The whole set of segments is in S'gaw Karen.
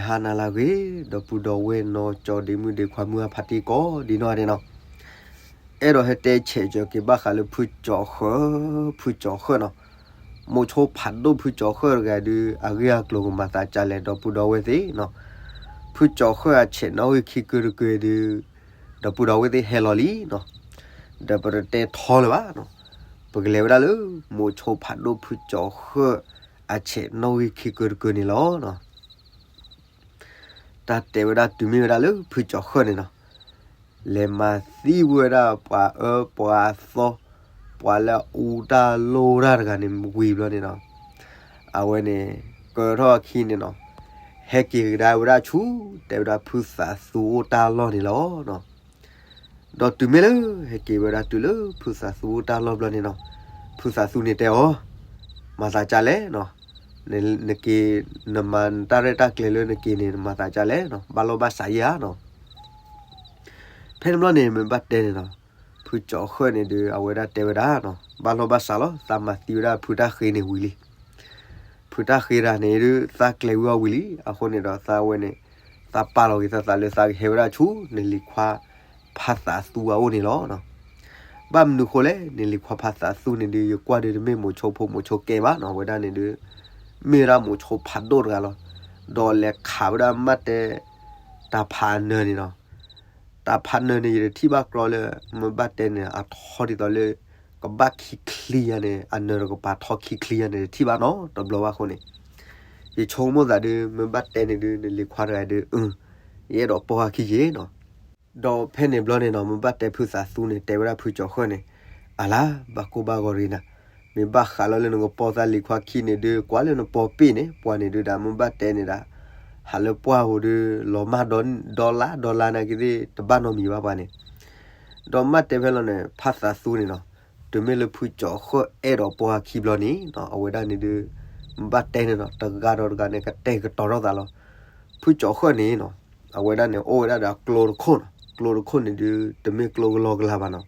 ဟါနၤလၢအဂ့ၤ, ဒီပုၢ်ဒီဝဲၢ်နီၢ်ကၠီဒ့မုၣ်ဒ့ခွါမုၢ်အဖးတံၢ်ကိးဒံးနီၢ်ဒဲးနီၤ, အဲၣ်ဒိးဟဲတဲဆဲးကၠီၤက့ၤဘၣ်ဃးလၢဖုကၠီၤဃၢ, ဖုကၠီၤဃၢနီၤ, မိၤဆိဖးဒိၣ်ဖုကၠီၤဃၢတဂၤဒုး အဂ့ၢ်အကျိၤကမၤသးဒ်လဲၣ် ဒီပုၢ်ဒီဝဲၢ်သ့ၣ်နီၤ, ဖုကၠီၤဃၢအဆဲးနီၣ်ဂံၢ်ခံကုတကုဒုး ဒီပုၢ်ဒီဝဲၢ်သ့ၣ်ဟဲလီၤလံနီၤ, ဒီးပတတဲထီလၢၤဘၣ်နီၤ, ပကလဲၤဝဲဒၣ်လၢ မိၤဆိဖးဒိၣ်ဖုကၠီၤဃၢအဆဲးနီၣ်ဂံၢ်ခံကုတကုန့ၣ်လီၤနီၤ. တၢ်တဲဝဲဒၣ်တုၤမ့ၢ်ဝဲဒၣ်လၢဖုကၠီၤဃၢန့ၣ်နီၤ, လဲၤမၤသံဝဲဒၣ်ပှၤအၢပှၤသီ, ပှၤလၢအအူတၢ်လိၣ်တၢ်တဂၤန့ၣ်ဝံၤဘျီန့ၣ်နီၤ, အဝဲန့ၣ် ကၢထီၣ်အခံန့ၣ်နီၤ, ဟဲက့ၤကဒါဝဲဒၣ်ဆူ တဲဝဲဒၣ်ဖုသးသူအိၣ်တၢ်လီၢ်န့ၣ်လီၤနီၤ. ဒီးတုၤမ့ၢ်လၢ ဟဲက့ၤဝဲဒၣ်တုၤလၢဖုသးသူအိၣ်တၢ်လီၢ်ဘျီန့ၣ်နီၤ, ဖုသးသူန့ၣ်တဲအီၤ, မၤသးဒ်လဲၣ်နီၤ, နက့ၤ နမၤနတၢ်ရဲၣ်တၢ်ကျဲၤလၢနက့ၤန့ၣ် နမၤသးဒ်လဲၣ်နီၤ, ဘၣ်လီၢ်ဘၣ်စးယဲဧါနီၤ. ဖဲန့ၣ်ဘျီန့ၣ် မ့ၢ်ဘၣ်တဲန့ၣ်နီၤ, ဖုကၠီၤဃၢန့ၣ်ဒုး အဝဲဒၣ်တဲဝဲဒၣ်နီၤ, ဘၣ်လီၢ်ဘၣ်စးလီၤ, သးမၤသံဝဲဒၣ်ဖုတၢ်ဃ့န့ၣ်ဝံၤလံ. ဖုတၢ်ဃ့တဂၤန့ၣ်ဒုး သးကျဲၤဝံၤအီၤဝံၤလံ, အဃိန့ၣ်ဒီးသးဝဲန့ၣ် သးပာ်လီၤက့ၤသးသးလၢသးကဟဲဝဲဒၣ်ဆူ နလံၤခွါ ဖးသးသူအအိၣ်န့ၣ်လီၤ. ဘၣ်မနုၤဃိလဲၣ်, နလံၤခွါဖးသးသူန့ၣ်ဒုး ယကွၢ်ဒုးတမ့ၢ်မိၤဆိဖိမိၤဆိကဲဘၣ်နီၤ, အဝဲဒၣ်န့ၣ်ဒုး မ့ၢ်ဝဲဒၣ်မိၤဆိဖးဒိၣ်တဂၤလီၤ. ဒီးလဲၤခးဝဲဒၣ်မ့ၢ်ဘၣ်တဲ တၢ်ဖးအနၢၤန့ၣ်နီၤ, တၢ်ဖးနၢၤန့ၣ် ယတထံၣ်ဘၣ်ကြီလၢ မ့ၢ်ဘၣ်တဲန့ၣ် အထီဒ်သိးလၢ ကဘၣ်ခံချံယါန့ၣ် အနၢၤတကပၤထီခံချံယါန့ၣ် တထံၣ်ဘၣ်နီတဘျီဘၣ်အဃိန့ၣ်, ယဆိကမိၣ်သးဒုး မ့ၢ်ဘၣ်တဲန့ၣ်ဒုး နလံၤခွါတဂၤဒုး အ ယအဲၣ်ဒိးပိာ်အခံယ့နီၤ. ဒီးဖဲန့ၣ်ဘျီန့ၣ်နီၤ မ့ၢ်ဘၣ်တဲဖုသးသူန့ၣ် တဲဝဲဒၣ်ဖုကၠီၤဃၢန့ၣ်, အလါ ဘၣ်ကိၢ်ဘၣ်ဂီၤရံနၤ, မ့ၢ်ဘၣ်ဃးလီၤလၢနကပိာ်သးလံၤခွါခံန့ၣ်ဒုး ကွၢ်လၢနပိာ်ပ့ၢ်န့ၣ် ပှၤန့ၣ်ဒုးဒၣ် မ့ၢ်ဘၣ်တဲန့ၣ်ဒၣ် ဟးလၢပှၢ်ပူၤဒုး လီၤမၢ်ဒီလါဒီလါနာ်က့သ့ၣ် တဘၣ်နီတမံၤဘၣ်ပှၤန့ၣ်. ဒီးမ့ၢ်ဘၣ်တဲဖဲလီၤန့ၣ် ဖးသးသူန့ၣ်နီၤ, တုၤမ့ၢ်လၢဖုကၠီၤဃၢအဲၣ်ဒိးပိာ်အခံဘျီန့ၣ်နီၤ အဝဲဒၣ်န့ၣ်ဒုး မ့ၢ်ဘၣ်တဲန့ၣ်နီၤ တဂၤဒီးတဂၤန့ၣ် ကတဲာ်ကတီၤထီၣ်သးလီၤ. ဖုကၠီၤဃၢန့ၣ်နီၤ အဝဲဒၣ်န့ၣ် အိၣ်ဝဲဒၣ်ဒီးအကျိတခိၣ်နီၤ, ကျိတခိၣ်န့ၣ်ဒုး တမ့ၢ်ကျိကလီကလီဘၣ်နီၤ,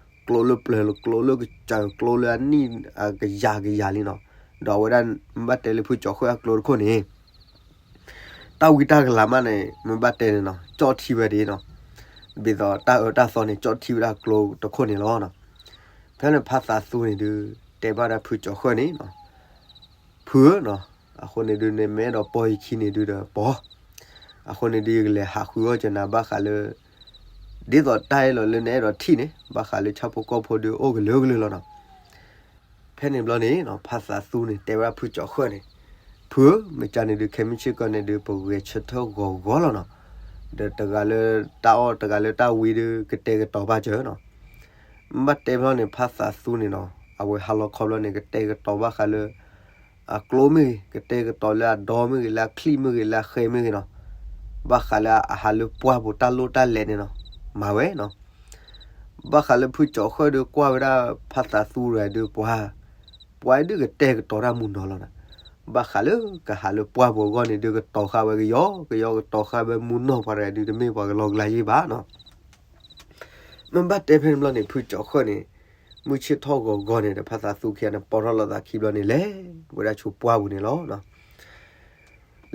ကျိလၢပျၢၤ ကျိလၢကစၢၢ် ကျိလၢအနံၣ်အကယၤကယၤလံနီၤ. ဒီးအဝဲဒၣ် မ့ၢ်ဘၣ်တဲလၢဖုကၠီၤဃၢအကျိတခိၣ်န့ၣ် တၢ်ဝံတၢ်ကလၤမးန့ၣ် မ့ၢ်ဘၣ်တဲန့ၣ်နီၤ ကၠီၣ်ထံဝဲဒၣ်နီၤ, ဒ်သိးတၢ်အၢတၢ်သီန့ၣ် ကၠီၣ်ထံဝဲဒၣ်ကျိတခိၣ်န့ၣ်လီၤ. ဖဲန့ၣ်ဖးသးသူန့ၣ်ဒုး တဲဘၣ်ဒၣ်ဖုကၠီၤဃၢန့ၣ်နီၤ, ဖုဧၢနီၤ, အဃိန့ၣ်ဒုး နမ့ၢ်အဲၣ်ဒိးပိာ်ယခံန့ၣ်ဒုးဒီးပိာ်, အဃိန့ၣ်ဒုး ယကလဲၤဟးဃုအီၣ်ကနၤဘၣ်ဃးလၢ ဒ်သိးတၢ်အ့ၣ်လိာ်လၢနအဲၣ်ဒိးထံၣ်န့ၣ် ဘၣ်ဃးလၢဆၣ်ဖိကီၢ်ဖိဒုးအိၣ်ကလုာ်ကလုာ်လီၤနီၤ. ဖဲန့ၣ်ဘျီန့ၣ်နီၤ ဖးသးသူန့ၣ် တဲဝဲဒၣ်ဖုကၠီၤဃၢန့ၣ်, ဖုဧၢ, မ့ၢ်ကန့ၣ်ဒုး ခဲမုၢ်ဆ့ၣ်ကီၢ်န့ၣ်ဒုး ပဂဲၤဆၢထၢၣ်ဂီၤဂီၤလီၤနီၤ, ဒီးတဂၤလၢတၢ်အီၣ်တဂၤလၢတၢ်ဝံဒုး ကတဲာ်ကတီၤဘၣ်စၢၤနီၤ. မ့ၢ်ဘၣ်တဲဘျီန့ၣ် ဖးသးသူန့ၣ်နီၤ အဝဲဟးလီၤခီဘျီန့ၣ် ကတဲာ်ကတီၤဘၣ်ဃးလၢ အကျိမ့ၢ်ဂ့ၤ, ကတဲာ်ကတီၤလၢအဒီမ့ၢ်ဂ့ၤ, လၢအချံၣ်မ့ၢ်ဂ့ၤ, လၢအဃဲမ့ၢ်ဂ့ၤနီၤ, ဘၣ်ဃးလၢအဟးလၢပှၢ်ပူၤတၢ်လိၣ်တၢ်လဲၤန့ၣ်နီၤ, မၤဝဲနီၤ. ဘၣ်ဃးလၢဖုကၠီၤဃၢဒုးကွၢ်ဝဲဒၣ်ဖးသးသူတဂၤဒုးပှၤ, ပှၤဒုးကတဲာ်ကတီၤတၢ်မုၢ်နီၤလီၤနီၤ. ဘၣ်ဃးလၢကဟးလၢပှၢ်ပူၤအဂီၢ်န့ၣ်ဒုး ကတီၤဃာ်ဝဲကယီကယီ ကတီၤဃာ်ဝဲမုၢ်နီၤ ပှၤတဂၤဒုးတမ့ၢ်ပှၤကလီကလီယ့ၢ်ဘၣ်နီၤ. မ့ၢ်ဘၣ်တဲဖဲန့ၣ်ဘျီန့ၣ် ဖုကၠီၤဃၢန့ၣ် မုၢ်ဆ့ၣ်ထီၣ်ဂီၤဂီၤန့ၣ်ဒီး ဖးသးသူခံဂၤန့ၣ် ပိာ်ထီၣ်လိာ်သးခံဘျီန့ၣ် လဲၤဝဲဒၣ်ဆူပှၢ်ပူၤန့ၣ်လီၤ.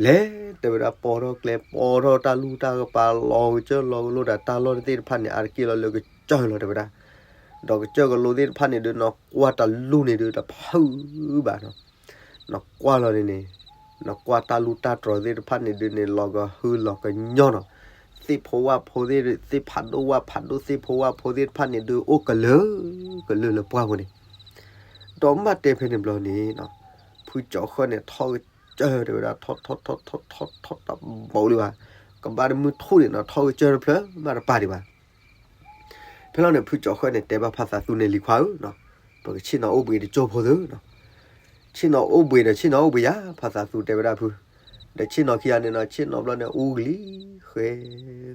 လဲၤတဲဝဲဒၣ်ပိာ်ထီၣ်ကျဲ ပိာ်ထီၣ်တၢ်လူၢ်တၢ်ကပၤ လီၤကစၢၢ်လီၤကလိဒီးတၢ်လီၢ်သ့ၣ်တဖၣ်န့ၣ် အါတက့ၢ်လီၤလၢကစၢၢ်လီၤတဲဝဲဒၣ်. ဒီးကစၢၢ်ကလိသ့ၣ်တဖၣ်န့ၣ်ဒုး နကွၢ်တၢ်လူၢ်န့ၣ်ဒုး တဖုဘၣ်နီၤ. နကွၢ်လီၤန့ၣ်န့ၣ် နကွၢ်တၢ်လူၢ်တၢ်တြီၤသ့ၣ်တဖၣ်န့ၣ်ဒုးန့ၣ် လီၤကဟုလီၤကညီၢ်နီၤ. သ့ၣ်ဖိဝၣ်ဖိသ့ၣ် သ့ၣ်ဖးဒိၣ်ဝၣ်ဖးဒိၣ် သ့ၣ်ဖိဝၣ်ဖိသ့ၣ်တဖၣ်န့ၣ်ဒုး အိၣ်ကလုာ်ကလုာ်လၢပှၢ်ပူၤန့ၣ်. ဒီးမ့ၢ်ဘၣ်တဲဖဲန့ၣ်ဘျီန့ၣ် ဖုကၠီၤဃၢန့ၣ် ထီၣ်ကစၢၢ်တဲဝဲဒၣ် ထီၣ်ထီၣ်ထီၣ်ထီၣ်ထီၣ်ထီၣ်တဘိလံဘၣ်. ကဘၣ်တမုၢ်ထူၣ်န့ၣ်နီၤ ထီၣ်ကစၢၢ်တဖျၢၣ်မးတပာ်ဒံးဘၣ်. ဖဲလီၤန့ၣ် ဖုကၠီၤဃၢန့ၣ် တဲဘၣ်ဖးသးသူန့ၣ် လံၤခွါဧၢ, ပကဆ့ၣ်နီၤအိၣ်ဘှံးတကၠိၢ်ဖိသုနီၤ. ဆ့ၣ်နီၤအိၣ်ဘှံးဒီးဆ့ၣ်နီၤအိၣ်ဘှံးယါ ဖးသးသူတဲဝဲဒၣ်ဖု. ဒီးဆ့ၣ်နီၤခံဂၤန့ၣ်နီၤ ဆ့ၣ်နီၤဘျီန့ၣ် အူကလံၤဃဲ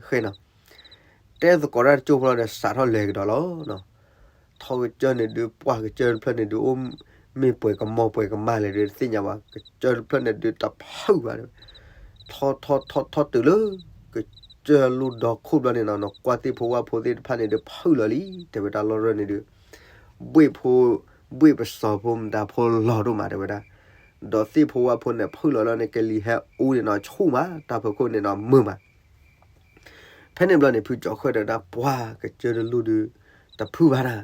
ဃဲနီၤ. တဲသကိးတၢ်တကၠိၢ်ဖိလီၤဒီး စးထီၣ်လဲၤကဒီးလီၤနီၤ. ထီၣ်ကစၢၢ်န့ၣ်ဒုး ပှၢ်ကစၢၢ်တဖျၢၣ်န့ၣ်ဒုး အိၣ်မ့ၢ်ပှဲၤကမီၤပှဲၤကမၣ်လဲၣ်ဒီး တသ့ၣ်ညါဘၣ်. ကစၢၢ်တဖျၢၣ်န့ၣ်ဒုး တဖုဘၣ်ဒီး ထီၣ်ထီၣ်ထီၣ်ထီၣ်တုၤလၢ ကစၢၢ်လူၢ်ဒီခိၣ်ဘျီန့ၣ်နီၤ နကွၢ်သ့ၣ်ဖိဝၣ်ဖိသ့ၣ်တဖၣ်န့ၣ်ဒုး ဖုလီၤလံ တဲဝဲဒၣ်လီၢ်ရၢၢ်န့ၣ်ဒုး ဘှ့ၣ်ဖိ ဘှ့ၣ်ပစီၤဖိမတၤဖိလီၤဒိၣ်မးတဲဝဲဒၣ်. ဒီးသ့ၣ်ဖိဝၣ်ဖိန့ၣ် ဖုၣ်လီၤလီၤန့ၣ် ကလံၤဟဲအူန့ၣ်နီၤ ဆူၣ်မး တၢ်ဖီခိၣ်န့ၣ်နီၤ မုာ်မး. ဖဲန့ၣ်ဘျီန့ၣ် ဖုကၠီၤဃၢၣ်ဒီးဝဲဒၣ် ပှၤကစၢၢ်တလူၢ်ဒုး တဖုၣ်ဘၣ်နၤ.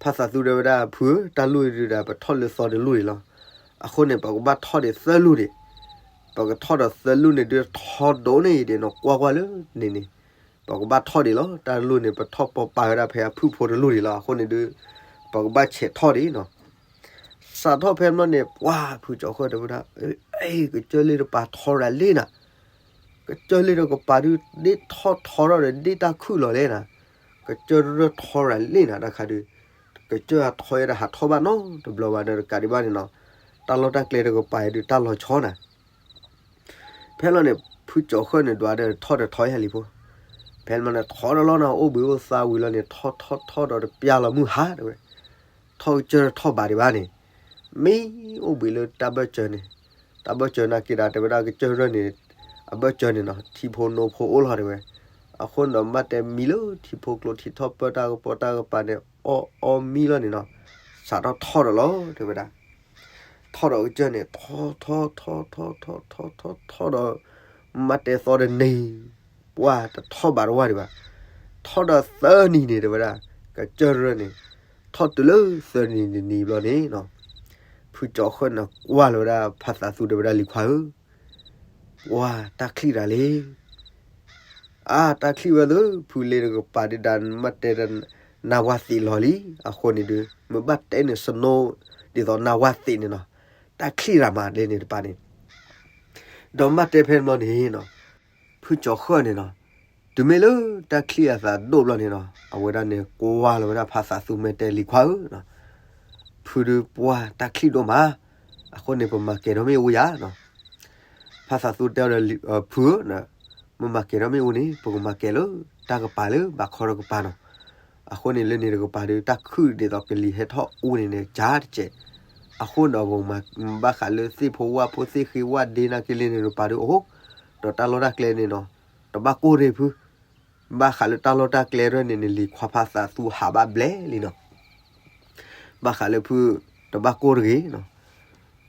ဖါသးသူတဲဝဲဒၣ် ဖုဧၢ, တၢ်လူၢ်အံၤဒုးဒီး ပထီၣ်လၢသီတလူၢ်ဒံးလီၤ. အဃိန့ၣ် ပကဘၣ်ထီၣ်ဒံးသၢလူၢ်ဒံး. ပကထီၣ်ဒီးသၢလူၢ်န့ၣ်ဒုး ထီဒိၣ်န့ၢ်ဒံးနီၤ ကွၢ်ကွၢ်လၢန့ၣ်န့ၣ် ပကဘၣ်ထီၣ်ဒံးလီၤ. တၢ်တလူၢ်န့ၣ် ပထီၣ်ပီပာ်ဝဲဒၣ်ဖဲအဖုၣ်ဖိတလူၢ်ဒံးလီၤ. အဃိန့ၣ်ဒုး ပကဘၣ်ဆဲးထီၣ်ဒံးနီၤ. စးထီၣ်ဖဲဘျီန့ၣ် ပှၤဖုကၠီၤဃၢၣ်တဲဝဲဒၣ် အဲ ကစၢၢ်လ့တပၤထီရၤလံနၤ. ကစၢၢ်လ့တကပၤဒုး ဒ့ထီၣ်ထီထီၣ်ဒီး ဒ့တၢ်ခုၣ်လီၤလဲၣ်နၤ. ကစၢၢ်တရၢထီရၤလံနၤ တၢ်ခါဒုး ကစၢၢ်အထီယဲဒၣ်ဟးထီၣ်ဘၣ်နီတဘျီဘၣ်ဒီး တကးဒံးဘၣ်န့ၣ်နီၤ တၢ်လီၢ်တၢ်ကျဲတကပၤအံၤဒုး တၢ်လီၤဆီနၤ. ဖဲလီၤန့ၣ် ဖုကၠီၤဃၢၣ်န့ၣ် ဒွးဒီးထီၣ်ဒီးထီယဲလံဖိ. ဖဲလီၤန့ၣ် ထီဒီးလီၤနၤ အိၣ်ဘှံးအိၣ်သါဝံၤလီၤန့ၣ် ထီၣ်ထီၣ်ထီၣ်ဒီးတပျၢ်လီၤမုၢ်ဟါတဲဝဲ ထီၣ်ကစၢၢ်ထီၣ်ဘးဒံးဘၣ်န့ၣ် မ့ၢ်အိၣ်ဘှံးလၢတၢ်ဘၢၣ်စၢၤန့ၣ်, တၢ်ဘၢၣ်စၢၤနာ်က့ဒီး တဲဝဲဒၣ်ကစၢၢ်ရၢၢ်န့ၣ် အဘၢၣ်စၢၤန့ၣ်နီၤ ထံဖိနိဖိအိၣ်လီၤတဲဝဲ. အဃိန့ၣ်ဒီး မ့ၢ်တဲမံလၢထံဖိကျိထံထီၣ်ပၢတၢ်ကပီၤတၢ်ကပၤန့ၣ် အီၣ်အီမံလီၤန့ၣ်နီၤ စးထီၣ်ထီၣ်ဒီးလီၤတဲဝဲဒၣ်. ထီၣ်ဒီးကစၢၢ်န့ၣ် ထီၣ်ထီၣ်ထီၣ်ထီၣ်ထီၣ်ထီၣ်ထီၣ်ထီၣ်ဒီး မ့ၢ်တဲသီတနံၤ ပှၢ်တထီၣ်ဘးတဝၢ်ဒံးဘၣ်. ထီၣ်ဒီးသၢနံၤန့ၣ်တဲဝဲဒၣ် ကစၢၢ်ရၢၢ်န့ၣ် ထီၣ်တုၤလၢသၢနံၤတနံၤဘျီန့ၣ်နီၤ ဖုကၠီၤဃၢၣ်န့ၣ်ကွၢ်လီၤဝဲဒၣ်ဖါသးသူတဲဝဲဒၣ် လံၤခွါဧၢ, ပှၢ်တၢ်ချံၣ်တၢ်လံ အါ တၢ်ချံၣ်ဝဲသ့ၣ် ဖုလ့တကပၤဒုးဒီး မ့ၢ်တဲ နါဝါသံးလီၤလံ. အဃိန့ၣ်ဒုး မ့ၢ်ဘၣ်တဲန့ၣ် snow ဒ်သိးနါဝါသံးန့ၣ်နီၤ တၢ်ချံၣ်တၢ်မးဒ်န့ၣ်တပၤန့ၣ် ဒီးမ့ၢ်တဲဖဲန့ၣ်ဘျီန့ၣ်နီၤ ဖုကၠီၤဃၢၣ်န့ၣ်နီၤ တုၤမ့ၢ်လၢတၢ်ချံၣ်အသးဒိၣ်ဘျီန့ၣ်နီၤ အဝဲဒၣ်န့ၣ်ကွၢ်လီၤဝဲဒၣ်ဖါသးသူ မ့ၢ်တဲလံၤခွါဧၢ ဖုဒုးပှၢ်တၢ်ချံၣ်ဒိၣ်မး, အဃိန့ၣ် ပမၤကဲၤထီၣ်မ့ၣ်အူယၤနီၤ. ဖါသးသူတဲအီၤဒီး ဖုဧၢ, မ့ၢ်မၤကဲၤထီၣ်မ့ၣ်အူန့ၣ် ပကမၤကဲၤလၢတၢ်ကပၤလၢဘးခီတကပၤနီၤ. အဃိန့ၣ်လၢန့ၣ်တကပၤဒုး တၢ်ခုၣ်ဒ်သိးကလံၤဟဲထီၣ်အူန့ၣ်န့ၣ် ကၢတစဲး. အဃိဒီး ဘၣ်ဃးလၢသ့ၣ်ဖိဝၣ်ဖိသ့ၣ်ဃ့ဝၣ်ဒ့နာ်က့လၢန့ၣ်တကပၤဒုးအိၣ်, ဒီးတၢ်လီၢ်တၢ်ကျဲန့ၣ်နီၤ တဘၣ်ကိၢ်ရ့ၣ်ဖု ဘၣ်ဃးလၢတၢ်လီၢ်တၢ်ကျဲရဲၣ်န့ၣ်န့ၣ် လံၤခွါဖါသးသူဟးဘၣ်ဘျဲၣ်လံနီၤ. ဘၣ်ဃးလၢဖုတဘၣ်ကိၢ်တဂ့ၤနီၤ.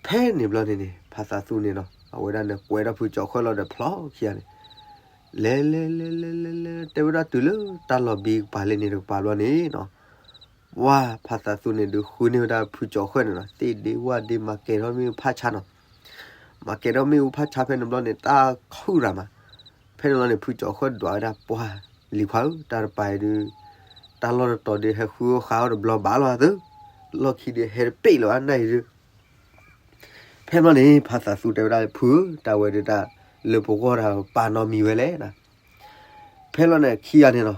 ဖဲန့ၣ်ဘျီန့ၣ်န့ၣ် ဖါသးသူန့ၣ်နီၤ အဝဲဒၣ်န့ၣ်ကွဲးထီၣ်ဖုကၠီၤဃၢၣ်လီၤဒီးဖျီခံဂၤန့ၣ် လဲၤလဲၤလဲၤလဲၤလဲၤလဲၤ တဲဝဲဒၣ်တုၤလၢတၢ်လီၢ်ဘံကပၤလၢန့ၣ်တကပၤဘျီန့ၣ်နီၤ ပှၢ်ဖါသးသူန့ၣ်ဒုးဃုန့ၢ်ဝဲဒၣ်ဖုကၠီၤဃၢၣ်န့ၣ်နီၤ သ့ၣ်ဒ့ဝၣ်ဒ့မၤကဲၤထီၣ်မ့ၣ်အူဖးဆါနီၤ. မၤကဲၤထီၣ်မ့ၣ်အူဖးဆါဖဲန့ၣ်ဘျီန့ၣ် တၢ်ခုၣ်ရၤမး. ဖဲန့ၣ်ဘျီန့ၣ် ဖုကၠီၤဃၢၣ်ဒွးဝဲဒၣ် ပှၢ်လံၤခွါဧၢ, တၢ်တပၤအံၤဒုး တၢ်လီၢ်တတီၤဒုး ဟဲဃုအီၣ်ဃါအီၣ်တဘျီဘၣ်လီၤသၢ, လီၢ်ခံဒုးဟဲတပ့ၢ်လၢၤဘၣ်နၤအံၤဒုး ဖဲဘျီန့ၣ် ဖါသးသူတဲဝဲဒၣ် ဖုဧၢ, တၢ်ဝဲဒုးတၢ်လၢပဂီၢ်တၢ်ပာ်နီတမံၤဝဲလဲၣ်. ဖဲလီၤန့ၣ်ခံဂၤန့ၣ်နီၤ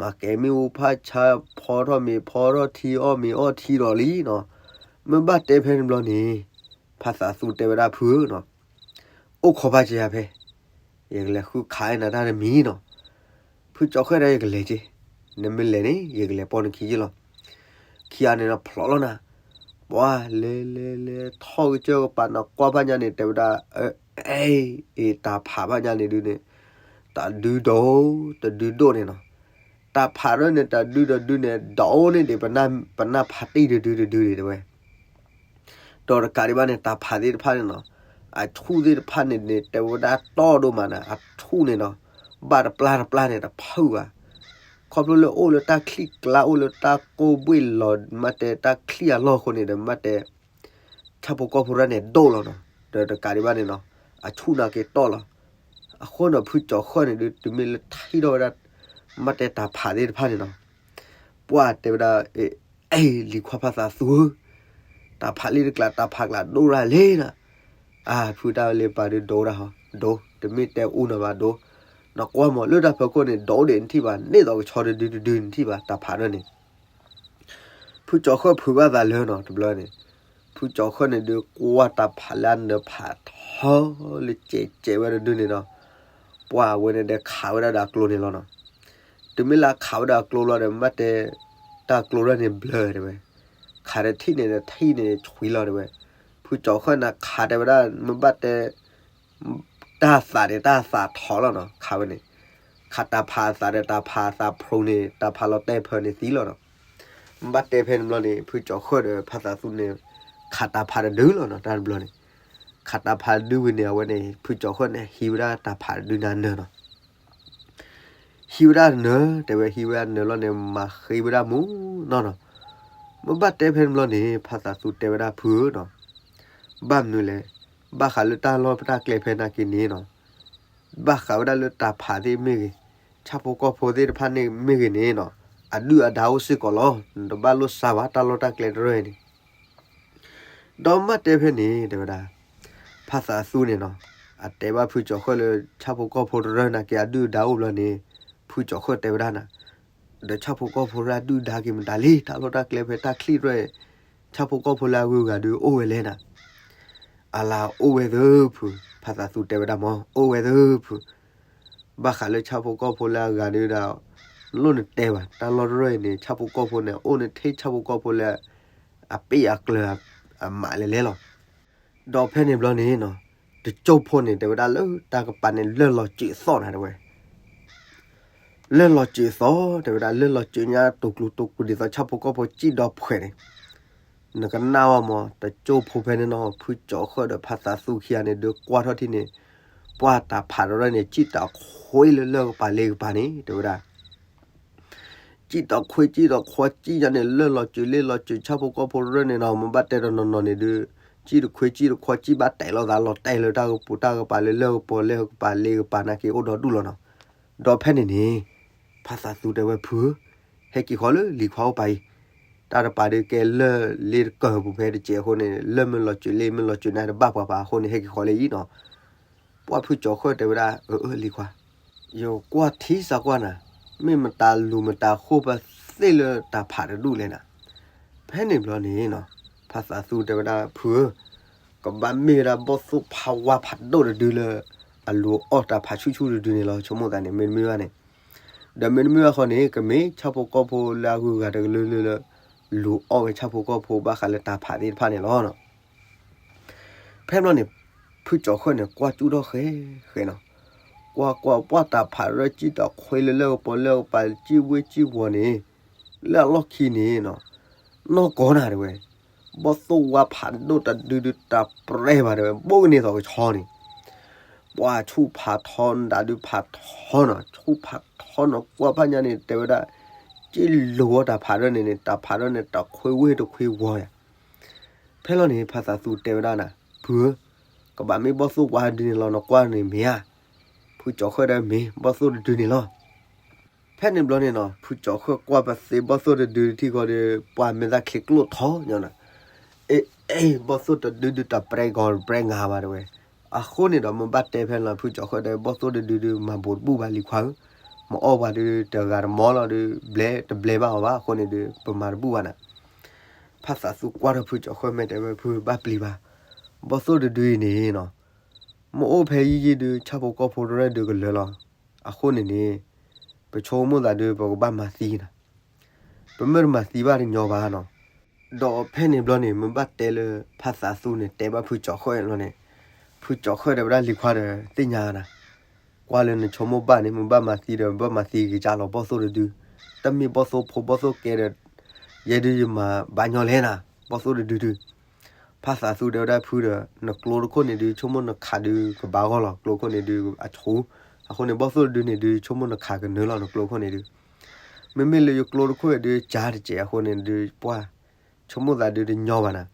မၤကဲၤမ့ၣ်အူဖးဆါ ဖီထီၣ်မ့ၤဖီထီၣ်ထံ အီၣ်မ့ၤအီၣ်ထံဒီးလံနီၤ. မ့ၢ်ဘၣ်တဲဖဲန့ၣ်ဘျီန့ၣ် ဖါသးသူတဲဝဲဒၣ် ဖုဧၢနီၤ အိၣ်ခိးဖးက့ၤယၤဖဲ ယကလဲၤဃုခးနၤတၢ်တမံၤနီၤ. ဖုကၠီၤဃၢၣ်ဒၣ် ယကလဲၤက့ၤ, နမ့ၢ်လဲၤန့ၣ် ယကလဲၤပိာ်နခံက့ၤလီၤ. ခံဂၤန့ၣ်နီၤ ဖျီလီၤနၤ, ပှၢ်လဲၤလဲၤလဲၤထီၣ်ကစၢၢ်ကပၤနီၤ ကွၢ်ဖးညါန့ၣ် တဲဝဲဒၣ် အဲ အဲ တၢ်ဖးဖးညါန့ၣ်ဒုးန့ၣ် တၢ်ဒုဒီး တဒုဒိၣ်န့ၣ်နီၤ. တၢ်ဖးဒၣ်န့ၣ် တၢ်ဒုဒီးဒုန့ၣ် ဒိးန့ၢ်ဒံး ပနၢ်ဖးတံၢ်တဒုတဒုန့ၣ်တဲဝဲ ဒီးတကးဒံးဘၣ်န့ၣ် တၢ်ဖးသ့ၣ်တဖၣ်န့ၣ်နီၤ အဆူၣ်သ့ၣ်တဖၣ်န့ၣ်န့ၣ် တဲဝဲဒၣ်တီၢ်ဒိၣ်မးနၤ အဆူၣ်န့ၣ်နီၤ ဘၣ်တပျၢ်တပျၢ်န့ၣ် တဖုၣ်ဘၣ်. ခီဖျိလၢအိၣ်လၢတၢ်ချံၣ်ကျါ အိၣ်လၢတၢ်ကိၢ်ဘှ့ၣ်လီၤ မ့ၢ်တဲတၢ်ချံၣ်အလီၢ်အဃိန့ၣ်ဒီး မ့ၢ်တဲ ဆၣ်ဖိကီၢ်ဖိတဖၣ်န့ၣ်ဒိၣ်လီၤနီၤ ဒီးတကးဒံးဘၣ်န့ၣ်နီၤ အဆူၣ်နာ်က့တီၢ်လီၤ. အဃိန့ၣ် ဖုကၠီၤဃၢၣ်န့ၣ်ဒုး တုၤမ့ၢ်လၢထံၣ်ထီၣ်ဝဲဒၣ် မ့ၢ်တဲတၢ်ဖးသ့ၣ်တဖၣ်န့ၣ်နီၤ ပှၢ်တဲဝဲဒၣ် အဲ လံၤခွါဖါသးသူဧၢ, တၢ်ဖးလံတကျါ တၢ်ဖးကျါဒိၣ်ရၣ်လံနၤ. အါ ဖုတၢ်လၢပာ်ဒုးဒိၣ်ဒၣ်ဟီ ဒိၣ် တမ့ၢ်တဲအူနၤဘၣ်ဒိၣ်, နကွၢ်မးလၢတၢ်ဖီခိၣ်န့ၣ် ဒိၣ်ဒံးနထံၣ်ဘၣ် န့ၢ်သိးကဆီတဒုတဒုနထံၣ်ဘၣ် တၢ်ဖးဒၣ်န့ၣ် ဖုကၠီၤဃၢၣ်ဖုးဘၣ်သးလၢနီၤ တဘျီန့ၣ် ဖုကၠီၤဃၢၣ်န့ၣ်ဒုးကွၢ်တၢ်ဖးလၢအနၢၤဖးထီလၢကဲးကဲးဝဲတဒုန့ၣ်ဒီး ပှၢ်ဝဲန့ၣ်ဒီးခးဝဲဒၣ်ဒီးအကျိၤန့ၣ်လီၤနီၤ. တုၤမ့ၢ်လၢခးဝဲဒၣ်အကျိၤလီၤဒီး မ့ၢ်တဲ တၢ်ကျိၤဒၣ်န့ၣ်ဘျၢတဲဝဲ, ခးဒီးထံၣ်န့ၣ်ဒီးထံၣ်န့ၣ်ဆွံလီၤတဲဝဲ. ဖုကၠီၤဃၢၣ်န့ၣ်ခးတဲဝဲဒၣ် မ့ၢ်ဘၣ်တဲ တၢ်သးန့ၣ် တၢ်သးထီလီၤနီၤ ခးဝဲန့ၣ်, ခးတၢ်ဖးအသးဒီးတၢ်ဖးအသးဖျိန့ၣ် တၢ်ဖးလီၤတဲာ်ဖၢန့ၣ်သံလီၤနီၤ. မ့ၢ်ဘၣ်တဲဖဲန့ၣ်ဘျီန့ၣ် ဖုကၠီၤဃၢၣ်ဒီးဖါသးသူန့ၣ် ခးတၢ်ဖးတဒုလီၤနီၤ တၢ်တဘျီန့ၣ်. ခးတၢ်ဖးတဒုဝံၤန့ၣ် အဝဲန့ၣ် ဖုကၠီၤဃၢၣ်န့ၣ် ဟံးဝဲဒၣ်တၢ်ဖးတဒုန့ၣ်အနၢၤနီၤ. ဟံးဝဲဒၣ်နၢၤ တဲဝဲ ဟံးဝဲဒၣ်နၢၤလီၤန့ၣ် မၤဃ့ဝဲဒၣ်မူနီၤနီၤ. မ့ၢ်ဘၣ်တဲဖဲန့ၣ်ဘျီန့ၣ် ဖါသးသူတဲဝဲဒၣ် ဖုဧၢနီၤ, ဘၣ်မနုၤလဲၣ်, ဘၣ်ဃးလၢတၢ်လီၢ်တၢ်ကျဲဖဲနာ်က့န့ၣ်နီၤ, ဘၣ်ဃးဝဲဒၣ်လၢတၢ်ဖးသ့ၣ်မ့ၢ်ဂ့ၤ, ဆၣ်ဖိကီၢ်ဖိသ့ၣ်တဖၣ်န့ၣ်မ့ၢ်ဂ့ၤန့ၣ်နီၤ, အဒုၣ်အဒါအိၣ်စ့ၢ်ကီးလီၤ. နတဘၣ်လိၣ်စါဘၣ် တၢ်လီၢ်တၢ်ကျဲတရၢၢ်အံၤန့ၣ် ဒီးမ့ၢ်ဘၣ်တဲဖဲန့ၣ် တဲဝဲဒၣ်, ဖါသးသူန့ၣ်နီၤ, အတဲဘၣ်ဖုကၠီၤဃၢၣ်လၢ ဆၣ်ဖိကီၢ်ဖိတရၢၢ်နာ်က့ အဒုၣ်အဒါအိၣ်ဘျီန့ၣ်, ဖုကၠီၤဃၢၣ်တဲဝဲဒၣ်နၤ, ဒီးဆၣ်ဖိကီၢ်ဖိလၢအဒုၣ်အဒါက့ၤမတၤလံ, တၢ်လီၢ်တၢ်ကျဲဖဲတၢ်ချံၣ်တရၢၢ်, ဆၣ်ဖိကီၢ်ဖိလၢအဂုၤအဂၤဒုးအိၣ်ဝဲလဲၣ်နၤ. အလၤအိၣ်ဝဲသၢဖု, ဖါသးသူတဲဝဲဒၣ်မ့ၢ် အိၣ်ဝဲသၢဖု, ဘၣ်ဃးလၢဆၣ်ဖိကီၢ်ဖိလၢအဂၤဒုးဒီး, လိၣ်နတဲဘၣ် တၢ်လီၢ်တရၢၢ်အံၤန့ၣ် ဆၣ်ဖိကီၢ်ဖိန့ၣ် အိၣ်န့ၣ်ထဲဆၣ်ဖိကီၢ်ဖိလၢ အပ့ၢ်အကျၢၤအမးလဲၣ်လဲၣ်လီၤ. ဒီးဖဲန့ၣ်ဘျီန့ၣ်နီၤ, တကၠိၢ်ဖိန့ၣ် တဲဝဲဒၣ်လၢတၢ်ကပၤန့ၣ် လၢၢ်လီၤစၢၤသီၣ်နၤတဲဝဲ လၢၢ်လီၤစၢၤသီၣ် တဲဝဲဒၣ် လၢၢ်လီၤစၢၤညါတိာ်ကျူၤတိာ်ကျူၤ ဒ်သိးဆၣ်ဖိကီၢ်ဖိစံၣ်ဒီးဖှဲးန့ၣ်, နကနၣ်ဝဲမ့ၢ် တကၠိၢ်ဖိဖဲန့ၣ်နီၤ, ဖုကၠီၤဃၢၣ်ဒီးဖါသးသူခံဂၤန့ၣ် ဒုးကွၢ်ထီၣ်ထံန့ၣ်, ပှၢ်တၢ်ဖးတရၢၢ်န့ၣ် စံၣ်တၢ်ခွ့လၢလၢၢ်ကပၤလ့ကပၤန့ၣ် တဲဝဲဒၣ် စံၣ်တၢ်ခွ့ စံၣ်တၢ်ခွ့ စံၣ်ညါန့ၣ် လၢၢ်လီၤစၢၤလ့ၢ်လီၤစၢၤ ဆၣ်ဖိကီၢ်ဖိတရၢၢ်န့ၣ်နီၤ, မ့ၢ်ဘၣ်တဲတနီၤနီၤန့ၣ်ဒုး, စံၣ်တခွ့ စံၣ်တခွ့ စံၣ်ဘၣ်တဲာ်လိာ်သးလီၤတဲာ်လၢတၢ်ကပူၤတၢ်ကပၤလၢလၢၢ်ကပၤလ့ကပၤနာ်က့အိၣ်ဒီဒူၣ်လီၤနီၤ. ဒီးဖဲန့ၣ်န့ၣ်, ဖါသးသူတဲဝဲ ဖုဧၢ, ဟဲက့ၤဃီလၢလံၤခွါအိၣ်ပၤအံၤ, တၢ်တပၤဒုးကဲလၢၢ်လ့တကၢၢ်ပူၤဖဲတစဲးအဃိန့ၣ် လၢၢ်မ့ၢ်လီၤစၢၤလ့ၢ်မ့ၢ်လီၤစၢၤန့ၣ် တဘၣ်ပှၤဘၣ်အဃိန့ၣ် ဟဲက့ၤဃီလၢအံၤနီၤ. ပှၢ်ဖုကၠီၤဃၢၣ်တဲဝဲဒၣ် အၢ အၢ လံၤခွါ, ယကွၢ်ထံစးကွၢ်နၤ, မ့ၢ်မတၤလူၤမတၤဃိၣ်ပသ့ၣ်လၢတၢ်ဖးတဒူၣ်လဲၣ်နၤ. ဖဲန့ၣ်ဘျီန့ၣ်နီၤ, ဖါသးသူတဲဝဲဒၣ် ဖုဧၢ, ကဘၣ်မ့ၢ်ဝဲဒၣ်ဘီၣ်သိၣ်ဖးဝါဖးဒိၣ်တဒုလၢ အလူၤအီၣ်တၢ်ဖးဆူၣ်ဆူၣ်တဒုန့ၣ်လီၤ. ဆိကမိၣ်သးန့ၣ် မ့တမ့ၢ်ဘၣ်န့ၣ်, ဒီးမ့တမ့ၢ်ဘၣ်ဃီန့ၣ် ကမ့ၢ်ဆၣ်ဖိကီၢ်ဖိလၢအဂုၤအဂၤတကလုာ်လုာ်လၢ လူၤအီၣ်ဝဲဆၣ်ဖိကီၢ်ဖိဘၣ်ဃးလၢတၢ်ဖးသ့ၣ်တဖၣ်န့ၣ်လီၤ. ဖဲဘျီန့ၣ်, ဖုကၠီၤဃၢၣ်န့ၣ် ကွၢ်ကၠူၣ်ထီၣ်ဃဲဃဲနီၤ, ကွၢ်ကွၢ်ပှၢ်တၢ်ဖးရၢၢ် စံၣ်တၢ်ခွ့လၢလၢၢ်ကပၤလ့ကပၤ စံၣ်ဝ့စံၣ်ဝီၤန့ၣ်, လၢအလီၢ်ခံန့ၣ်နီၤ, နီၢ်ကီၢ်နၤတဲဝဲ, ဘီၣ်သိၣ်ဝါဖးဒိၣ်တဒုဒုးတၢ်ပြဲဘၣ်တဲဝဲ ဘိၣ်ကန့ၢ်သိးကဆီန့ၣ်, ပှၢ်ဆူၣ်ဖးထီနဒုးဖးထီနီၤ, ဆူၣ်ဖးထီနီၤ ကွၢ်ဖးညါန့ၣ် တဲဝဲဒၣ်, စံၣ်လူၤဝဲတၢ်ဖးရၢၢ်န့ၣ်န့ၣ် တၢ်ဖးရၢၢ်န့ၣ် တၢ်ခွ့ဝ့တခွ့ဝီၤယၤ ဖဲလီၤန့ၣ် ဖါသးသူတဲဝဲဒၣ်နၤ, ဖုဧၢ, ကဘၣ်မ့ၢ်ဘီၣ်သိၣ်ဝါဒုန့ၣ်လီၤ နကွၢ်န့ၣ်မ့ၢ်ဧါ. ဖုကၠီၤဃၢၣ်ဒီးမ့ၢ်ဘီၣ်သိၣ်တဒုန့ၣ်လီၤ. ဖဲန့ၣ်ဘျီန့ၣ်နီၤ ဖုကၠီၤဃၢၣ်ကွၢ်ပသ့ဘီၣ်သိၣ်တဒုထံၣ်ဃီဒီး ပှၢ်မဲာ်သၣ်ချံကျိၣ်ထီညီနၤ, အ့ အ့ ဘီၣ်သိၣ်တဒုဒုတၢ်ပြဲကီပြဲငါဘၣ်တဲဝဲ. အဃိန့ၣ်ဒီး မ့ၢ်ဘၣ်တဲဖဲန့ၣ်လီၤ ဖုကၠီၤဃၢၣ်ဒီး ဘီၣ်သိၣ်တဒုဒုမၤဘိးတဘူၣ်ဘၣ်လံၤခွါဧၢ, မ့ၢ်အီၣ်ပှၤဒုတဂၤတမီလီၤဒု ဘျဲတဘျဲဘၣ်အီၤဘၣ် အဃိန့ၣ်ဒု ပမၤတဘူၣ်ဘၣ်နၤ. ဖါသးသူကွၢ်ထီၣ်ဖုကၠီၤဃၢၣ်မဲာ်တဲဝဲ ဖုဘၣ်ပျံၤဘၣ်, ဘီၣ်သိၣ်တဒုအံၤန့ၣ်နီၤ, မ့ၢ်အိၣ်ဖဲယံာ်ယံာ်ဒု ဆၣ်ဖိကီၢ်ဖိတရၢၢ်ဒုကလၢာ်လီၤ. အဃိန့ၣ်န့ၣ်, ပဆိကမိၣ်သးဒု ပကဘၣ်မၤသံနၤ, ပမ့ၢ်တမၤသံဘၣ်တညီဘၣ်နီၤ. ဒီးဖဲန့ၣ်ဘျီန့ၣ် မ့ၢ်ဘၣ်တဲလၢ ဖါသးသူန့ၣ် တဲဘၣ်ဖုကၠီၤဃၢၣ်လီၤန့ၣ်, ဖုကၠီၤဃၢၣ်တဲဝဲဒၣ်လံၤခွါဒီး သ့ၣ်ညါနၤ ကွၢ်လၢနဆိကမိၣ်ဘၣ်န့ၣ် မ့ၢ်ဘၣ်မၤသံဒီး ဘၣ်မၤသံက့ၤကၢ်လီၤဘီၣ်သိၣ်တဒု, တမ့ၢ်ဘီၣ်သိၣ်ဖိဘီၣ်သိၣ်ကဲဒီး, ယဲဒုယမၤဘၣ်ညီလဲၣ်နၤ, ဘီၣ်သိၣ်တဒုဒု. ဖါသးသူတဲဝဲဒၣ်ဖုဒီး နကျိတခိၣ်န့ၣ်ဒု ဆိကမိၣ်နခးဒုကဘၣ်ဂီၢ်လီၤ ကျိခိၣ်န့ၣ်ဒုအဆူၣ်, အဃိန့ၣ် ဘီၣ်သိၣ်တဒုန့ၣ်ဒု ဆိကမိၣ်နခးကနၢလီၤနကျိခိၣ်န့ၣ်ဒု, မ့မ့ၢ်လၢယကျိတခိၣ်ဒု ကၢ်တစဲးအဃိန့ၣ်ဒု ပှၢ် ဆိကမိၣ်သးဒုတညီဘၣ်နၤ.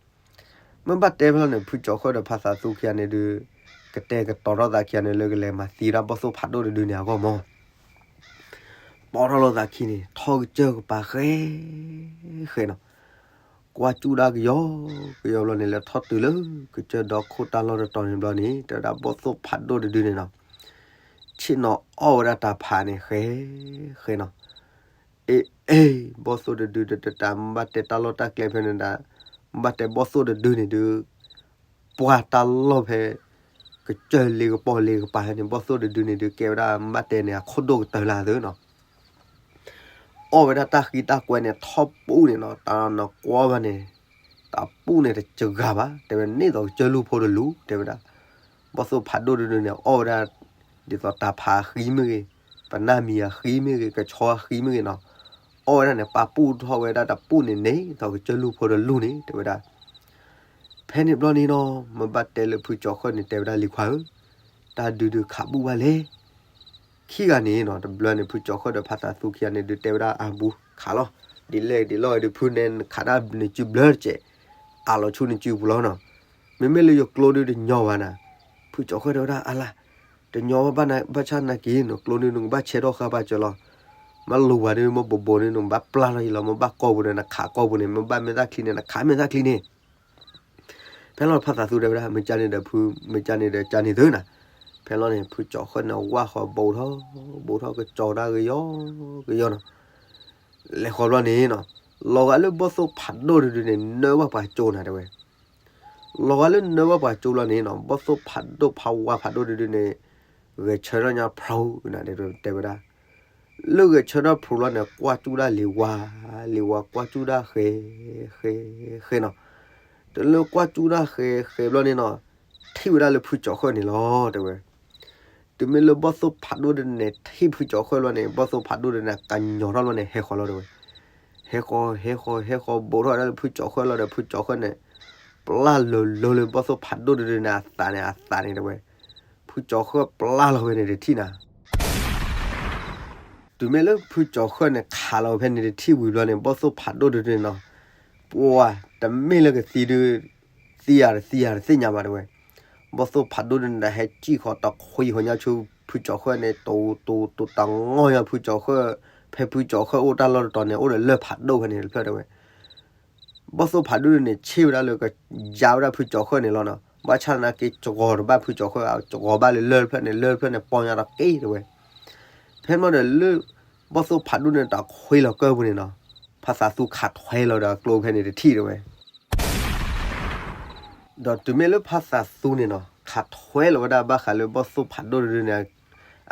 မ့ၢ်ဘၣ်တဲဖဲလီၤန့ၣ် ဖုကၠီၤဃၢၣ်ဒီးဖါသးသူခံဂၤန့ၣ်ဒု ကတဲာ်ကတီၤထီၣ်သးခံဂၤန့ၣ်လၢကလဲၤမၤသံဒၣ်ဘီၣ်သိၣ်ဖးဒိၣ်တဒုန့ၣ်အဂီၢ်မး, တီထီၣ်လိာ်သးခံန့ၣ် ထီၣ်ကစၢၢ်ကပၤဃဲ ဃဲနီၤ, ကွၢ်ကၠူၣ်ဒၣ်ကယီကယီဘျီန့ၣ် လဲၤထီၣ်တုၤလၢကစၢၢ်ဒီခိၣ်တၢ်လီၢ်တတီၤန့ၣ်ဘျီန့ၣ် တဲဝဲဒၣ်ဘီၣ်သိၣ်ဖးဒိၣ်တဒုန့ၣ်နီၤ, ဆ့ၣ်နီၤအီၣ်ဝဲဒၣ်တၢ်ဖးန့ၣ်ဃဲ ဃဲနီၤ. အ့ အ့ ဘီၣ်သိၣ်တဒုတတတၢ် မ့ၢ်ဘၣ်တဲတၢ်လီၢ်တၢ်ကျဲဖဲန့ၣ်ဒၣ်, မ့ၢ်ဘၣ်တဲဘီၣ်သိၣ်တဒုန့ၣ်ဒု ပှၢ်တၢ်လီၢ်ဖဲ ကစၢၢ်လ့ကပီၢ်လ့ကပၤန့ၣ် ဘီၣ်သိၣ်တဒုန့ၣ်ဒု ကဲဝဲဒၣ်မ့ၢ်ဘၣ်တဲန့ၣ် အခိၣ်ဒိၣ်ကတၢၢ်လၢသၢနီၤ. အီၣ်ဝဲဒၣ်တၢ်ဃံတၢ်ကွဲန့ၣ် ထီၣ်ပူၣ်န့ၣ်နီၤ, တၢ်နကွၢ်ဘၣ်န့ၣ် တၢ်ပူၣ်န့ၣ်တစှၤဘၣ်, တဲဝဲန့ၢ်သိးကစၢၢ်လူၢ်ဖိတလူၢ် တဲဝဲဒၣ်. ဘီၣ်သိၣ်ဖးဒိၣ်တဒုန့ၣ် အီၣ်ဝဲဒၣ် ဒ်သိးတၢ်ဖးအဃံမ့ၢ်ဂ့ၤ, ပနၢ်မံၤအဃံမ့ၢ်ဂ့ၤ, ကဆီအဃံမ့ၢ်ဂ့ၤနီၤ, အီၣ်ဝဲဒၣ်န့ၣ် ပာ်ပူၣ်ထီၣ်ဝဲဒၣ်တပူၣ်န့ၣ်န့ၢ်သိးကစၢၢ်လူၢ်ဖိတလူၢ်န့ၣ် တဲဝဲဒၣ်. ဖဲန့ၣ်ဘျီန့ၣ်နီၤ မ့ၢ်ဘၣ်တဲလၢဖုကၠီၤဃၢၣ်န့ၣ် တဲဝဲဒၣ် လံၤခွါဧၢ, တၢ်ဒုးဒုးခးဘူၣ်ဘၣ်လဲၣ်. ခံဂၤန့ၣ်နီၤ တဘျီန့ၣ် ဖုကၠီၤဃၢၣ်ဒီးဖါသးသူခံဂၤန့ၣ် ဒုးတဲဝဲဒၣ်အဘူးခးလီၤ. ဒ်လဲၣ်ဒ်လဲၣ်ဒီး ဖုနဲနခးတၢ်နစုဘျၢတစဲး, အးလီၤဆူနစုပူၤလီၤနီၤ. မ့မ့ၢ်လၢယကျိဒုးတညီဘၣ်နၤ. ဖုကၠီၤဃၢၣ်တဲဝဲဒၣ် အါလါ, တညီဘၣ်ဘၣ်ဆၣ်သနာ်က့ နကျိန့ၣ်နကဘၣ်ဆဲးထီၣ်ဃာ်ဘၣ်စၢၤလီၤ. မ့ၢ်လိၤဝဲဒီး မ့ၢ်ဘိးဘိးန့ၣ် နကဘၣ်ပျၢ်ထီၣ်အံၤလီၤ. မ့ၢ်ဘၣ်ကီၢ်ပူၤန့ၣ် နခးကီၢ်ပူၤန့ၣ်, မ့ၢ်ဘၣ်မဲာ်သၣ်ချံန့ၣ် နခးမဲာ်သၣ်ချံန့ၣ်. ဖဲလီၤဖါသးသူတဲဝဲဒၣ် မ့ၢ်ကန့ၣ်ဒီးဖု, မ့ၢ်ကန့ၣ်ဒီးကန့ၣ်သုနၤ. ဖဲလီၤန့ၣ် ဖုကၠီၤဃၢၣ်န့ၣ် ဝၢ်ဃီၤဘူးထီၣ်, ဘူးထီၣ်ကစီၤဒၣ်ဂ့ၤယီၤ, ဂ့ၤယီၤနီၤ. လဲၤဃီၤဘျီန့ၣ်နီၤ, လီၤဂာ်လၢဘီၣ်သိၣ်ဖးဒိၣ်တဒုန့ၣ် နၢဘၣ်ပှၤကၠိနၤတဲဝဲ. လီၤဂာ်လၢနၢဘၣ်ပှၤကၠိဘျီန့ၣ်နီၤ, ဘီၣ်သိၣ်ဖးဒိၣ်ဖးဝါဖးဒိၣ်တဒုန့ၣ် ဂဲၤဆၢထၢၣ်ညါဖျိနၤတဲဝဲဒၣ်. လၢဂဲၤဆၢထၢၣ်ဖျိလီၤန့ၣ် ကွၢ်ကၠူၣ်ဒၣ်လံၤဝါ, လံၤဝါကွၢ်ကၠူၣ်ဒၣ်ဃဲ, ဃဲ, ဃဲနီၤ. တလၢကွၢ်ကၠူၣ်ဒၣ်ဃဲဃဲဘျီန့ၣ်နီၤ, ထံၣ်ဝဲဒၣ်လၢဖုကၠီၤဃၢၣ်န့ၣ်လီၤတဲဝဲ. တုၤမ့ၢ်လၢဘီၣ်သိၣ်ဖးဒိၣ်တဒုန့ၣ် ထံၣ်ဖုကၠီၤဃၢၣ်ဘျီန့ၣ် ဘီၣ်သိၣ်ဖးဒိၣ်တဒုန့ၣ် ကညီၤထီၣ်ဘျီန့ၣ် ဟဲဃီၤလီၤတဲဝဲ. ဟဲဃီၤ ဟဲဃီၤ ဟဲဃီၤ ဘူးထီၣ်ဝဲဒၣ်လၢဖုကၠီၤဃၢၣ်လီၤဒီး ဖုကၠီၤဃၢၣ်န့ၣ် ပျၢ်လိၤလိၤလၢဘီၣ်သိၣ်ဖးဒိၣ်တဒုန့ၣ် အသးန့ၣ် အသးန့ၣ်တဲဝဲ. ဖုကၠီၤဃၢၣ်ပျၢ်လီၤဝဲန့ၣ်တထံၣ်နၤ. တုၤမ့ၢ်လၢဖုကၠီၤဃၢၣ်န့ၣ် ခးလီၤဝဲဖဲန့ၣ်တထံၣ်ဝံၤဘျီန့ၣ် ဘီၣ်သိၣ်ဖးဒိၣ်တဒုန့ၣ်နီၤ, ပှၤတမ့ၢ်လၢကသံဒုး သံဧါတသံဧါတသ့ၣ်ညါဘၣ်တဲဝဲ. ဘီၣ်သိၣ်ဖးဒိၣ်တဒုန့ၣ် ဟဲစံၣ်ဃီၤတခွံဃီၤညါဆူဖုကၠီၤဃၢၣ်န့ၣ် တိၤတိၤတိၤတၢ်ငီၢ်ညါဖုကၠီၤဃၢၣ်, ဖဲဖုကၠီၤဃၢၣ်အိၣ်တၢ်လီၢ်တတီၤန့ၣ် အိၣ်ဒီးလၢၢ်ဖးဒိၣ်ဖဲန့ၣ်တဖျၢၣ်တဲဝဲ. ဘီၣ်သိၣ်ဖးဒိၣ်န့ၣ် ဆ့ၣ်ဝဲဒၣ်လၢကယါဝဲဒၣ်ဖုကၠီၤဃၢၣ်န့ၣ်လီၤနီၤ. ဘၣ်ဆၣ်သနာ်က့ စှီၤတဘၣ်ဖုကၠီၤဃၢၣ်, စှီၤဘၣ်လၢလၢၢ်တဖျၢၣ်န့ၣ်, လၢၢ်တဖျၢၣ်န့ၣ် ပီညါတက့ၢ်တဲဝဲ. ဖဲမီဒီးလၢ ဘီၣ်သိၣ်ဖးဒိၣ်န့ၣ် တၢ်ခွ့လီၤကၢၢ်ပူၤန့ၣ်နီၤ, ဖါသးသူခးထွဲလီၤဒီးအကျိဖဲန့ၣ်တထံၣ်တဲဝဲ. ဒီးတုၤမ့ၢ်လၢဖါသးသူန့ၣ်နီၤ ခးထွဲလီၤဝဲဒၣ်ဘၣ်ဃးလၢဘီၣ်သိၣ်ဖးဒိၣ်တဒုန့ၣ်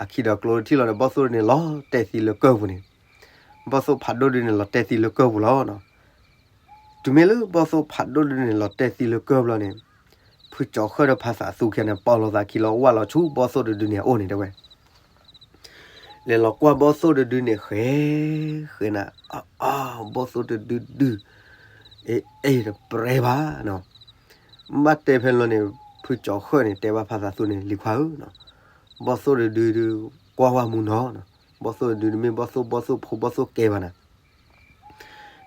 အခံဒီးကျိတထံၣ်လီၤဒီး ဘီၣ်သိၣ်တဒုန့ၣ် လီၤတဲာ်သံလၢကၢၢ်ပူၤန့ၣ်, ဘီၣ်သိၣ်ဖးဒိၣ်တဒုန့ၣ် လီၤတဲာ်သံလၢကၢၢ်ပူၤလီၤ. တုၤမ့ၢ်လၢဘီၣ်သိၣ်ဖးဒိၣ်တဒုန့ၣ် လီၤတဲာ်သံလၢကၢၢ်ပူၤလီၤန့ၣ်, ဖုကၠီၤဃၢၣ်ဒီးဖါသးသူခံဂၤန့ၣ် ပာ်လီၤသးခံလီၤဝၢ်လီၤဆူဘီၣ်သိၣ်တဒုန့ၣ်အအိၣ်န့ၣ်တဲဝဲ. လဲၤလီၤကွၢ်ဘီၣ်သိၣ်တဒုန့ၣ် ဃဲ, ဃဲနၤ, အအါ, ဘီၣ်သိၣ်တဒုဒု, အ့, အ့ၣ်တပြဲဘၣ်နီၤ. ဘၣ်တဲဖဲန့ၣ်လီၤန့ၣ်, ဖုကၠီၤဃၢၣ်န့ၣ် တဲဘၣ်ဖါသးသူန့ၣ် လံၤခွါဧၢ, ဘီၣ်သိၣ်တဒုဒု, ကွၢ်ဝဲမူနီၤ, ဘီၣ်သိၣ်တဒုတမ့ၢ်ဘီၣ်သိၣ်ဘီၣ်သိၣ်ဖိဘီၣ်သိၣ်ကဲဘၣ်နၤ.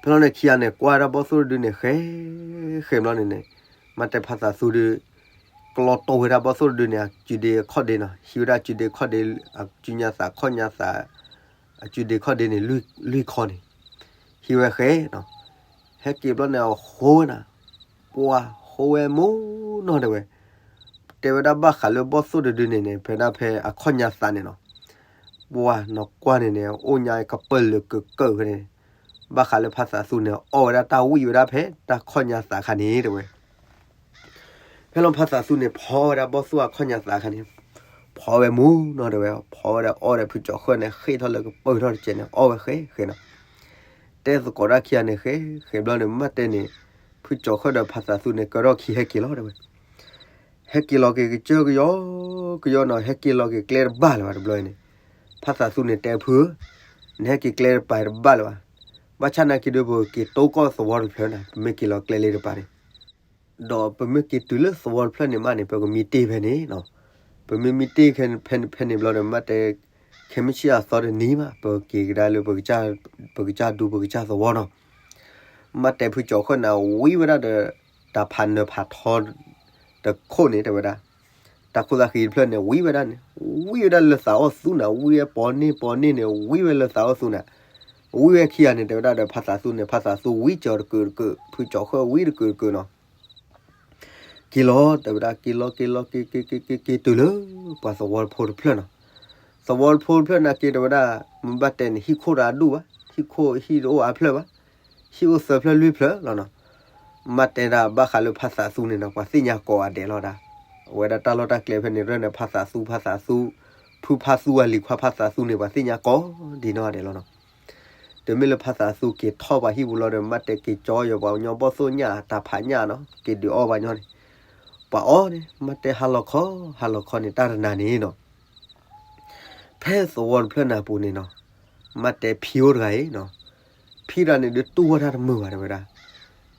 ဖဲလီၤန့ၣ်ခံဂၤန့ၣ် ကွၢ်ဝဲဒၣ်ဘီၣ်သိၣ်တဒုန့ၣ် ဃဲ, ဃဲဘျီန့ၣ်န့ၣ်, မ့ၢ်တဲဖါသးသူဒု, ကျီတိၢ်ဝဲဒၣ်ဘီၣ်သိၣ်တဒုန့ၣ် အစုဒ့အခီၣ်ဒ့နီၤ, ဟံးဝဲဒၣ်အစုဒ့အခီၣ်ဒ့, အစုညါသးခီၣ်ညါသး, အစုဒ့ခီၣ်ဒ့န့ၣ် လွံၢ်ခီန့ၣ်, ဟံးဝဲဃဲနီၤ. ဟဲက့ၤဘျီန့ၣ် အဃိဝဲနၤ, ပှၤဃိဝဲမူနီၤတဲဝဲ. တဲဝဲဒၣ်ဘၣ်ဃးလၢဘီၣ်သိၣ်တဒုန့ၣ်န့ၣ် ဖဲဒၣ်ဖဲအခီၣ်ညါသးန့ၣ်နီၤ, ပှၤနီၢ်ကွၢ်န့ၣ်န့ၣ် အိၣ်ညါကပၢၢ်လၢကကၢၢ်ဖဲန့ၣ်, ဘၣ်ဃးလၢဖါသးသူန့ၣ် အီၣ်ဝဲဒၣ်တၢ်ဝံၣ်ဝဲဒၣ်ဖဲတၢ်ခီၣ်ညါသးခါန့ၣ်တဲဝဲ. ဖဲလီၤဖါသးသူန့ၣ် ဖီဝဲဒၣ်ဘီၣ်သိၣ်အခီၣ်ညါသးခါန့ၣ်, ဖီဝဲမူနီၤတဲဝဲ, ဖီဝဲဒၣ်အီၣ်ဒီးဖုကၠီၤဃၢၣ်န့ၣ် ဃ့ၢ်ထီၣ်လၢကပၢၢ်ထီၣ်တကဲန့ၣ် အီၣ်ဝဲဃဲဃဲနီၤ. တဲသကိးတၢ်ခံဂၤန့ၣ် ဃဲဃဲဘျီန့ၣ် မ့ၢ်တဲန့ၣ်, ဖုကၠီၤဃၢၣ်ဒီးဖါသးသူန့ၣ် ကၢထီၣ်ခံဟဲက့ၤလီၤတဲဝဲ. ဟဲက့ၤလီၤက့ၤကစၢၢ်ကယီကယီနီၤ, ဟဲက့ၤလီၤက့ၤကျဲတဘၣ်လၢၤဘၣ်တဘျီအံၤန့ၣ်, ဖါသးသူန့ၣ်တဲဖုဧၢ, နဟဲက့ၤကျဲတပၤတဘၣ်လၢၤဘၣ်. ဘၣ်ဆၣ်သနာ်က့ဒီး ပက့ၤတိကီၢ်သဝီတဖျၢၣ်နၤ, ပမ့ၢ်က့ၤလီၤကျဲလၢတပၤန့ၣ်, ဒီးပမ့ၢ်က့ၤတုၤလၢသဝီတဖျၢၣ်န့ၣ်မးန့ၣ် ပကမံတ့ၢ်ဖဲန့ၣ်, ပမ့ၢ်မံတ့ၢ်ဖဲန့ၣ်ဖဲန့ၣ်ဘျီဒီး မ့ၢ်တဲ ခဲမုၢ်ဆ့ၣ်အသီတနံၤမး ပက့ၤကဒါလၢ ပကစၢ်ဒူပကစၢ်သဝီနီၤ. မ့ၢ်တဲဖုကၠီၤဃၢၣ်န့ၣ် ဝံဝဲဒၣ်ဒီး တၢ်ဖးနၢၤဖးထီ တခိၣ်န့ၣ် တဲဝဲဒၣ်, တၢ်ခိၣ်သးဃံတဖျၢၣ်န့ၣ် ဝံဝဲဒၣ်န့ၣ်, ဝံဝဲဒၣ်လၢသးအိၣ်သူနၤ, ဝံဝဲပိာ်န့ၢ်ပိာ်န့ၢ်န့ၣ် ဝံဝဲလၢသးအိၣ်သူနၤ. ဝံဝဲခံဂၤန့ၣ် တဲဝဲဒၣ်ဒီးဖါသးသူန့ၣ်, ဖါသးသူဝံစၢၤတကုာ်တကုာ်, ဖုကၠီၤဃၢၣ်ဝံတကုာ်တကုာ်နီၤ. က့ၤလီၤ တဲဝဲဒၣ်, က့ၤလီၤ က့ၤလီၤ က့ၤ က့ၤ က့ၤ က့ၤ က့ၤတုၤလၢ ပှၤသဝီတဖိတဖျၢၣ်နီၤ. သဝီတဖိတဖျၢၣ်နာ်က့ တဲဝဲဒၣ်, မ့ၢ်ဘၣ်တဲန့ၣ် ဟံၣ်ခိၣ်တအဒူၣ်ဘၣ်, ဟံၣ်ခိၣ်ဟံၣ်တအိၣ်အါဖျၢၣ်ဘၣ်, ဟံၣ်အိၣ်သၢဖျၢၣ်လွံၢ်ဖျၢၣ်လီၤနီၤ. မ့ၢ်တဲဒၣ်ဘၣ်ဃးလၢဖါသးသူန့ၣ်နီၤ ပှၤသ့ၣ်ညါကိးဂၤဒဲးလီၤဒၣ်. အဝဲဒၣ်တၢ်လီၢ်တၢ်ကျဲဖဲန့ၣ် ရဲၣ်န့ၣ် ဖါသးသူ ဖါသးသူ, ဖုဖါသူအလံၤခွါဖါသးသူန့ၣ် ပှၤသ့ၣ်ညါကိးဒ်နီၢ်ဂၤဒဲးလီၤနီၤ. တမ့ၢ်လၢဖါသးသူက့ၤထီၣ်ပှၤဟံၣ်ပူၤလီၤဒီး မ့ၢ်တဲက့ၤကၠီယီၤပှၤကညီဘီၣ်သိၣ်ညၣ် တၢ်ဖးညၣ်နီၤ, က့ၤဒုးအီၣ်ပှၤညီန့ၣ်, ပှၤအီၣ်န့ၣ် မ့ၢ်တဲဟါလီၤခီ ဟါလီၤခီန့ၣ် တၢ်တနၤန့ၣ်နီၤ. ဖဲသဝီတဖျၢၣ်န့ၣ်အပူၤန့ၣ်နီၤ, မ့ၢ်တဲဖံအိၣ်တဂၤအံၤနီၤ, ဖံတဂၤန့ၣ်ဒုးတူၢ်ဝဲတၢ်တမုာ်ဘၣ်တဲဝဲဒၣ်.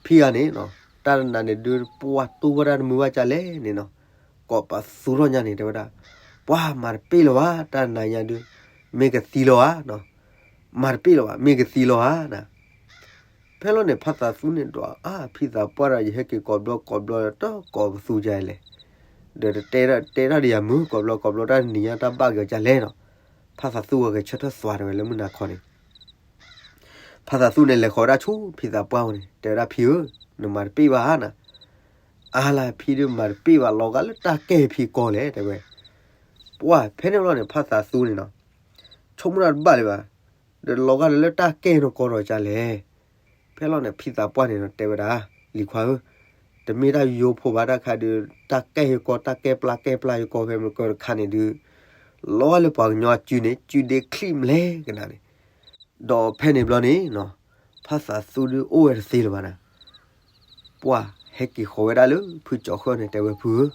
ဖံဂၤန့ၣ်နီၤ, တ တၢ်တနၤန့ၣ်ဒုး ပှၢ်တူၢ်ဝဲဒၣ်တမုာ်ဘၣ်ကလဲၣ်န့ၣ်နီၤ, ကိးပသူထီၣ်ညါန့ၣ် တဲဝဲဒၣ်, ပှၢ်မၤတပ့ၢ်လၢၤဘၣ် တၢ်တနၤညါဒုး, မ့ၢ်ကသံလၢၤဧါနီၤ, မၤတပ့ၢ်လၢၤဘၣ် မ့ၢ်ကသံလၢၤဧါနီၤ. ဖဲလီၤန့ၣ် ဖါသးသူန့ၣ်ဒီး အါ ဖံသးပှၢ်ဒီး ယဟဲက့ၤကိးဘျီကိးဘျီ တကိးပသူယလဲၣ်, ဒီးတတဲတၢ်ဒီးယၤမုာ် ကိးဘျီကိးဘျီတၢ်တနံၤညါတၢ်ဘၣ်က့ၤကလဲၣ်နီၤ. ဖါသးသူအဂဲၤဆၢထၢၣ်သွးတဲဝဲလၢမုၢ်နၤခီန့ၣ် ဖါသးသူန့ၣ် လဲၤဃီၤဝဲဒၣ်ဆူဖံသးပှၢ်အအိၣ်န့ၣ် တဲဝဲဒၣ် ဖံဧၢ, နမၤတပ့ၢ်ဘၣ်ဧါနီၤ. အါလၢဖံဒုးမၤတပ့ၢ်ဘၣ် လီၤဂာ်လၢတၢ်ကဲဖံကီၢ်လဲၣ် တဲဝဲ. ပှၢ် ဖဲန့ၣ်ဘျီန့ၣ် ဖါသးသူန့ၣ်နီၤ ဆိကမိၣ်တၢ်တဘၣ်လၢၤဘၣ်, ဒီးလီၤဂာ်လၢတၢ်ကဲနကီၢ်ဒီးကလဲၣ်. ဖဲလီၤန့ၣ် ဖံသးပှၢ်န့ၣ်ဒီးတဲဝဲဒၣ်, လံၤခွါဧၢ, တမ့ၢ်တၢ်ယိယိဖိဘၣ် တၢ်ခါဒုး တၢ်ကဲယကီၢ် တၢ်ကဲပျၢ်ကဲပျၢ်ယကီၢ်ဖဲမုၢ်ကၢတခါန့ၣ်ဒုး လီၤဂာ်လၢပှၤကညီအစုန့ၣ် စုဒ့ချံၣ်မလဲၣ်ကနၣ်န့ၣ်, ဒီးဖဲန့ၣ်ဘျီန့ၣ်နီၤ ဖါသးသူဒုးအိၣ်ဝဲတသ့လၢၤဘၣ်နီၤ. ပှၢ် ဟဲက့ၤဃီၤဝဲဒၣ်လၢဖုကၠီၤဃၢၣ်န့ၣ် တဲဝဲ ဖုဧၢ,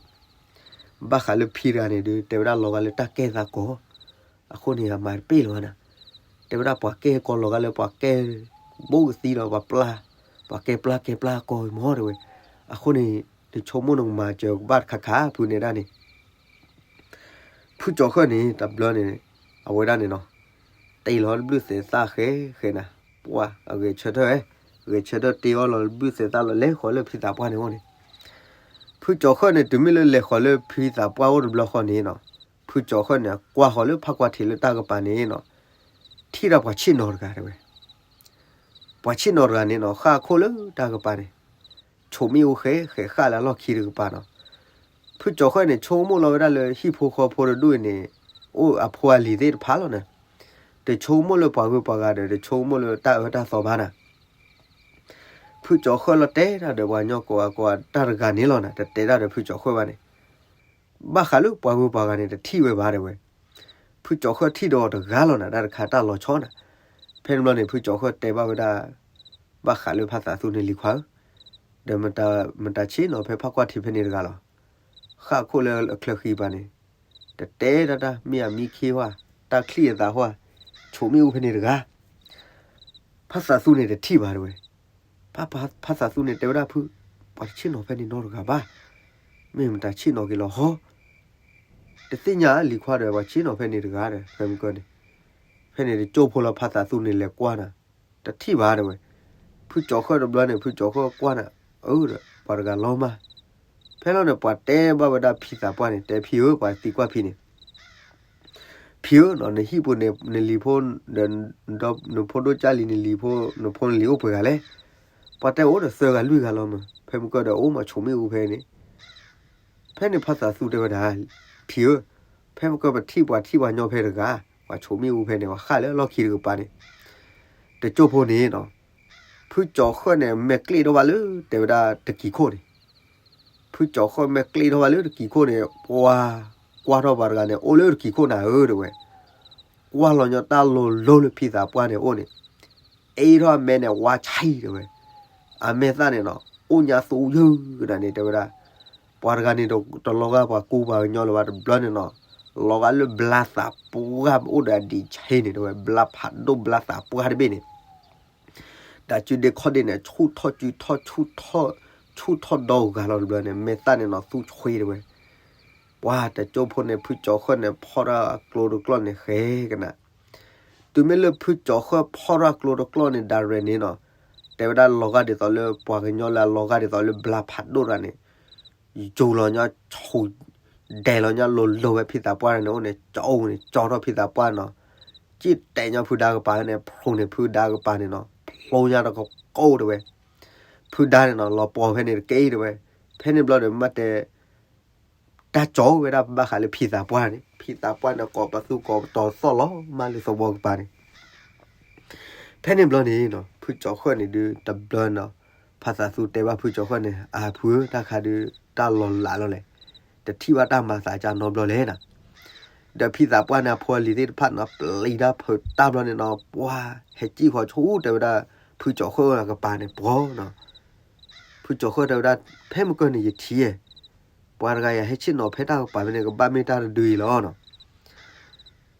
ဘၣ်ဃးလၢဖံတဂၤန့ၣ်ဒုး တဲဝဲဒၣ်လီၤဂာ်လၢတၢ်ကဲသးကီၢ်, အဃိန့ၣ် အမၤတပ့ၢ်လၢၤဘၣ်နီၤ. တဲဝဲဒၣ်ပှၤကဲကီၢ်လီၤဂာ်လၢပှၤကဲ ဘိကသံဒီးပှၤပျၢ်, ပှၤကဲပျၢ်ကဲပျၢ်ကီၢ်မ့ၢ်တဲဝဲ, အဃိန့ၣ် နဆိကမိၣ်နကမၤစၢၤကဘၣ်တခါခါ ဖုန့ၣ်ဒၣ်န့ၣ် ဖုကၠီၤဃၢၣ်န့ၣ် တဘျီန့ၣ် အဝဲဒၣ်န့ၣ်နီၤ တ့လီၤတဘျုးသဲးသၣ်ဃဲဃဲနၤ, ပှၢ် အဂဲၤဆၢထၢၣ်, ဂဲၤဆၢထၢၣ်တ့အီၤလီၤတဘျုးသဲးသၣ်လီၤ လဲၤဃီၤလၢဖံသးပှၢ်န့ၣ်အိၣ်န့ၣ်, ဖုကၠီၤဃၢၣ်န့ၣ် တုၤမ့ၢ်လၢလဲၤဃီၤလၢဖံသးပှၢ်အိၣ်တဘျီဃီန့ၣ်နီၤ, ဖုကၠီၤဃၢၣ်န့ၣ် ကွၢ်ဃီၤလၢဖးကွၢ်ထံးလၢတၢ်ကပၤန့ၣ်နီၤ, ထံၣ်ဒီးပှၤဆ့ၣ်နီၤတဂၤတဲဝဲ ပှၤဆ့ၣ်နီၤတဂၤန့ၣ်နီၤ ဃၣ်ခိၣ်လၢတၢ်ကပၤန့ၣ်, ဆိးမ့ၣ်အူဃဲဃဲဃၣ်လၢအလီၢ်ခံတကပၤနီၤ. ဖုကၠီၤဃၢၣ်န့ၣ် ဆိကမိၣ်လီၤဝဲဒၣ်လၢဟံၣ်ဖိဃီဖိတဒူၣ်အံၤန့ၣ် အိၣ်အဖိအလံၤသ့ၣ်တဖၣ်လီၤန့ၣ်, တဆိကမိၣ်လၢပှၤဂုၤပှၤဂၤဒီး တဆိကမိၣ်လၢတၢ်အၢတၢ်သီဘၣ်နီၤ. ဖုကၠီၤဃၢၣ်လီၤတဲတၢ်ဒီးပှၤကညီကိးဂၤကိးဂၤတၢ်တဂၤန့ၣ်လီၤနီၤ, တတဲတၢ်ဒီးဖုကၠီၤဃၢၣ်ဘၣ်န့ၣ် ဘၣ်ဃးလၢပှၤဂုၤပှၤဂၤန့ၣ် တထံၣ်ဝဲဘၣ်တဲဝဲ. ဖုကၠီၤဃၢၣ်ထံၣ်ဒီးတဂၤလီၤနၤ တၢ်တခါတၢ်လီၤဆီနၤ. ဖဲန့ၣ်ဘျီန့ၣ် ဖုကၠီၤဃၢၣ်တဲဘၣ်ဝဲဒၣ် ဘၣ်ဃးလၢဖါသးသူန့ၣ် လံၤခွါဧၢ, ဒီးမတၤဆ့ၣ်နီၤဖဲဖးကွၢ်ထံဖဲန့ၣ်တဂၤလီၤ. ဃၣ်ခိၣ်လၢအချၢဃံပၤန့ၣ် တတဲတၢ်တၢ် မ့ၢ်အမံခ့ဝါ, တၢ်ချံၣ်အသးဟါ, ဆိးမ့ၣ်အူဖဲန့ၣ်တဂၤ ဖါသးသူန့ၣ်တထံၣ်ဘၣ်တဲဝဲ. ဖါ ဖါသးသူန့ၣ်တဲဝဲဒၣ်ဖု, ပှၤတဆ့ၣ်နီၤဖဲန့ၣ်နီတဂၤဘၣ်. မ့ၢ်မတၤဆ့ၣ်နီၤက့ၤလီၤဟီ, တသ့ၣ်ညါလံၤခွါဒီး ပှၤဆ့ၣ်နီၤဖဲန့ၣ်တဂၤဒီး ဖဲမုၢ်ကၢန့ၣ်, ဖဲန့ၣ်တကၠိဖိလၢဖါသးသူန့ၣ်လဲၤကွၢ်နၤ, တထံၣ်ဘၣ်တဲဝဲ. ဖုကၠီၤဃၢၣ်တဘျီန့ၣ် ဖုကၠီၤဃၢၣ်ကွၢ်နၤ, အၢဒီး ပှၤတဂၤလီၤမၢ်. ဖဲလီၤန့ၣ် ပှၤတဲဘၣ်ဝဲဒၣ်ဖံသးပှၢ်န့ၣ် တဲဖံဧၢ ပှၤသံကွၢ်ဖံန့ၣ် ဖံဧၢနီၤ နဟံၣ်ပူၤန့ၣ် နလံၤဖိ ဒီး နဖိဒိၣ်ကၢ်လံၤ နလံၤဖိ နဖိနလံၤအိၣ်ပှဲၤဂၤလဲၣ်. ပှၤတဲအိၣ်ဒီးသၢဂၤလွံၢ်ဂၤလီၤမၢ်, ဖဲမုၢ်ကၢဒီးအိၣ်မးဆိးမ့ၣ်အူဖဲန့ၣ်. ဖဲန့ၣ်ဖါသးသူတဲဝဲဒၣ်, ဖံဧၢ, ဖဲမုၢ်ကၢပထံၣ်ပှၤထံၣ်ပှၤညီဖဲတဂၤ, ပှၤဆိးမ့ၣ်အူဖဲန့ၣ် ပှၤဃၣ်လၢအလီၢ်ခံတကပၤန့ၣ် တကၠိဖိန့ၣ်နီၤ, ဖုကၠီၤဃၢၣ်န့ၣ် မဲာ်ကျ့ၣ်ထီၣ်ဘၣ်လၢတဲဝဲဒၣ်တကံၤခိၣ်န့ၣ် ဖုကၠီၤဃၢၣ်မဲာ်ကျ့ၣ်ထီၣ်ဘၣ်လၢတကံၤခိၣ်န့ၣ် ပှၤ ကွၢ်ထီၣ်ပှၤတဂၤန့ၣ် အိၣ်လၢတကံၤခိၣ်နၤဧၢတဲဝဲ. ကွၢ်လီၤညီတၢ်လိၤလိၤလၢဖံသးပှၢ်န့ၣ်အိၣ်န့ၣ်, အ့ၣ်ထီၣ်အမဲာ်န့ၣ် ဝါဆံတဲဝဲ. အမဲာ်သၣ်န့ၣ်နီၤ အိၣ်ညါသူယုၢ်ကနၤန့ၣ်တဲဝဲဒၣ်. ပှၤတဂၤန့ၣ်တလီၤဂာ်ပှၤကူပှၤကညီလၢၤဘၣ်တဘျီန့ၣ်နီၤ, လီၤဂာ်လၢဘျါသးပှၢ်အိၣ်ဒီးအဒံးဆံန့ၣ်တဲဝဲ, ဘျါဖးဒိၣ်ဘျါသးပှၢ်တဘ့ၣ်န့ၣ် တၢ်စုဒ့ခီၣ်ဒ့န့ၣ် ဆူၣ်ထီၣ်စုထီၣ် ဆူၣ်ထီၣ်ဒီဂၤလီၤတဘျီန့ၣ် မဲာ်သၣ်န့ၣ်နီၤ သူဆွ့တဲဝဲ. ပှၤတကၠိဖိန့ၣ် ဖုကၠီၤဃၢၣ်န့ၣ် ဖီၣ်ထီၣ်အကျိတကျီၢ်န့ၣ်ဃဲကနၤ. တုၤမ့ၢ်လၢဖုကၠီၤဃၢၣ်ဖီၣ်ထီၣ်အကျိတကျီၢ်န့ၣ် ဒၣ်ရဲၣ်န့ၣ်နီၤ, တဲဝဲဒၣ်လီၤဂာ်ဒ်သိးလၢပှၤကညီလၢအလီၤဂာ်ဒ်သိးလၢဘျါဖးဒိၣ်တဂၤန့ၣ် ယူၤလီၤညီဆူၣ် ဒဲးလီၤညီလိၤလိၤဝဲဖံသးပှၢ်န့ၣ်အိၣ်န့ၣ် ကၠီအိၣ်န့ၣ် ကၠီထီၣ်ဖံသးပှၢ်နီၤ, ကၠံၣ်တဲာ်ညီဖုဒါကပၤန့ၣ်နီၤ, ဖျိညါတကကိၣ်တဲဝဲ. ဖုဒါန့ၣ်နီၤ လီၤပှီၤဖဲန့ၣ်တက့ၢ်တဲဝဲ. ဖဲန့ၣ်ဘျီဒီးမ့ၢ်တဲ တၢ်ကၠီဝဲဒၣ်ဘၣ်ဃးလၢဖံသးပှၢ်န့ၣ်, ဖံသးပှၢ်န့ၣ် ကိးပသူကိးပတီၤသီၣ်လီၤမၢ်လၢသဝီကပၤန့ၣ် ဖဲန့ၣ်ဘျီန့ၣ်နီၤ ဖုကၠီၤဃၢၣ်န့ၣ်ဒုးတဘျီနီၤ, ဖါသးသူတဲဘၣ်ဖုကၠီၤဃၢၣ်န့ၣ်, အၢ ဖုဧၢ တၢ်ခါဒုး တၢ်လီၤလးလီၤလဲၣ်, တထံၣ်ဘၣ်တၢ်မၤသးကၢ်နီတဘျီလဲၣ်နီၤ. ဒီးဖံသးပှၢ်န့ၣ် အဖိအလံၤသ့ၣ်တဖၣ်န့ၣ် ပျံၤတၢ်ဖုးတၢ်ဘျီန့ၣ်နီၤ, ပှၤဟဲစံၣ်ဃီၤဆူတဲဝဲဒၣ် ဖုကၠီၤဃၢၣ်အကပၤန့ၣ် ပှီၤနီၤ. ဖုကၠီၤဃၢၣ်တဲဝဲဒၣ် ဖဲမုၢ်ကၢၢ်န့ၣ် ယထံၣ်ဧါ ပှၤတဂၤယၤဟဲဆ့ၣ်နီၤဖဲတၢ်ကပၤဖဲန့ၣ် ကဘၣ်မ့ၢ်တၢ်တဒုအံၤလီၤနီၤ.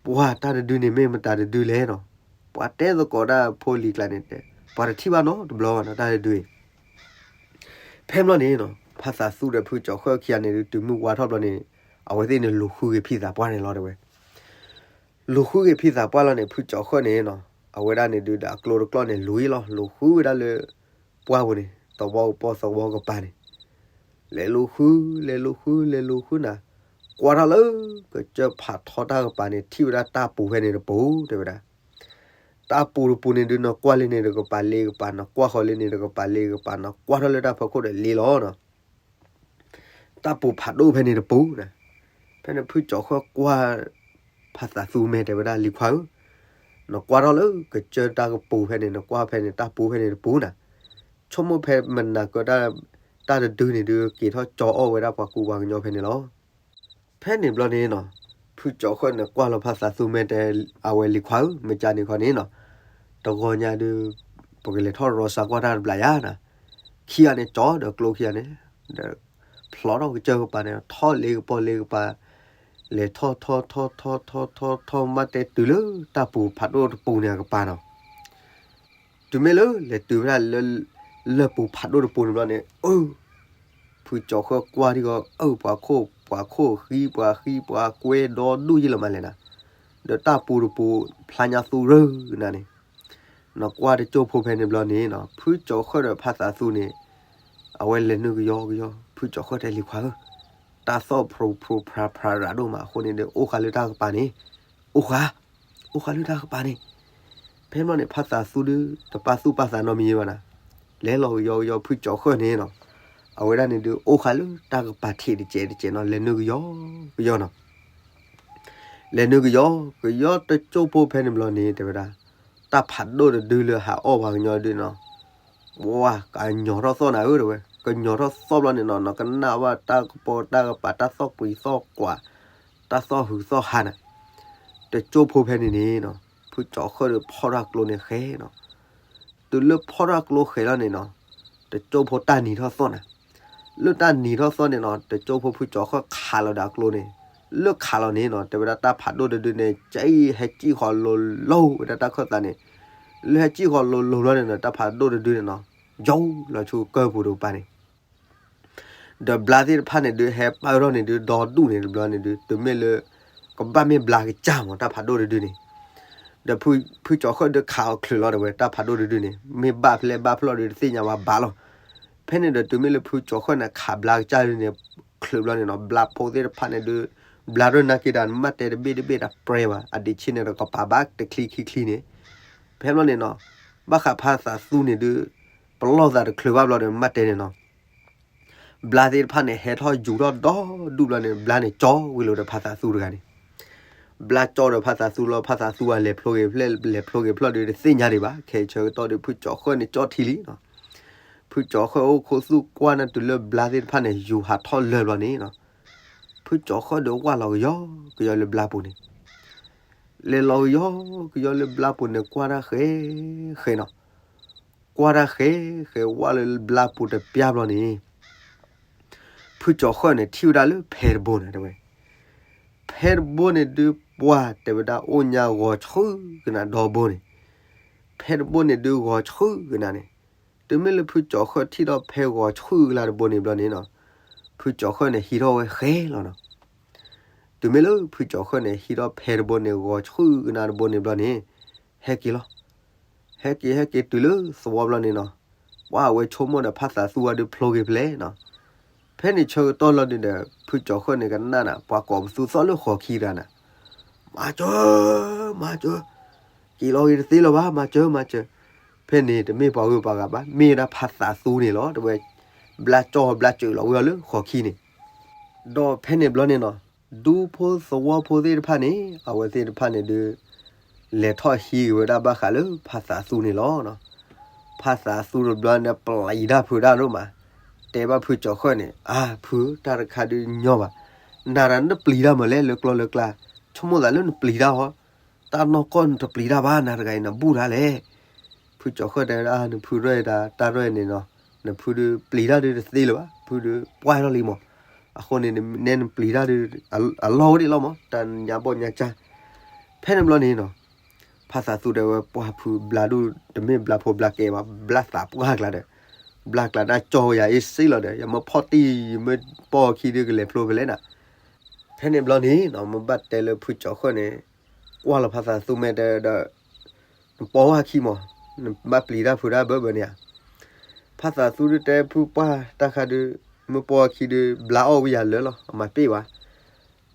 ပှၤတၢ်တဒုန့ၣ်မ့ၢ်မတၤတဒုလဲၣ်နီၤ. ပှၤတဲသကိးတၢ်ဖိလံၤကျါန့ၣ်တဲ, ပှၤတထံၣ်ဘၣ်နီတဘျီဘၣ်နီၤ တၢ်တဒုအံၤ. ဖဲ ဖဲဘျီန့ၣ်နီၤ ဖါသးသူဒီးဖုကၠီၤဃၢၣ်ခံဂၤန့ၣ်ဒုး တုၤမုၢ်ဝါထီၣ်ဘျီန့ၣ် အဝဲသ့ၣ်န့ၣ်လူၤဃုက့ၤဖံသးပှၢ်န့ၣ်လီၤတဲဝဲ. လူၤဃုက့ၤဖံသးပှၢ်လီၤန့ၣ် ဖုကၠီၤဃၢၣ်န့ၣ်နီၤ အဝဲဒၣ်န့ၣ်ဒုးဒီးအကျိတကျိန့ၣ်လူၤအံၤလီၤ လူၤဃုဝဲဒၣ်လၢ ပှၢ်ပူၤန့ၣ် သဝီကပီၤသဝီကပၤန့ၣ် လဲၤလူၤဃု လဲၤလူၤဃု လဲၤလူၤဃုနၤ ကွၢ်ထီၣ်လၢ ကစၢၢ်ဖးထီတၢ်ကပၤန့ၣ် ထံၣ်ဝဲဒၣ်တၢ်ပူၤဖဲန့ၣ်တပူၤတဲဝဲဒၣ်. တၢ်ပူၤတပူၤန့ၣ်ဒုး နကွၢ်လၢန့ၣ်တကပၤလ့ကပၤ နကွၢ်ဃီၤလၢန့ၣ်တကပၤလ့ကပၤ နကွၢ်ထီၣ်လၢတၢ်ဖီခိၣ်ဒီးလ့လီၤနီၤ. တၢ်ပူၤဖးဒိၣ်ဖဲန့ၣ်တပူၤနၤ. ဖဲန့ၣ်ဖုကၠီၤဃၢၣ်ကွၢ် ဖါသးသူမဲာ်တဲဝဲဒၣ် လံၤခွါဧၢ, နကွၢ်ထီၣ်လၢကစၢၢ်တၢ်ကပူၤဖဲန့ၣ် နကွၢ်ဖဲန့ၣ် တၢ်ပူၤဖဲန့ၣ်တပူၤနၤ. ဆိကမိၣ်ဖဲမနၤကၢတၢ်တဒုန့ၣ်ဒုး က့ၤထီၣ်ကၠီအီၣ်ဝဲဒၣ်ပှၤကူပှၤကညီဖဲန့ၣ်လီၤ. ဖဲန့ၣ်ဘျီန့ၣ်နီၤ ဖုကၠီၤဃၢၣ်န့ၣ်ကွၢ်လီၤဖါသးသူမဲာ်တဲ အဝဲလံၤခွါဧၢ မ့ၢ်ကန့ၣ်ခီန့ၣ်နီၤ တဂီၤညါဒုး ပကလဲၤထီၣ်ရီစါကွၢ်တၢ်တဘျီယါနၤ. ခံဂၤန့ၣ်ကၠီဒီးကျိခံဂၤန့ၣ် ဒီးဖျီထီၣ်ကစၢၢ်ကပၤန့ၣ် ထီၣ်လ့ကပီၤလ့ကပၤ လဲၤထီၣ်ထီၣ်ထီၣ်ထီၣ်ထီၣ်ထီၣ်ထီၣ်မးတဲတုၤလၢတၢ်ပူၤဖးဒိၣ်တပူၤန့ၣ်အကပၤနီၤ. တုၤမ့ၢ်လၢလဲၤတုၤဝဲဒၣ်လၢ လၢၢ်ပူၤဖးဒိၣ်တပူၤန့ၣ်ဘျီန့ၣ် အၢ ဖုကၠီၤဃၢၣ်ကွၢ်ထံဂီၤ အၢ ပှၤခိၣ် ပှၤခိၣ်ဃံ ပှၤဃံ ပှၤကွဲဒီဒူၣ်ယံလီၤမးလဲၣ်နၤ. ဒီးတၢ်ပူၤတပူၤ ဖျါညါသူရၢနၤန့ၣ် နကွၢ်တကၠိၢ်ဖိဖဲန့ၣ်ဘျီန့ၣ်နီၤ ဖုကၠီၤဃၢၣ်ဒီးဖါသးသူန့ၣ် အဝဲလဲၤနုာ်ကယီကယီ ဖုကၠီၤဃၢၣ်တဲလံၤခွါဧၢ, တၢ်သီၣ်ဖျိဖျိဖျါဖျါရၤဒိၣ်မးအဃိန့ၣ်ဒီး အိၣ်ဃာ်လၢတၢ်ကပၤန့ၣ်, အိၣ်ဃာ်, အိၣ်ဃာ်လၢတၢ်ကပၤန့ၣ်. ဖဲဘျီန့ၣ် ဖါသးသူဒုး တပာ်သူၣ်ပာ်သးနီတမံၤဘၣ်နၤ, လဲၤလီၤကယီကယီ ဖုကၠီၤဃၢၣ်န့ၣ်နီၤ, အဝဲဒၣ်န့ၣ်ဒုး အိၣ်ဃာ်လၢတၢ်ကပၤထံးတစဲးတစဲးနီၤ လဲၤနုာ်ကယီကယီနီၤ. လဲၤနုာ်ကယီကယီတကၠိၢ်ဖိဖဲန့ၣ်ဘျီန့ၣ် တဲဝဲဒၣ်, တၢ်ဖးဒိၣ်တဒုလၢဟးအီၣ်ပှၤကညီဒုးနီၤ, ပှၤကညီၤထီၣ်သီၣ်နၤဧၢ တဲဝဲ, ကညီၤထီၣ်သီၣ်ဘျီန့ၣ်နီၤ နကနၣ်ဘၣ်တၢ်ကပီၤတၢ်ကပၤ တၢ်သီၣ်ပှံၤသီၣ်ကွး, တၢ်သီၣ်ဟုးသီၣ်ဟးနၤ. တကၠိၢ်ဖိဖဲန့ၣ်န့ၣ်နီၤ ဖုကၠီၤဃၢၣ်ဒီးဖီၣ်ထီၣ်ကျိန့ၣ်ဃဲနီၤ. တုၤလၢဖီၣ်ထီၣ်ကျိဃဲလီၤန့ၣ်နီၤ, တကၠိၢ်ဖိတၢ်နံၤထီၣ်သီၣ်နၤ. လၢတၢ်နံၤထီၣ်သီၣ်န့ၣ်နီၤ တကၠိၢ်ဖိဖုကၠီၤဃၢၣ်ခးလီၤဒီးအကျိန့ၣ်, လၢခးလီၤန့ၣ်နီၤ တဲဝဲဒၣ်တၢ်ဖးဒိၣ်တဒုန့ၣ် ကဟဲစံၣ်ဃီၤလိၤလိၤဝဲဒၣ်တၢ်ခၢၣ်သးန့ၣ်, လၢဟဲစံၣ်ဃီၤလိၤလိၤလီၤန့ၣ်နီၤ တၢ်ဖးဒိၣ်တဒုန့ၣ်နီၤ, ယီၤလီၤဆူကၢၢ်ပူၤတကပၤန့ၣ် ဒီးဘျါသ့ၣ်တဖၣ်န့ၣ်ဒုး ဟဲပၢၢ်ထီၣ်န့ၣ်ဒုး ဒီဒူၣ်န့ၣ်တဘျီန့ၣ်ဒုး တုၤမ့ၢ်လၢ ကဘၣ်မ့ၢ်ဘျါကစၢ်မး တၢ်ဖးဒိၣ်တဒုန့ၣ်, ဒီးဖုကၠီၤဃၢၣ်ဒုးခးအီၤချုးလီၤတဲဝဲ တၢ်ဖးဒိၣ်တဒုန့ၣ် မ့ၢ်ဘၣ်ဖဲလဲၣ်ဘၣ်ဖျီၣ်ဒုးတသ့ၣ်ညါဘၣ်ဘၣ်လီၤ. ဖဲန့ၣ်ဒီးတုၤမ့ၢ်လၢဖုကၠီၤဃၢၣ်န့ၣ် ခးဘျါကစၢ်ဒုးန့ၣ် ချုးဘျီန့ၣ်နီၤ ဘျါဖိသ့ၣ်တဖၣ်န့ၣ်ဒုး ဘျါထီၣ်နၢ်က့တၢ် မ့ၢ်တဲတဘ့ၣ်တဘ့ၣ်တၢ်ပြဲဘၣ် အဒံးဆ့န့ၣ်ဒီးကပၤဘၣ်တချံခံချံန့ၣ်, ဖဲဘျီန့ၣ်နီၤ ဘၣ်ဃးဖါသးသူန့ၣ်ဒုး ပလီၢ်သးတချုးဘၣ်ဘျီဒီး မ့ၢ်တဲန့ၣ်နီၤ ဘျါသ့ၣ်တဖၣ်န့ၣ် ဟဲထီၣ်ယူၤထီၣ်ဒီဒူၣ်ဘျီန့ၣ် ဘျါန့ၣ်ကၠီဝံၤလီၤဒီးဖါသးသူတဂၤန့ၣ်, ဘျါကၠီဒီးဖါသးသူလီၤ ဖါသးသူအလဲၤဖျိက့ၤဖျၢၣ် လဲၤဖျိက့ၤဖျီၣ်ဒုးတသ့ၣ်ညါဒံးဘၣ် ခဲအံၤဆၢကတီၢ်ဒုး ဖုကၠီၤဃၢၣ်န့ၣ်ကၠီထံလံနီၤ, ဖုကၠီၤဃၢၣ်အိၣ်ခိးသူၣ်ကွၢ်နၤတုၤလၢဘျါသ့ၣ်တဖၣ်န့ၣ် ယူၤဟးထီၣ်လၢာ်ဘျီန့ၣ်နီၤ, ဖုကၠီၤဃၢၣ်ဒုးဝၢ်လီၤကယီကယီလၢဘျါပူၤန့ၣ် လဲၤလီၤကယီကယီလၢဘျါပူၤန့ၣ် ကွၢ်တၢ်ဃဲဃဲနီၤ, ကွၢ်တၢ်ဃဲဃဲဝၢ်လၢဘျါပူၤတပျၢ်ဘျီန့ၣ် ဖုကၠီၤဃၢၣ်န့ၣ် ထံၣ်ဝဲဒၣ်လၢဖဲတဘိန့ၣ်တဲဝဲ, ဖဲတဘိန့ၣ်ဒုးပှၢ်တဲဝဲဒၣ်အိၣ်ညါဂီၤဆှုၣ်ကနၤဒီဘိန့ၣ်, ဖဲတဘိန့ၣ်ဒုးဂီၤဆှုၣ်ကနၤန့ၣ်, တုၤမ့ၢ်လၢဖုကၠီၤဃၢၣ်ထံၣ်ထီၣ်ဖဲဂီၤဆှုၣ်ကနၤတဘိန့ၣ်ဘျီန့ၣ်နီၤ, ဖုကၠီၤဃၢၣ်န့ၣ်ဟံးထီၣ်ဝဲဃဲလီၤနီၤ. တုၤမ့ၢ်လၢဖုကၠီၤဃၢၣ်န့ၣ် ဟံးထီၣ်ဖဲတဘိန့ၣ် ဂီၤဆှုၣ်ကနၤတဘိန့ၣ်ဘျီန့ၣ်, ဟဲက့ၤလီၤ. ဟဲက့ၤဟဲက့ၤတုၤလၢသဝီဘျီန့ၣ်နီၤ, ပှၢ်အဝဲဆိကမိၣ်ဒီးဖါသးသူဝဲဒုးဖျိက့ၤဖဲလဲၣ်နီၤ. ဖဲန့ၣ်ဆၢကတီၢ်လီၤဒုးဒီး ဖုကၠီၤဃၢၣ်န့ၣ်ကနၣ်နၤ ပှၤကိးပသူသီၣ်လၢဃီၤခံတဂၤနၤ, မၤစၢၤ, မၤစၢၤ, က့ၤလီၤက့ၤတသ့လၢၤဘၣ် မၤစၢၤ မၤစၢၤ. ဖဲန့ၣ်တမ့ၢ်ပှၤဂုၤပှၤဂၤဘၣ် မ့ၢ်ဝဲဒၣ်ဖါသးသူန့ၣ်လီၤ တဲဝဲ, ဘျါကၠီဘျါစၢၤလီၤဝဲအီၤလၢဃီၤခံန့ၣ် ဒီးဖဲန့ၣ်ဘျီန့ၣ်နီၤ, ဒူဖိသဝီဖိသ့ၣ်တဖၣ်န့ၣ် အဝဲသ့ၣ်တဖၣ်န့ၣ်ဒုး လဲၤထီၣ်ဟံးက့ၤဝဲဒၣ်ဘၣ်ဃးလၢဖါသးသူန့ၣ်လီၤ. ဖါသးသူတဘျီန့ၣ်ပျံၤတၢ်ဖုးတၢ်ဒိၣ်မး, တဲဘၣ်ဖုကၠီၤဃၢၣ်န့ၣ်, အါဖု တၢ်တခါဒုးညီဘၣ်, နၤတၢ်နပျံၤတၢ်မးလဲၣ်လၢကျီလၢကျါ, ဆိကမိၣ်သးလၢနပျံၤတၢ်ဟီ, တၢ်နီၢ်ကီၢ်နတပျံၤတၢ်ဘၣ် နၤတဂၤအံၤ နဘူၣ်တၢ်လဲၣ် ဖုကၠီၤဃၢၣ်တဲဝဲဒၣ် နဖုရဲၣ်တၢ် တၢ်ရဲၣ်န့ၣ်နီၤ, နဖုဒုးပျံၤတၢ်ဒုးတသ့လၢၤဘၣ်, ဖုဒုးပှၢ်ထီၣ်လံမး, အဃိန့ၣ် နဲနပျံၤတၢ်ဒုး အလီၢ်ဝဲဒၣ်လီၤမး, တၢ်ညါဘီၣ်ညါကၢ်. ဖဲန့ၣ်ဘျီန့ၣ်နီၤ, ဖါသးသူတဲဝဲပှၢ်ဖုဘျါဒုး တမ့ၢ်ဘျါဖိဘျါကဲဘၣ်, ဘျါသးပှၢ်ကျါဒီး, ဘျါကျါန့ၣ်ကၠီယၤအ့စ့လီၤဒီး ယမ့ၢ်ဖီၣ်တံၢ် ယမ့ၢ်ပိာ်အခံဒီးကလဲၤဖျိဖဲလဲၣ်နၤ. ဖဲန့ၣ်ဘျီန့ၣ်နီၤ မ့ၢ်ဘၣ်တဲလၢဖုကၠီၤဃၢၣ်န့ၣ် ကွၢ်လီၤဖါသးသူမဲာ်တဲဒီး နပိာ်ဝဲခံမး, နဘၣ်ပျံၤတၢ်ဖုးတၢ်ဘၢဘၢန့ၣ်ဧါ. ဖါသးသူဒုးတဲဖုပှၢ်တၢ်ခါဒုး မ့ၢ်ပိာ်အခံဒုး ဘျါအီၣ်ဝံယၤလၢာ်လီၤ အမၤပ့ၢ်ဝဲ.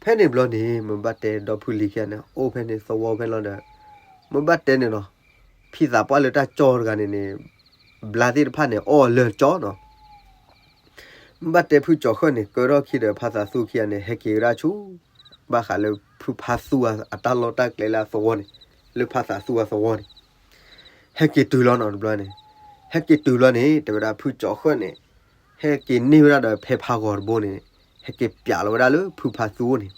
ဖဲန့ၣ်ဘျီန့ၣ် မ့ၢ်ဘၣ်တဲဒီဖုလံၤခံဂၤန့ၣ် အိၣ်ဖဲန့ၣ်သဝီဖဲလီၤဒီး မ့ၢ်ဘၣ်တဲန့ၣ်နီၤ ဖံသးပှၢ်လၢတၢ်ကၠီတဂၤန့ၣ်န့ၣ် ဘျါသ့ၣ်တဖၣ်န့ၣ် အီၣ်လၢာ်ကၠီနီၤ. မ့ၢ်ဘၣ်တဲဖုကၠီၤဃၢၣ်န့ၣ် ကၢထီၣ်ခံဒီးဖါသးသူခံဂၤန့ၣ် ဟဲက့ၤဝဲဒၣ်ဆူ ဘၣ်ဃးလၢဖုဖါသူအတၢ်လီၢ်တၢ်ကျဲလၢအသဝီန့ၣ် လၢဖါသးသူအသဝီန့ၣ် ဟဲက့ၤတုၤလီၤနီၤတဘျီန့ၣ်, ဟဲက့ၤတုၤလီၤန့ၣ် တဲဝဲဒၣ်ဖုကၠီၤဃၢၣ်န့ၣ် ဟဲက့ၤန့ၢ်ဝဲဒၣ်ဒီးဖဲဖးဂီၤတဘိန့ၣ် ဟဲက့ၤပျးလီၤဝဲဒၣ်လၢဖုဖါသူန့ၣ်,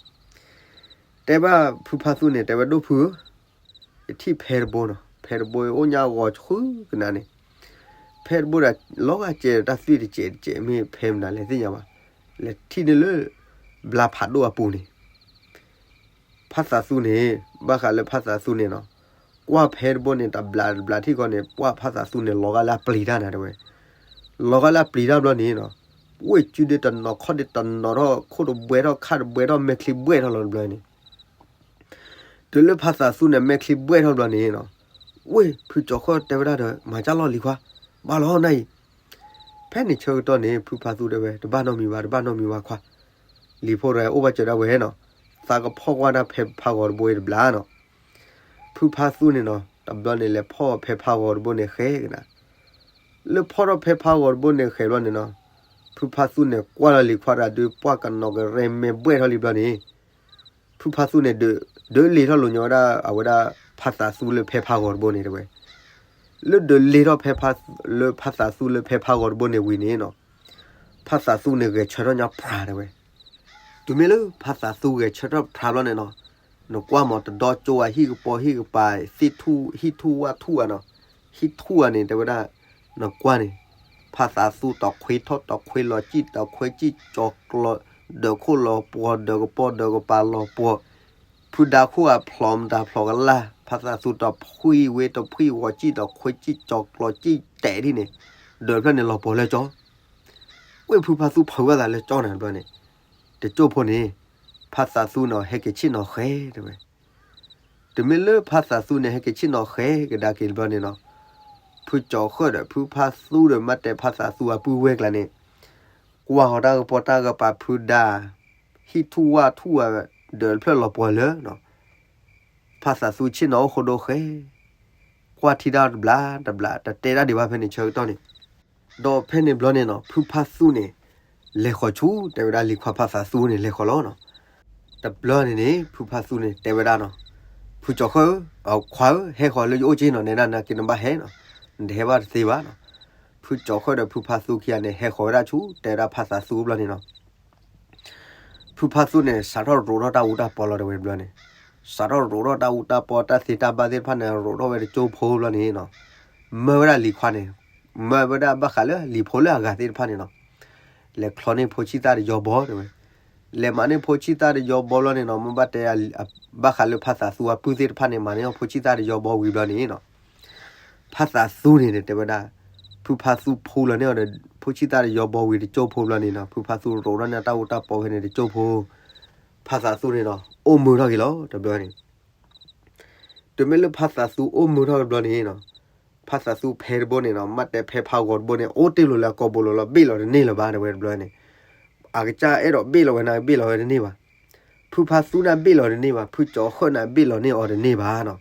တဲဘၣ်ဖုဖါသူန့ၣ် တဲဝဲဒိၣ်ဖုဧၢ ယထံၣ်ဖဲတဘိနီၤ, ဖဲတဘိအိၣ်ညါဂီၤဆှုကနၤန့ၣ်, ဖဲတဘိဒီးလီၤဂာ်ကဲတၢ်သွံၣ်တစဲးတစဲး မ့ၢ်ဖဲမနုၤလဲၣ်သ့ၣ်ညါဘၣ်, လဲၤထံၣ်န့ၢ်လၢ ဘျါဖးဒိၣ်အပူၤန့ၣ် ဖါသးသူန့ၣ် ဘၣ်ဃးလၢဖါသးသူန့ၣ်နီၤ, ကွၢ်ဖဲတဘိန့ၣ် တဘျးတဘျးထံၣ်ဃီန့ၣ် ပှၢ်ဖါသးသူန့ၣ် လီၤဂာ်လၢအပျံၤတၢ်နၤတဲဝဲ, လီၤဂာ်လၢအပျံၤတၢ်ဘျီန့ၣ်နီၤ, ဝ့ၢ်ကုဒ့တနီၤခီၣ်ဒ့တနီၤထီၣ် ခိၣ်တဘှဲထီၣ်ခၣ်တဘှဲထီၣ် မဲာ်ချံဘှဲထီၣ်လီၤတဘျီန့ၣ် တုၤလၢဖါသးသူန့ၣ် မဲာ်ချံဘှဲထီၣ်ဘျီန့ၣ်နီၤ, ဝ့ၢ်ဖုကၠီၤဃၢၣ်တဲဝဲဒၣ်ဒီး မၤကၢ်လီၤလံၤခွါ, ဘၣ်လီၤနၤအံၤ, ဖဲန့ၣ်ဆၢကတီၢ်န့ၣ် ဖုဖါသူတဲဝဲ တဘၣ်နီတမံၤဘၣ် တဘၣ်နီတမံၤဘၣ်ခွါ, လံၤဖိတဂၤအိၣ်ဘၣ်စၢၤဒၣ်ဝဲနီၤ, သးကဖီၣ်ကွၢ်တၢ်ဖဲဖးဂီၤတဘိအံၤတဘျီနီၤ, ဖုဖါသူန့ၣ်နီၤ တဘျီန့ၣ်လဲၤဖီၣ်ဖဲဖးဂီၤတဘိန့ၣ်ဃဲကနၤ, လၢဖီၣ်ထီၣ်ဖဲဖးဂီၤတဘိန့ၣ်ဃဲဘျီန့ၣ်နီၤ, ဖုဖါသူန့ၣ် ကွၢ်လီၤလံၤခွါတဂၤဒုး ပှၢ်ကနီၤကရဲမဲာ်ဘှဲၣ်ထီၣ်လံဘျီန့ၣ် ဖုဖါသူန့ၣ် ဒုးလ့ၤထီၣ်လိာ်ညီဝဲဒၣ် အဝဲဒၣ်ဖါသးသူလၢဖဲဖးဂီၤတဘိန့ၣ်တဲဝဲ, လၢဒုးလ့ၤထီၣ်ဖဲ လၢဖါသးသူလၢဖဲဖးဂီၤတဘိန့ၣ်ဝံၤန့ၣ်နီၤ, ဖါသးသူန့ၣ်ဂဲၤဆၢထၢၣ်ညါဖြးတဲဝဲ, တုၤမ့ၢ်လၢဖါသးသူဂဲၤဆၢထၢၣ်ဖြးဘျီန့ၣ်နီၤ, နကွၢ်မး တဒီကၠိဝဲ ဟံၣ်ကပီၤဟံၣ်ကပၤ သ့ၣ်ထူၣ် ဟံၣ်ထူၣ်ဝၣ်ထူၣ်ဧါနီၤ, ဟံၣ်ထူၣ်ဧါန့ၣ် တဲဝဲဒၣ်, နကွၢ်န့ၣ်, ဖါသးသူတီၤခွ့ထီၣ်တီၤခွ့လီၤစံၣ်တီၤခွ့စံၣ်ကၠီၤကျီၤ, ဒၢးခိၣ်လီၤပှီၤ ဒၢးကပီၤဒၢးကပၤလီၤပှီၤ, ဖုဒါခိၣ်အဖျိးမတၤဖျိးကလာ်, ဖါသးသူတီၤဖှံဝ့တီၤဖှံဝီၤစံၣ်တီၤခွ့စံၣ်ကၠီၤကျီၤစံၣ်တဲာ်ဒ်န့ၣ်, ဒၢးဖျၢၣ်န့ၣ်လီၤပှီၤလၢကၠီ ဝ့ၢ်ဖုဖါသူဖုးဝဲသးလၢကၠီန့ၣ်တဘျီန့ၣ်, တကၠိၢ်ဖိန့ၣ်, ဖါသးသူနီၤ ဟဲက့ၤဆ့ၣ်နီၤဃဲတဲဝဲ, တုၤမ့ၢ်လၢဖါသးသူန့ၣ် ဟဲက့ၤဆ့ၣ်နီၤဃဲကဒါက့ၤတဘျီန့ၣ်နီၤ, ဖုကၠီၤဃၢၣ်ဒီးဖုဖါသူဒီးမ့ၢ်တဲဖါသးသူအပုၢ်ဝဲၢ်ကျါန့ၣ်, ကွၢ်ဃီၤတၢ်ကပီၤတၢ်ကပၤဖုဒါ, ဟံၣ်ထူၣ်ဝၣ်ထူၣ်ဝဲ, ဒၢးတဖျၢၣ်လီၤပှီၤလၢနီၤ ဖါသးသူဆ့ၣ်နီၤအိၣ်ဃိဒိဃဲ, ကွၢ်ထံတၢ်တဘျးတဘျး တတဲတၢ်ဒံးဘၣ်ဖဲန့ၣ်ဆၢကတီၢ်န့ၣ်, ဒီးဖဲန့ၣ်ဘျီန့ၣ်နီၤ ဖုဖါသူန့ၣ်, လဲၤဃီၤဆူ တဲဝဲဒၣ်လံၤခွါဖါသးသူန့ၣ် လဲၤဃီၤလီၤနီၤ, တဘျီန့ၣ်န့ၣ် ဖုဖါသူန့ၣ် တဲဝဲဒၣ်နီၤ, ဖုကၠီၤဃၢၣ်ဧၢ, အခွါဧၢ, ဟဲဃီၤလၢယအိၣ်က့နီၤ, နဲဒၣ်နာ်က့နဘၣ်ဟဲနီၤ, နတဟဲဘၣ်တသ့ဘၣ်နီၤ, ဖုကၠီၤဃၢၣ်ဒီးဖုဖါသူခံဂၤန့ၣ် ဟဲဃီၤဝဲဒၣ်ဆူ တဲဝဲဒၣ်ဖါသးသူဘျီန့ၣ်နီၤ ဖုဖါသူန့ၣ် စးထီၣ်ရိးထီၣ်တၢ်အူတၢ်ပီလီၤတဲဝဲတဘျီန့ၣ်, စးထီၣ်ရိးထီၣ်တၢ်အူတၢ်ပီ တၢ်သ့တၢ်ဘၣ်သ့ၣ်တဖၣ်န့ၣ် ရိးထီၣ်ဝဲတကၠိဖိဘျီန့ၣ်နီၤ, မၢဝဲဒၣ်လံၤခွါန့ၣ်, မၢဝဲဒၣ်ဘၣ်ဃးလၢလံၤဖိလၢအဂၤသ့ၣ်တဖၣ်န့ၣ်နီၤ, လဲၤချီန့ၢ်ဖိဆံၣ်သၣ်တယီဘီတဲဝဲ, လဲၤမၤန့ၢ်ဖိဆံၣ်သၣ်တယီဘီဘျီန့ၣ်နီၤ မ့ၢ်ဘၣ်တဲ, ဘၣ်ဃးလၢဖါသးသူအပုၢ်သ့ၣ်တဖၣ်န့ၣ် မၤန့ၢ်အီၤဖိဆံၣ်သၣ်တယီဘီဝံၤဘျီန့ၣ်နီၤ ဖါသးသူန့ၣ်တဲဝဲဒၣ်, ဖုဖါသူဖူလီၤန့ၢ်အီၤဒီး ဖိဆံၣ်သၣ်တယီဘီဝံၤတကၠိဖိဘျီန့ၣ်နီၤ, ဖုဖါသူရိးထီၣ်န့ၢ်တၢ်အူတၢ်ပီဖဲန့ၣ်တကၠိဖိ, ဖါသးသူန့ၣ်နီၤ အိၣ်မုာ်ထီၣ်က့ၤလီၤတဘျီန့ၣ်, တုၤမ့ၢ်လၢဖါသးသူအိၣ်မုာ်ထီၣ်တဘျီန့ၣ်နီၤ, ဖါသးသူဖဲတဘိန့ၣ်နီၤ မ့ၢ်တဲဖဲဖးဂီၤတဘိန့ၣ် အိၣ်တ့ၢ်လိာ်လၢအကီၢ်ဘိလိာ်လီၤ ဘ့ၣ်လီၤတန့ၢ်လၢၤဘၣ်တဲဝဲတဘျီန့ၣ်, အကစၢ်အဲၣ်ဒိးဘ့ၣ်လီၤဝဲန့ၣ် ဘ့ၣ်လီၤဝဲတန့ၢ်ဘၣ်, ဖုဖါသူန့ၣ်ဘ့ၣ်လီၤတန့ၢ်ဘၣ်, ဖုကၠီၤဃၢၣ်န့ၣ်ဘ့ၣ်လီၤန့ၢ်အီၤတန့ၢ်ဘၣ်နီၤ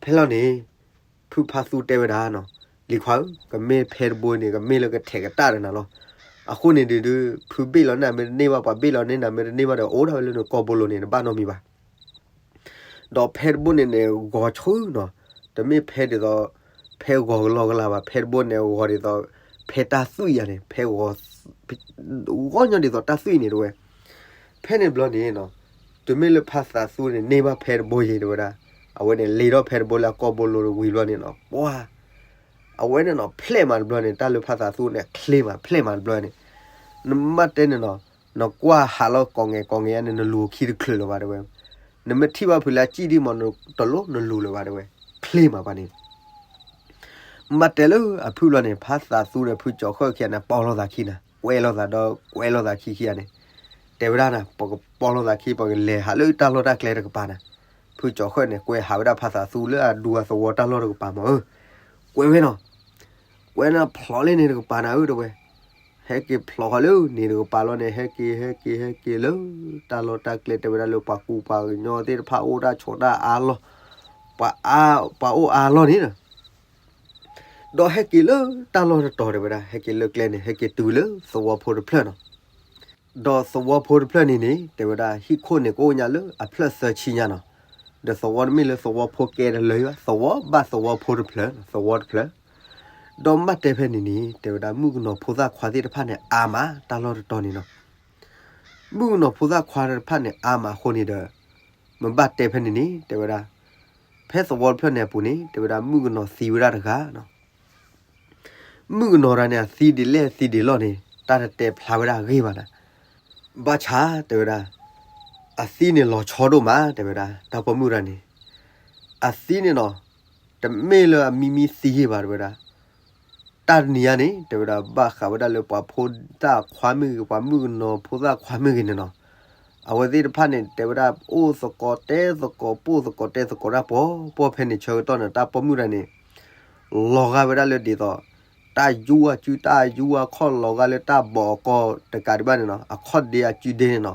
ဖဲလီၤန့ၣ်, ဖုဖါသူတဲဝဲဒၣ်နီၤ, လံၤခွါဧၢ, ကမ့ၢ်ဖဲတဘိန့ၣ် ကမ့ၢ်လၢကထဲးကတၢၢ်ဒီးနၤလီၤ. အဃိန့ၣ်ဒုးဒုး ဖုဘ့ၣ်လီၤန့ၢ်မ့ၢ်တန့ၢ်ဘၣ် ပှၤဘ့ၣ်လီၤန့ၢ်နၤမ့ၢ်တန့ၢ်ဘၣ်ဒီး အိၣ်ဒၣ်ဝဲလၢနကီၢ်ဘိလိၤန့ၣ် တဘၣ်နီတမံၤဘၣ် ဒီးဖဲတဘိန့ၣ်န့ၣ် ဂီၤဆူနီၤ, တမ့ၢ်ဖဲဒ်သိး ဖဲဂီၤကလီကလီဘၣ်, ဖဲတဘိန့ၣ်ဂီၤဒ်သိး ဖဲတၢ်သွံၣ်ယၤန့ၣ် ဖဲဂီၤ ဂီၤညီဒ်သိးတၢ်သွံၣ်န့ၣ်တဲဝဲ. ဖဲန့ၣ်ဘျီန့ၣ်နီၤ, တုၤမ့ၢ်လၢဖါသးသူန့ၣ် န့ၢ်ဘၣ်ဖဲတဘိယံၤတဲဝဲဒၣ်, အဝဲန့ၣ်လ့ထီၣ်ဖဲတဘိလၢအကီၢ်ဘိလိၤဝံၤဘျီန့ၣ်နီၤ, ပှၤ အဝဲန့ၣ်နီၤ ဖျဲၣ်မးတဘျီန့ၣ် တၢ်လၢဖါသးသူန့ၣ် ချ့မး ဖျဲၣ်မးတဘျီန့ၣ်, နမ့ၢ်တဲန့ၣ်နီၤ, နကွၢ်ဟးလီၤကိးငဲၤကိးငဲၤန့ၣ် နလူၤခံတချုးလၢၤဘၣ်တဲဝဲ, နမ့ၢ်ထံၣ်ဘၣ်ဖုးလၢအစံၣ်ဒံၣ်မး တလိၣ်နလူၤလၢၤဘၣ်တဲဝဲ, ချ့မးပှၤန့ၣ် ဘၣ်တဲလၢအဖုၣ်ဘျီန့ၣ် ဖါသးသူဒီးဖုကၠီၤဃၢၣ်ခံဂၤန့ၣ် ပီၢ်လိာ်သးခံနၤ, ကွဲးလိာ်သးဒီးကွဲးလိာ်သးခံခံဂၤန့ၣ်, တဲဝဲဒၣ်နၤ ပကပီၢ်လိာ်သးခံ ပကလဲၤဟးလၢတၢ်လီၢ်တၢ်ကျဲတကပၤနၤ. ဖုကၠီၤဃၢၣ်န့ၣ် ကွဲးဟးဝဲဒၣ်ဖါသးသူလၢအဒူအသဝီတၢ်လီၢ်တကပၤမၢ်ဧၢ, ကွဲးဝဲနီၤ, ကွဲးနၤဖျိးလံန့ၣ်တကပၤနၤဧၢ တဲဝဲ, ဟဲက့ၤဖျိးဃီလၢန့ၣ်တကပၤလီၤန့ၣ် ဟဲက့ၤ ဟဲက့ၤ ဟဲက့ၤလၢ တၢ်လီၢ်တၢ်ကျဲတဲဝဲဒၣ်လၢပှၤကူပှၤကညီသ့ၣ်တဖၣ်အိၣ်တၢ်ဆိးတၢ်အါလီၢ်, ပှၤအါ, ပှၤအိၣ်အါလီၢ်န့ၣ် ဒီးဟဲက့ၤလၢတၢ်လီၢ်တတီၤတဲဝဲဒၣ် ဟဲက့ၤလၢကျဲန့ၣ် ဟဲက့ၤတုၤလၢသဝီဖိတဖျၢၣ်နီၤ. ဒီးသဝီဖိတဖျၢၣ်န့ၣ်န့ၣ် တဲဝဲဒၣ် ဟံၣ်ခိၣ်န့ၣ်ကအိၣ်ညါလၢအဖျၢၣ်သၢဆံညါနီၤ. ဒီးသဝီတမ့ၢ်လၢသဝီဖိကဲတလၢာ်ဘၣ်, သဝီဘၣ်သဝီဖိတဖျၢၣ်, သဝီတဖျၢၣ်. ဒီးမ့ၢ်တဲဖဲန့ၣ်န့ၣ် တဲဝဲဒၣ်မုၣ်ကနီၤဖိသၣ်ခွါသ့ၣ်တဖၣ်န့ၣ် အါမး တၢ်လီၢ်တတီၤန့ၣ်နီၤ. မုၣ်ကနီၤဖိသၣ်ခွါတဖၣ်န့ၣ် အါမးအဃိန့ၣ်ဒီး မ့ၢ်ဘၣ်တဲဖဲန့ၣ်န့ၣ် တဲဝဲဒၣ် ဖဲသဝီတဖျၢၣ်န့ၣ်အပူၤန့ၣ် တဲဝဲဒၣ်မုၣ်ကနီၤသံဝဲဒၣ်တဂၤနီၤ. မုၣ်ကနီၤတဂၤန့ၣ် အသံဒ်လဲၣ်သံဒ်လဲၣ်န့ၣ် တၢ်တတဲဖျါဝဲဒၣ်အဂ့ၢ်ဘၣ်နၤ. ဘၣ်ဆၣ်တဲဝဲဒၣ် အသံန့ၣ်လီၤဆီဒိၣ်မး တဲဝဲဒၣ် တၢ်ပိာ်မုၣ်တဂၤန့ၣ် အသံန့ၣ်နီၤ တမ့ၢ်လၢအမံမံသံဘၣ်တဲဝဲဒၣ် တၢ်တနံၤညါန့ၣ် တဲဝဲဒၣ် ဘၣ်ဃးဝဲဒၣ်လၢပှၤဖိသၣ်ခွါမ့ၢ်ဂ့ၤ ပှၤမုၣ်ကနီၤဖိသၣ်ခွါမ့ၢ်ဂ့ၤန့ၣ်နီၤ, အဝဲသ့ၣ်တဖၣ်န့ၣ် တဲဝဲဒၣ် အိၣ်သကိးတဲသကိး ပိၢ်သကိးတဲသကိးတၢ်ပီၢ်ပီၢ်ဖဲန့ၣ်ဆၢကတီၢ်န့ၣ် တၢ်ပိာ်မုၣ်တဂၤန့ၣ် လီၤဂာ်ဝဲဒၣ်လၢဒ်သိး တၢ်ယူအစုတၢ်ယူအခီၣ် လီၤဂာ်လၢတၢ်ဘီးအကီၢ်တကးဒံးဘၣ်န့ၣ်နီၤ, အခီၣ်ဒ့အစုဒ့န့ၣ်နီၤ,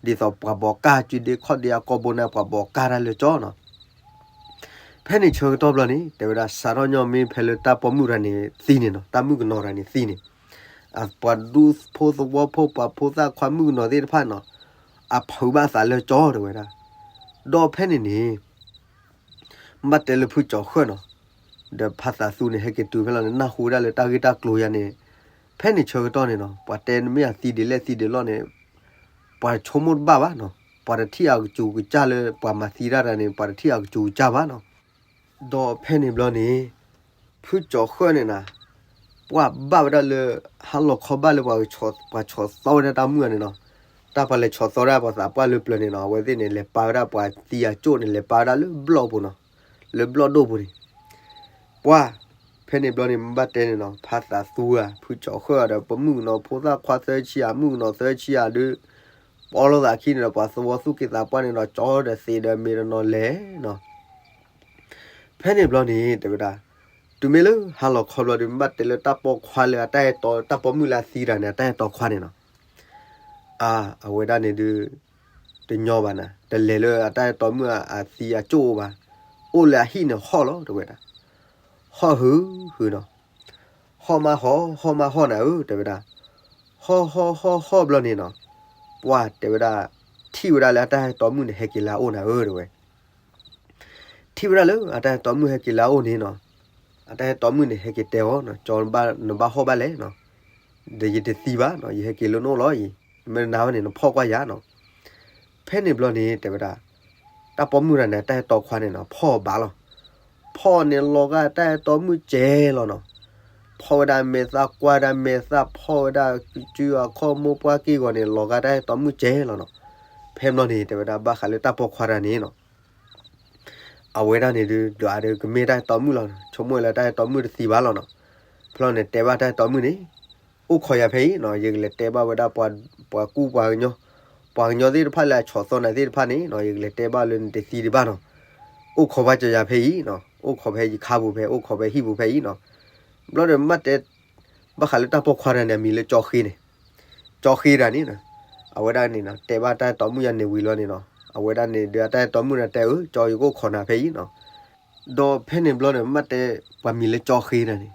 ဒ်သိးပှၤဘီးကၢ်အစုဒ့ ခီၣ်ဒ့အကီၢ်ဘိန့ၣ် ပှၤဘီးကၢ်တၢ်လၢကၠီနီၤ. ဖဲန့ၣ်ဆၢကတီၢ်ဘျီန့ၣ် တဲဝဲဒၣ် စးထီၣ်ညီမ့ၢ်ဖဲလၢတၢ်ပိာ်မုၣ်တဂၤန့ၣ်သံန့ၣ်နီၤ, တၢ်မုၣ်ကနီၤတဂၤန့ၣ်သံန့ၣ်, အပှၤဒူဖိသဝီဖိ ပှၤဖိသၣ်ခွါမုၣ်ကနီၤသ့ၣ်တဖၣ်နီၤ အဖုးဘၣ်သးလၢကၠီတဲဝဲဒၣ်. ဒီးဖဲန့ၣ်န့ၣ် ဘၣ်တဲလၢဖုကၠီၤဃၢၣ်နီၤ, ဒီးဖါသးသူန့ၣ် ဟဲက့ၤတုၤဖဲလီၤန့ၣ် နၢ်ဟူဝဲဒၣ်လၢတၢ်ဂ့ၢ်တၢ်ကျိၤယါန့ၣ်, ဖဲန့ၣ်ဆၢကတီၢ်န့ၣ်နီၤ ပှၤတဲမ့ၢ်အသံဒ်လဲၣ်သံဒ်လဲၣ်န့ၣ် ပှၤဆိကမိၣ်တဘၣ်ဘၣ်နီၤ, ပှၤတထံၣ်အကစူၤကစၢ်လၢပှၤမၤသံတၢ်တဂၤန့ၣ် ပှၤတထံၣ်အကစူၤကစၢ်ဘၣ်နီၤ. ဒီးဖဲန့ၣ်ဘျီန့ၣ် ဖုကၠီၤဃၢၣ်န့ၣ်နၤ ပှၢ်ဘၣ်ဝဲဒၣ်လၢ ဟါလီၤခီဘၣ်လၢပှၤ ပှၤဆီၣ်သီဝဲဒၣ်တၢ်မုၣ်တဂၤန့ၣ်နီၤ, တၢ်ပှၤလဲၤဆီၣ်သီဒၣ်ပှၤသးပှၢ်လၢပျၢၤန့ၣ်နီၤ, အဝဲသ့ၣ်န့ၣ် လဲၤပာ်ဝဲဒၣ်ပှၤသံအကၠိၣ်န့ၣ် လဲၤပာ်ဝဲဒၣ်လၢဘျီၣ်ပူၤနီၤ, လၢဘျီၣ်ဒိၣ်ပူၤန့ၣ် ပှၢ်, ဖဲန့ၣ်ဘျီန့ၣ် မ့ၢ်ဘၣ်တဲန့ၣ်နီၤ ဖါသးသူဧါ ဖုကၠီၤဃၢၣ်ဒီး ပမုၣ်ကနီၤဖိသၣ်ခွါသၢဆံဧါ မုၣ်ကနီၤသၢဆံဧါဒီး ပီၢ်လိာ်သးခံန့ၣ်ဒီး ပှၤသဝီသူၣ်က့သးပှၢ်န့ၣ်ဒီး ကၠီဒီးသံးဒီးမ့ၢ်တနီၤလဲၣ်နီၤ. ဖဲန့ၣ်ဘျီန့ၣ် တဲဝဲဒၣ် တုၤမ့ၢ်လၢဟါလီၤခီဘျီဒီး မ့ၢ်ဘၣ်တဲလၢတၢ်ပိာ်ခွါလၢအတၢ်အဲၣ်တီ တၢ်ပိာ်မုၣ်လၢအသံတဂၤန့ၣ် အတၢ်အဲၣ်တီခွါန့ၣ်နီၤ အဝဲဒၣ်န့ၣ်ဒုး တညီဘၣ်နၤ တလဲၤလၢအတၢ်အဲၣ်တီမုၣ်အသံအကၠိၣ်အိၣ်ဘၣ်, အိၣ်လၢအဟံၣ်န့ၣ်ဟီၣ်လီၤ တဲဝဲဒၣ်, ဟီၣ်ဟုၣ်ဟုၣ်နီၤ, ဟီၣ်မးဟီၣ် ဟီၣ်မးဟီၣ်နၤဧၢ တဲဝဲဒၣ်, ဟီၣ်ဟီၣ်ဟီၣ်ဟီၣ်ဘျီန့ၣ်နီၤ, ပှၢ်တဲဝဲဒၣ် ထံၣ်ဝဲဒၣ်လၢအတၢ်အဲၣ်တီမုၣ်န့ၣ် ဟဲက့ၤလၢအအိၣ်နၤဧၢ တဲဝဲ ထံၣ်ဝဲဒၣ်လၢအတၢ်အဲၣ်တီမုၣ်ဟဲက့ၤလၢအအိၣ်န့ၣ်နီၤ, အတၢ်အဲၣ်တီမုၣ်န့ၣ် ဟဲက့ၤတဲအီၤ ကၠီ နဘၣ်ဟီၣ်ဘၣ်လဲၣ်နီၤ, ဒီးယတသံဘၣ်နီၤ ယဟဲက့ၤလၢနအိၣ်လီၤအံၤ, မ့ၢ်နၤဝဲန့ၣ် နဖီၣ်ကွၢ်ယၤနီၤ. ဖဲန့ၣ်ဘျီန့ၣ် တဲဝဲဒၣ် တၢ်ပိာ်မုၣ်တဂၤန့ၣ် အတၢ်အဲၣ်တီခွါန့ၣ်နီၤ ဖီၣ်ဘၣ်လီၤ, ဖီၣ်န့ၣ်လီၤဂာ်တၢ်အဲၣ်တီမုၣ်စဲးလီၤနီၤ, ဖီၣ်ဝဲဒၣ်မဲာ်သၣ် ကွၢ်ဒၣ်မဲာ်သၣ် ဖီၣ်ဝဲဒၣ်စုအခီၣ် မိၢ်ပှၢ်က့ၢ်ဂီၤန့ၣ် လီၤဂာ်တၢ်အဲၣ်တီမုၣ်စဲးလီၤနီၤ. ဖဲဘျီန့ၣ် တဲဝဲဒၣ်ဘၣ်ဃးလၢတၢ်ပိာ်ခွါတဂၤန့ၣ်နီၤ အဝဲဒၣ်န့ၣ်ဒုး ဒွးဒီးကမ့ၢ်တၢ်အဲၣ်တီမုၣ်လီၤ, ဆိကမိၣ်လၢတၢ်အဲၣ်တီမုၣ်တသံဘၣ်လီၤနီၤ. ဖဲန့ၣ်တဲဘၣ်တၢ်အဲၣ်တီမုၣ်န့ၣ် အိၣ်ခိးယၤဖဲအံၤနီၤ, ယကလဲၤတဲဘၣ်ဝဲဒၣ်ပှၤကူပှၤကညီ, ပှၤကညီသ့ၣ်တဖၣ်လၢအဆီၣ်သီနၤသ့ၣ်တဖၣ်န့ၣ်နီၤ, ယကလဲၤတဲဘၣ်လၢနတသံဒံးဘၣ်နီၤ. အိၣ်ခိးဘၣ်ကယၤဖဲအံၤနီၤ, အိၣ်ခိးဖဲယခါပူၤဖဲ အိၣ်ခိးဖဲဟံၣ်ပူၤဖဲအံၤနီၤ. ဘျီဒီးမ့ၢ်တဲ ဘၣ်ဃးလၢတၢ်ပိာ်ခွါတဂၤန့ၣ် အမံၤလၢကၠီဃ့န့ၣ်, ကၠီဃ့တဂၤန့ၣ်နီၤ, အဝဲဒၣ်န့ၣ်နီၤ တဲဘၣ်တၢ်အဲၣ်တီမုၣ်ယၤန့ၣ်ဝံၤလီၤန့ၣ်နီၤ, အဝဲဒၣ်န့ၣ်ဒုးအတၢ်အဲၣ်တီမုၣ်န့ၣ်တဲအၢ ကၠီ ယကအိၣ်ခိးနၤဖဲအံၤနီၤ. ဒီးဖဲန့ၣ်ဘျီန့ၣ် မ့ၢ်တဲ ပှၤမံၤလၢကၠီဃ့တဂၤန့ၣ်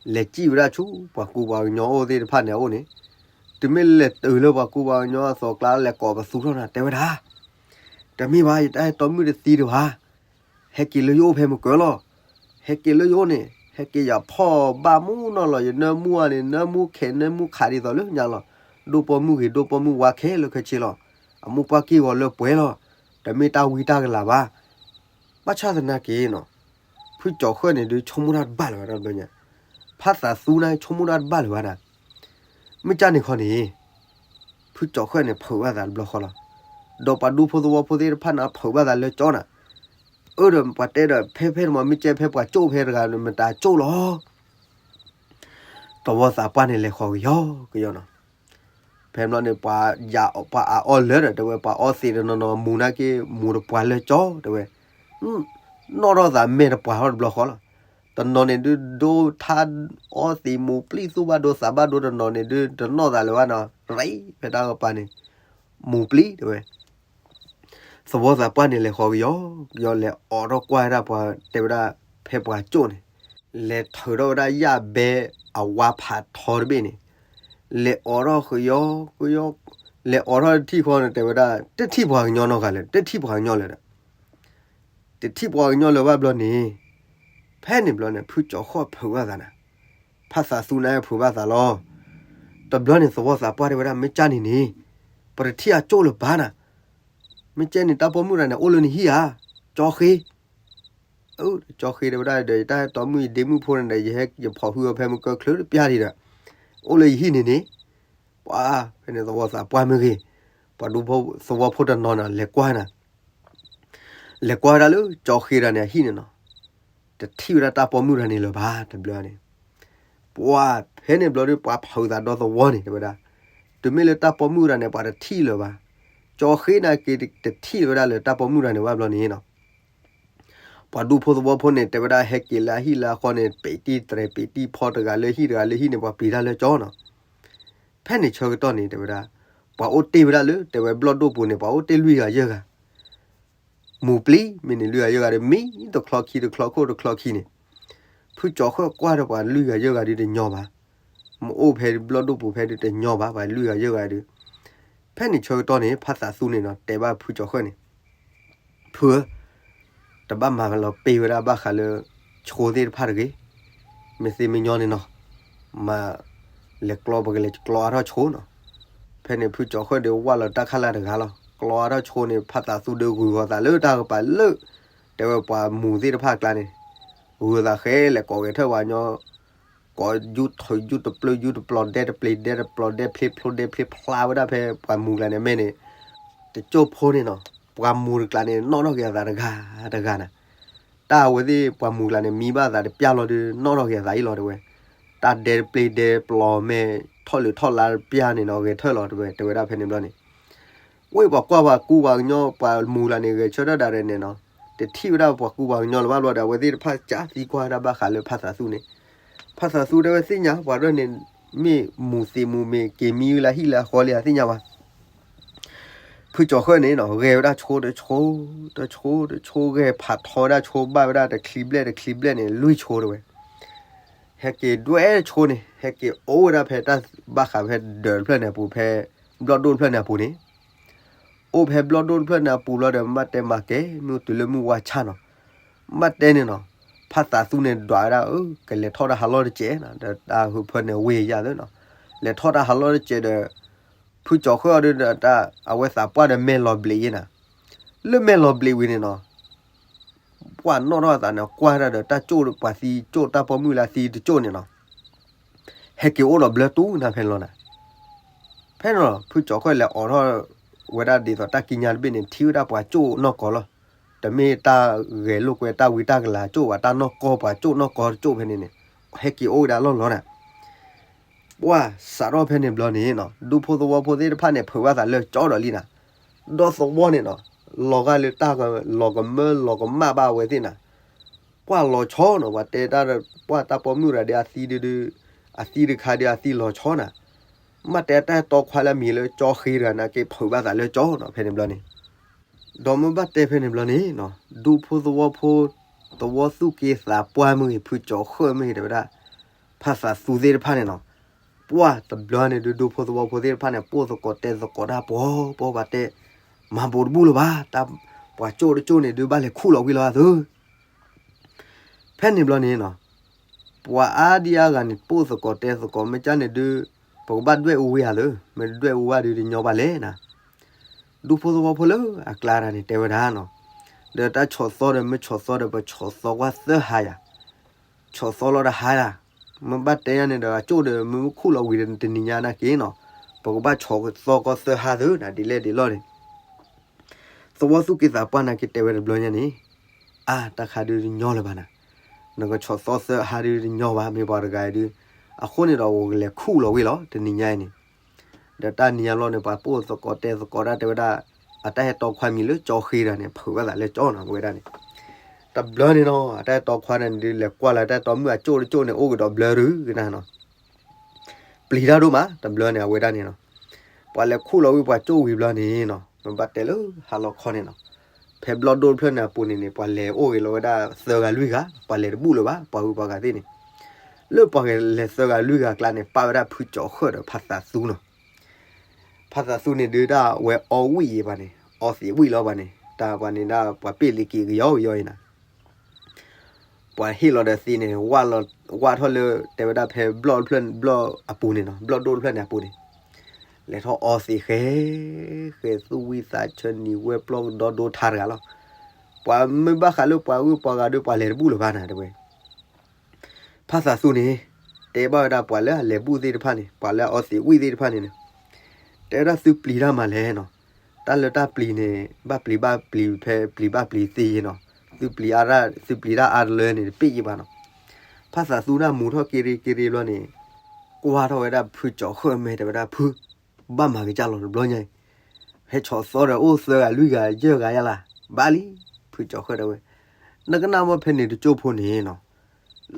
လဲၤစံၣ်ဝဲဒၣ်ဆူ ပှၤကူပှၤကညီအိၣ်သ့ၣ်တဖၣ်န့ၣ်အအိၣ်န့ၣ်, တုၤမ့ၢ်လဲၤတုၤလၢပှၤကူပှၤကညီအသိးကျါ လဲၤကိးပသူထီၣ်နၤ တဲဝဲဒၣ်, တမ့ၢ်ဘၣ် ယတၢ်အဲၣ်တီမုၣ်တသံဒံးဘၣ် ဟဲက့ၤလၢယအိၣ်ဖဲမုၢ်ကၢလီၤ. ဟဲက့ၤလၢယအိၣ်န့ၣ် ဟဲက့ၤယၤဖီၣ်ဘၣ်မူနီၢ်လီၤ, ယနၢမူအန့ၣ် နၢမူခဲ နၢမူခးဒ်သိးလၢညါလီၤ. ဒိၣ်ပိာ်မုၣ်ဂ့ၤ ဒိၣ်ပိာ်မုၣ်ဝါခဲလၢာ်ခဲဆ့လီၤ. အမိၢ်ပှၢ်က့ၢ်ဂီၤလၢပှဲၤလီၤ. တမ့ၢ်တၢ်ဝံတၢ်ကလၤဘၣ်. ဘၣ်ဆၣ်သနာ်က့နီၤ, ဖုကၠီၤဃၢၣ်န့ၣ်ဒုး ဆိကမိၣ်တၢ်တဘၣ်လၢၤဘၣ် တၢ်ဘျီညါ, ဖါသးသူန့ၣ် ဆိကမိၣ်တၢ်တဘၣ်လၢၤဘၣ်နၤ. မ့ၢ်ကၢ်န့ၣ်ခီန့ၣ် ဖုကၠီၤဃၢၣ်န့ၣ် ဖုးဘၣ်သးတဘျီဃီလီၤ. ဒီးပှၤဒူဖိသဝီဖိသ့ၣ်တဖၣ်န့ၣ် ဖုးဘၣ်သးလၢကၠီနၤ. အၢဒီးပှၤတဲဒီး ဖဲဖဲန့ၣ်မ့ၢ်ကဲဖဲပှၤကၠိၣ်ဖဲတဂၤန့ၣ် မတၤကၠိၣ်လီၤ. သဝီသးပှၢ်န့ၣ်လဲၤဃီၤကယီကယီနီၤ. ဖဲဘျီန့ၣ် ပှၤယၤ ပှၤအအီၣ်လၢာ်ဒီး တဲဝဲ ပှၤအီသံးတနီၤနီၤ မူၤနာ်က့ မူၤတပှၤလၢာ်ကၠီ တဲဝဲ, နီၣ်ထီၣ်သးမဲာ်တပှၤထီၣ်တဘျီဃီလီၤ. တနီၤန့ၣ်ဒုး ဒိထါအီသံးမူၤပျံၤ သူၣ်ဘၣ်ဒိသးဘၣ်ဒိ တနီၤန့ၣ်ဒုး တနီၣ်သးလၢၤဘၣ်နီၤ ရံ ဖဲတၢ်ကပၤန့ၣ် မူၤပျံၤ တဲဝဲ. သဝီသးပှၢ်န့ၣ်လဲၤဃီၤကယီ ကယီလဲၤအိးထီၣ်ကွၢ်ဝဲဒၣ်ပှၤ တဲဝဲဒၣ် ဖဲပှၤကၠိၣ်န့ၣ် လဲၤထုးထီၣ်ဝဲဒၣ်ယၣ်ဘဲအဝါဖးထီတဘ့ၣ်န့ၣ် လဲၤအိးထီၣ်ကယီကယီ လဲၤအိးထီၣ်တထံၣ်ဃီန့ၣ် တဲဝဲဒၣ် တထံၣ်ပှၤကညီနီတဂၤလၢၤ တထံၣ်ပှၤကညီလၢၤဒီး တထံၣ်ပှၤကညီလၢၤဘၣ်ဘျီန့ၣ် ဖဲန့ၣ်ဘျီန့ၣ် ဖုကၠီၤဃၢၣ်ဖုးဘၣ်သးနၤ, ဖါသးသူန့ၣ်ဖုးဘၣ်သးလီၤ. တဘျီန့ၣ် သဝီသးပှၢ်တဲဝဲဒၣ် မ့ၢ်ကၢ်န့ၣ်န့ၣ် ပတထံၣ်အကၠိၣ်လၢၤဘၣ်နၤ, မ့ၢ်ကဲန့ၣ် တၢ်ပိာ်မုၣ်တဂၤန့ၣ် အိၣ်လၢနဟံၣ်ဧါ, ကၠီဃ့ ကၠီဃ့တဲဝဲဒၣ်ဒီး ယတၢ်ဟဲတီမုၣ်ယဒ့မုၣ်ဖိန့ၣ်ဒီး ယဟဲယဖီၣ်ဃုအီၤဖဲမုၢ်ကၢချၢတပျၢ်ဒံးဒီး အိၣ်လၢယဟံၣ်န့ၣ်န့ၣ်, ပှၤ ဖဲန့ၣ်သဝီသးပှၢ်မ့ၢ်ဂ့ၤ, ပှၤဒူဖိသဝီဖိတနီၤန့ၣ် လဲၤကွၢ်နၤ, လဲၤကွၢ်ဝဲဒၣ်လၢကၠီဃ့တဂၤန့ၣ်အဟံၣ်န့ၣ်နီၤ, တထံၣ်ဝဲဒၣ်တၢ်ပိာ်မုၣ်တဂၤန့ၣ်လၢၤဘၣ် တဘျီန့ၣ်, ပှၤ ဖဲန့ၣ်ဘျီဒီး ပှၤဖုးသးဒီသဝီန့ၣ် တဲဝဲဒၣ်, တုၤမ့ၢ်လၢတၢ်ပိာ်မုၣ်တဂၤန့ၣ် ပှၤတထံၣ်လၢၤဘၣ်, ကၠီဃ့န့ၣ်က့ၤတထံၣ်လၢၤဝဲဒၣ်လၢတၢ်ပိာ်မုၣ်တဂၤန့ၣ်ဘၣ်ဘျီန့ၣ်နီၤ ပှၤဒူဖိသဝီဖိန့ၣ် တဲဝဲဒၣ်ဟဲက့ၤလၢအဟံၣ်လၢအဃီန့ၣ် ပ့းတံၢ်တြဲၤပ့းတံၢ်ဖီတဂၤလၢဟံၣ်တဂၤလၢဟံၣ်န့ၣ် ပှၤပျံၤတၢ်လၢကၠီနီၤ, ဖဲန့ၣ်ဆၢကတီၢ်န့ၣ် တဲဝဲဒၣ်, ပှၤအိၣ်တ့ၢ်ဝဲဒၣ်လၢ တဲဝဲဘျီၣ်ဒိၣ်ပူၤန့ၣ် ပှၤအိၣ်တ့ၢ်လွံၢ်ဂၤယဲၢ်ဂၤ မူၤပျံၤ မ့ၢ်န့ၣ်လွံၢ်ဂၤယဲၢ်ဂၤဒီး မံတချီခံတချီခိၣ်တချီခံန့ၣ်, ဖုကၠီၤဃၢၣ်ကွၢ်ဒီးပှၤလွံၢ်ဂၤယဲၢ်ဂၤဒုးတညီဘၣ်, မ့ၢ်အိၣ်ဖဲဘျီၣ်ဒိၣ်ပူၤဖဲဒုးတညီဘၣ် ပှၤလွံၢ်ဂၤယဲၢ်ဂၤဒုး, ဖဲန့ၣ်ဆၢကတီၢ်န့ၣ် ဖါသးသူန့ၣ်နီၤ တဲဘၣ်ဖုကၠီၤဃၢၣ်န့ၣ်, ဖုဧၢ, တဘၣ်မၤလီၤပ့ၤဝဲဒၣ်ဘၣ်ဃးလၢ ဆိသ့ၣ်တဖၣ်တဂ့ၤ, မ့ၢ်သ့မ့ၢ်ညီန့ၣ်နီၤ, မၤ လဲၤကျီပကလဲၤကျီအါထီၣ်ဆိနီၤ, ဖဲန့ၣ်ဖုကၠီၤဃၢၣ်ဒီးဝၢ်လီၤတၢ်ခါလၢ်တဂၤလီၤ, ကျီအါထီၣ်ဆိန့ၣ် ဖါသးသူဒီးဂုာ်ဂီၤသးလၢတၢ်ကပၤလၢ တဲဝဲပှၤမူၤသ့ၣ်တဖၣ်အကျါန့ၣ်, ဂုာ်သးဃဲလဲၣ်ကိးဂဲၤထၢၣ်ပှၤကညီ ကိးယူၤထုးယူၤတပျၢၤယူၤတပျီၤဒဲတပျ့ၤဒဲတပျီၤဒဲဖျ့ဖျိဒဲဖျ့ဖျါဝဲဒၣ်ဖဲပှၤမူၤကျါန့ၣ် မ့ၢ်န့ၣ်, တကၠိၢ်ဖိန့ၣ်နီၤ, ပှၤမူၤတကျါန့ၣ် နီၣ်ထီၣ်က့ၤအသးတဂၤတဂၤနၤ, တၢ်အဝဲသ့ၣ်ပှၤမူၤကျါန့ၣ် မံဘၣ်အသးတပျၢ်လီၤဒီး နီၣ်ထီၣ်က့ၤအသးအံၤလီၤတဲဝဲ, တၢ်ဒဲတပျ့ၤဒဲပျီၤမဲာ် ထီၣ်လၢထီၣ်လါတပျၢ်န့ၣ်နီၤ ဂဲၤထၢၣ်လီၤတဲဝဲ တဲဝဲဒၣ်ဖဲန့ၣ်ဘျီန့ၣ် ဝဲပှၤကွၢ်ပှၤကူပှၤကညီပှၤမူၤကျါန့ၣ် ဂဲၤဆၢထၢၣ်ဒၣ်ရဲၣ်န့ၣ်နီၤ, တထံၣ်ဝဲဒၣ်ပှၤကူပှၤကညီလၢၤဘၣ်ဘျီဒီး အဝဲသ့ၣ်တဖၣ်ကးသံကွၢ်ဝဲဒၣ်ဘၣ်ဃးလၢဖါသးသူန့ၣ်, ဖါသးသူတဲဝဲသ့ၣ်ညါ ပှၤဒၣ်န့ၣ် မ့ၢ်မူၤသ့ၣ်မူၤမ့ၢ်က့ၤမံလၢဟံၣ်လၢဃီလံသ့ၣ်ညါဘၣ် ဖုကၠီၤဃၢၣ်န့ၣ်နီၤ ဂဲၤဝဲဒၣ်ဆိတဆိ, တဆိတဆိ ဂဲၤဖးထီဝဲဒၣ်ဆိဘၣ်ဝဲဒၣ်တချံဘျဲၣ်တချံဘျဲၣ်န့ၣ် လွံၢ်ဆိတဲဝဲ, ဟဲက့ၤဒွဲဆိန့ၣ် ဟဲက့ၤအိၣ်ဝဲဒၣ်ဖဲတၢ်ဘၣ်ဃးဖဲဒၢးတဖျၢၣ်န့ၣ်အပူၤ ဖဲဘျီၣ်ဒိၣ်တဖျၢၣ်န့ၣ်အပူၤန့ၣ် အိၣ်ဖဲဘျီၣ်ဒိၣ်တဖျၢၣ်န့ၣ်အပူၤလီၤဒီး မ့ၢ်ဘၣ်တဲမၤကဲ မ့ၢ်တုၤလၢမုၢ်ဝါဆၣ်နီၤ, မ့ၢ်ဘၣ်တဲန့ၣ်နီၤ, ဖါသးသူန့ၣ်ဒွးဝဲဒၣ် အၢ ကလဲၤထီၣ်တၢ်ဟးလီၢ်တစဲးနီၤ ဒီးတၢ်ဟၢဖၢန့ၣ်ဝ့ၢ်ယၤသၢနီၤ, လဲၤထီၣ်တၢ်ဟးလီၢ်တစဲးဒီး ဖုကၠီၤဃၢၣ်အီၤဒီး အဝဲသးပှၢ်ဒီးမဲာ်လီၤဘျံးယဲနီၤ, လၢမဲာ်လီၤဘျံးဝံၤန့ၣ်နီၤ ပှၢ်နီၣ်ထီၣ်အသးန့ၣ် ကွၢ်ဒၣ်ဒီးတၢ်ကၠိၣ်ပှၤသံကၠိၣ်တၢ်ပိာ်မုၣ်လၢအသံတကၠိၣ်န့ၣ်နီၤ, ဟဲက့ၤအိၣ်ဒီးဘျၢတူၢ်နၤဖဲန့ၣ်လီၤနၤ, ဖဲန့ၣ်နီၤ ဖုကၠီၤဃၢၣ်လဲၤအိးထီၣ်ဝဲဒၣ်ဒ်သိးတၢ်ကံးညာ်တဘ့ၣ်န့ၣ် ထံၣ်ဝဲဒၣ်ပှၤကၠိၣ်နီၢ်ကီၢ်လီၤ, တမ့ၢ်တၢ်ဂဲၤလိာ်ကွဲတၢ်ဝံတၢ်ကလၤကၠိၣ်ဘၣ် တၢ်နီၢ်ကီၢ်ပှၤကၠိၣ်နီၢ်ကီၢ်တကၠိၣ်ဖဲန့ၣ်န့ၣ်, ဟဲက့ၤအိၣ်ဝဲဒၣ်လီၢ်လီၤနၤ ပှၢ်စးထီၣ်ဖဲန့ၣ်ဘျီန့ၣ်နီၤ ဒူဖိသဝီဖိသ့ၣ်တဖၣ်န့ၣ် ဖုးဘၣ်သးလၢကၠီဒီးလံနၤ, ဒီသဝီန့ၣ်နီၤ, လီၤဂာ်လၢတၢ်လီၤကမၢလီၤကမၣ်ဘၣ်အဝဲသ့ၣ်နၤ, ပှၢ်လီၤဆီနီၤ ပှၤတဲတၢ် ပှၢ်တၢ်ပိာ်မုၣ်တဂၤဒီးအသံဒုဒု, အသံတခါဒီးအသံလီၤဆီနၤ, မ့ၢ်တဲတၢ်တီခွါလၢအမံၤလၢကၠီဃ့တဂၤန့ၣ်က့ၤဖုးဘၣ်သးလၢကၠီနီၤ ဖဲန့ၣ်ဘျီန့ၣ် ဒီးမ့ၢ်ဘၣ်တဲဖဲန့ၣ်ဘျီန့ၣ်နီၤ ဒူဖိသဝီဖိ, သဝီသူၣ်က့သးပှၢ်မ့ၢ်ဂ့ၤ ဖုကၠီၤဃၢၣ်မ့ၢ်ဂ့ၤ တဲဝဲဒၣ်, ဖါသးသူသ့ၣ်တဖၣ်န့ၣ်နီၤ, ပှၢ်တဘျီန့ၣ်ဒုး ဒူဖိသဝီဖိသ့ၣ်တဖၣ်န့ၣ် ပိၢ်သကိးတဲသကိးတၢ်ပှီၤပှီၤ ပှၤတဲ, မၤဘူးတဘူးလၢၤဘၣ်, တၢ်ပှၤကၠိၣ်တကၠိၣ်န့ၣ်ဒုး ဘၣ်လဲၤခူၣ်လီၤဝံၤလီၤသၢ ဖဲန့ၣ်ဘျီန့ၣ်နီၤ, ပှၤအါဒံအါဂၤန့ၣ် ပိၢ်သကိးတဲသကိး မ့ၢ်ကၢ်န့ၣ်ဒုး, ပကဘၣ်ဒွဲၣ်အူဝဲဧါသၢ, မ့ၢ်ဒွဲၣ်အူဝဲဒုးတညီဘၣ်လဲၣ်နၤ, ဒူဖိသဝီဖိလၢအကျါတဂၤန့ၣ် တဲဝဲဒၣ်နီၤ, ဒီးတၢ်ဆီၣ်သီဒီး မ့ၢ်ဆီၣ်သီဒီး ပဆီၣ်သီကွၢ်သၢဟါယၤ, ဆီၣ်သီလီၤတဟါယၤ, မ့ၢ်ဘၣ်တဲယၤန့ၣ်ဒီး အကၠိၣ်ဒီး မ့ၢ်ခူၣ်လီၤဝံၤဒီး တနံၤညါနာ်က့နီၤ, ပကဘၣ်ဆီၣ်သီကီးသၢဟါသၢနၤ ဒ်လဲၣ်ဒ်လဲၣ်န့ၣ် သဝီသူၣ်က့သးပှၢ်နာ်က့တဲဝဲတဘျီညါန့ၣ်, အါ တၢ်ခါဒုတညီလၢၤဘၣ်နၤ, နကဆီၣ်သီသၢဟါဒုတညီဘၣ် မ့ၢ်ပှၤတဂၤအံၤဒု, အဃိန့ၣ်ဒီး အိၣ်ကလဲၤခူၣ်လီၤဝံၤလီၤ တနံၤညါအံၤန့ၣ်, ဒီးတၢ်နံၤညါလီၤန့ၣ် ပှၤပိၢ်သကိးတဲသကိးတၢ်တဲဝဲဒၣ်, အတၢ်ဟဲတီခွါမံၤလၢကၠီဃ့တၢ်န့ၣ် ဖုးဝဲသးလၢကၠီနီၤ ပဝဲဒၣ်န့ၣ်, တဘျီန့ၣ်နီၤ အတၢ်ဟဲတီခွါန့ၣ်ဒု လဲၤကွၢ်လၢတၢ်တီမုၣ်အကၠိၣ်တကၠိၣ်န့ၣ် အိၣ်ကဒီးဘျၢတကၠိၣ်န့ၣ် အိၣ်ကဒီးဘျၢရူၤကနၤနီၤ ပျံၤတၢ်ဒိၣ်မး တဘျီန့ၣ် အဝဲဒၣ်န့ၣ်နီၤ, ပှၤလဲၤခူၣ်လီၤဝံၤပှၤကၠိၣ်ဝံၤဘျီန့ၣ်နီၤ မ့ၢ်ဘၣ်တဲလၢဟါလီၤခီန့ၣ်နီၤ, ဖဲဘျီၣ်ဒိၣ်တဖျၢၣ်န့ၣ်အပူၤန့ၣ်န့ၣ် ပှၤလဲၤအိၣ်ဂ့ၤလီၤဝဲဒၣ်သၢဂၤလွံၢ်ဂၤ, ပှၤလဲၤတဘူၣ်လၢၤဘၣ် ပှၤဂုၤပှၤဂၤသ့ၣ်န့ၣ်, လၢပှၤလဲၤသၢဂၤလွံၢ်ဂၤအကျါန့ၣ် ပာ်ဝဲဒၣ်ဖုကၠီၤဃၢၣ်ဒီးဖါသးသူနီၤ, ဖါသးသူန့ၣ်ဒုးဒၣ်ဝဲအီဝံၣ်ယံၤဘၣ်န့ၣ် အီသံးဝံၣ်လီၤဘၣ်န့ၣ် တၢ်ပှၤန့ၣ်ဒၣ်ပှၤပ့ၢ်လံၤက့ၤကယီကယီအံၤနၤ ပှၤဟ့ၣ်လီၤဒီးသံးန့ၣ် ဝၢ်ထီၣ်လၢတဲဝဲဒၣ်ဖဲဘျီၣ်တဖျၢၣ်ဘျီၣ်အပူၤန့ၣ်နီၤ ဘျီၣ်ဒိၣ်တဖျၢၣ်န့ၣ်အပူၤန့ၣ်, လဲၤထီၣ်အီသံးဃဲ, ဃဲသူၣ်ဝံၣ်သးဆၢနံၤဝဲပျီၢ်ကဒီဒိထါတဂၤလီၤ, ပှၤမ့ၢ်ဘၣ်ဃးလၢပှၤဂုၤပှၤဂၤဒီးပှၤလဲၤတဘူၣ်လၢၤဘၣ်နၤတဲဝဲ ဖါသးသူန့ၣ် တဲဘၣ်ဝဲဒၣ်ပှၤလၢအလဲၤဘူၣ်သ့ၣ်တဖၣ်န့ၣ် ပှၤလၢအအီသံးဝံၣ်သ့ၣ်တဖၣ်န့ၣ်န့ၣ်, တဲဝဲဒၣ်သုပျံၤတၢ်မၤလဲၣ်နီၤ, တၢ်လၢတၢ်ပျံၤန့ၣ် ဘၣ်ပျံၤဘၣ်ပျံၤဖဲပျံၤဘၣ်ပျံၤသ့ယ့နီၤ, သုပျံၤအါဒၣ် သုပျံၤတၢ်အါတလၢန့ၣ် တပ့ၢ်ယ့ဘၣ်နီၤ, ဖါသးသူန့ၣ်မူထီၣ်က့ၤရ့က့ၤရ့ဘျီန့ၣ်, ကွၢ်ထီၣ်ဝဲဒၣ်ဖုကၠီၤဃၢၣ်မဲာ်တဲဝဲဒၣ်ဖု, ဘၣ်မၤကစၢ်လီၤတဘျီညါအံၤ, ဟဲဆီၣ်သီဒီးအိၣ်သၢဂၤလွံၢ်ဂၤယဲၢ်ဂၤယါလၢ်, ဘၣ်လံ, ဖုကၠီၤဃၢၣ်တဲဝဲ, နကနၣ်မ့ၢ်ဖဲန့ၣ်တကၠိၢ်ဖိန့ၣ်နီၤ,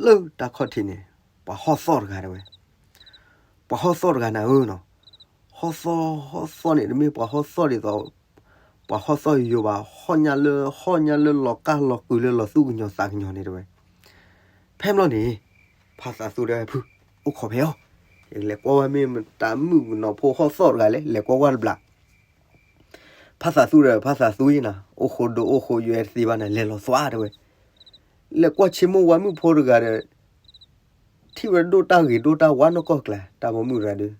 လၢတၢ်ခီၣ်ထံးန့ၣ်, ပှၤဟီၣ်သီၣ်တဂၤတဲဝဲ, ပှၤဟီၣ်သီၣ်တဂၤနၤဧၢနီၤ, ဟီၣ်သီၣ် ဟီၣ်သီၣ်န့ၣ် တမ့ၢ်ပှၤဟီၣ်သီၣ်ဒ်သိး, ပှၤဟီၣ်သီၣ်ယိယိဘၣ်, ဟီၣ်ညါလၢ ဟီၣ်ညါလၢလီၤကၢ်လီၤကုာ်လၢလီၤသူၣ်ကညီၤသးကညီၤန့ၣ်တဲဝဲ, ဖဲဘျီန့ၣ်, ဖါသးသူတဲဝဲဖု, အိၣ်ခိးဖဲအီၤ, လဲၤကွၢ်ဝဲမ့ၢ်မတၤမုၣ်ကနီၤဖိဟီၣ်သီၣ်တဂၤလဲၣ် လဲၤကွၢ်ကွၢ်တဘျီ ဖါသးသူဒီး ဖါသးသူယ့နၤ, အိၣ်ဃိဒိအိၣ်ဃိယွဲတသ့ဘၣ်နၤ လဲၤလီၤသွါတဲဝဲ, လဲၤကွၢ်ဆ့မိၢ်ဝါမုၣ်ဖိတဂၤဒီး, ထံၣ်ဝဲဒိၣ်တၢ်ဂ့ၤဒိၣ်တၢ်ဝါနီၢ်ကီၢ်ကျါ တၢ်ပိာ်မုၣ်တဂၤဒီး,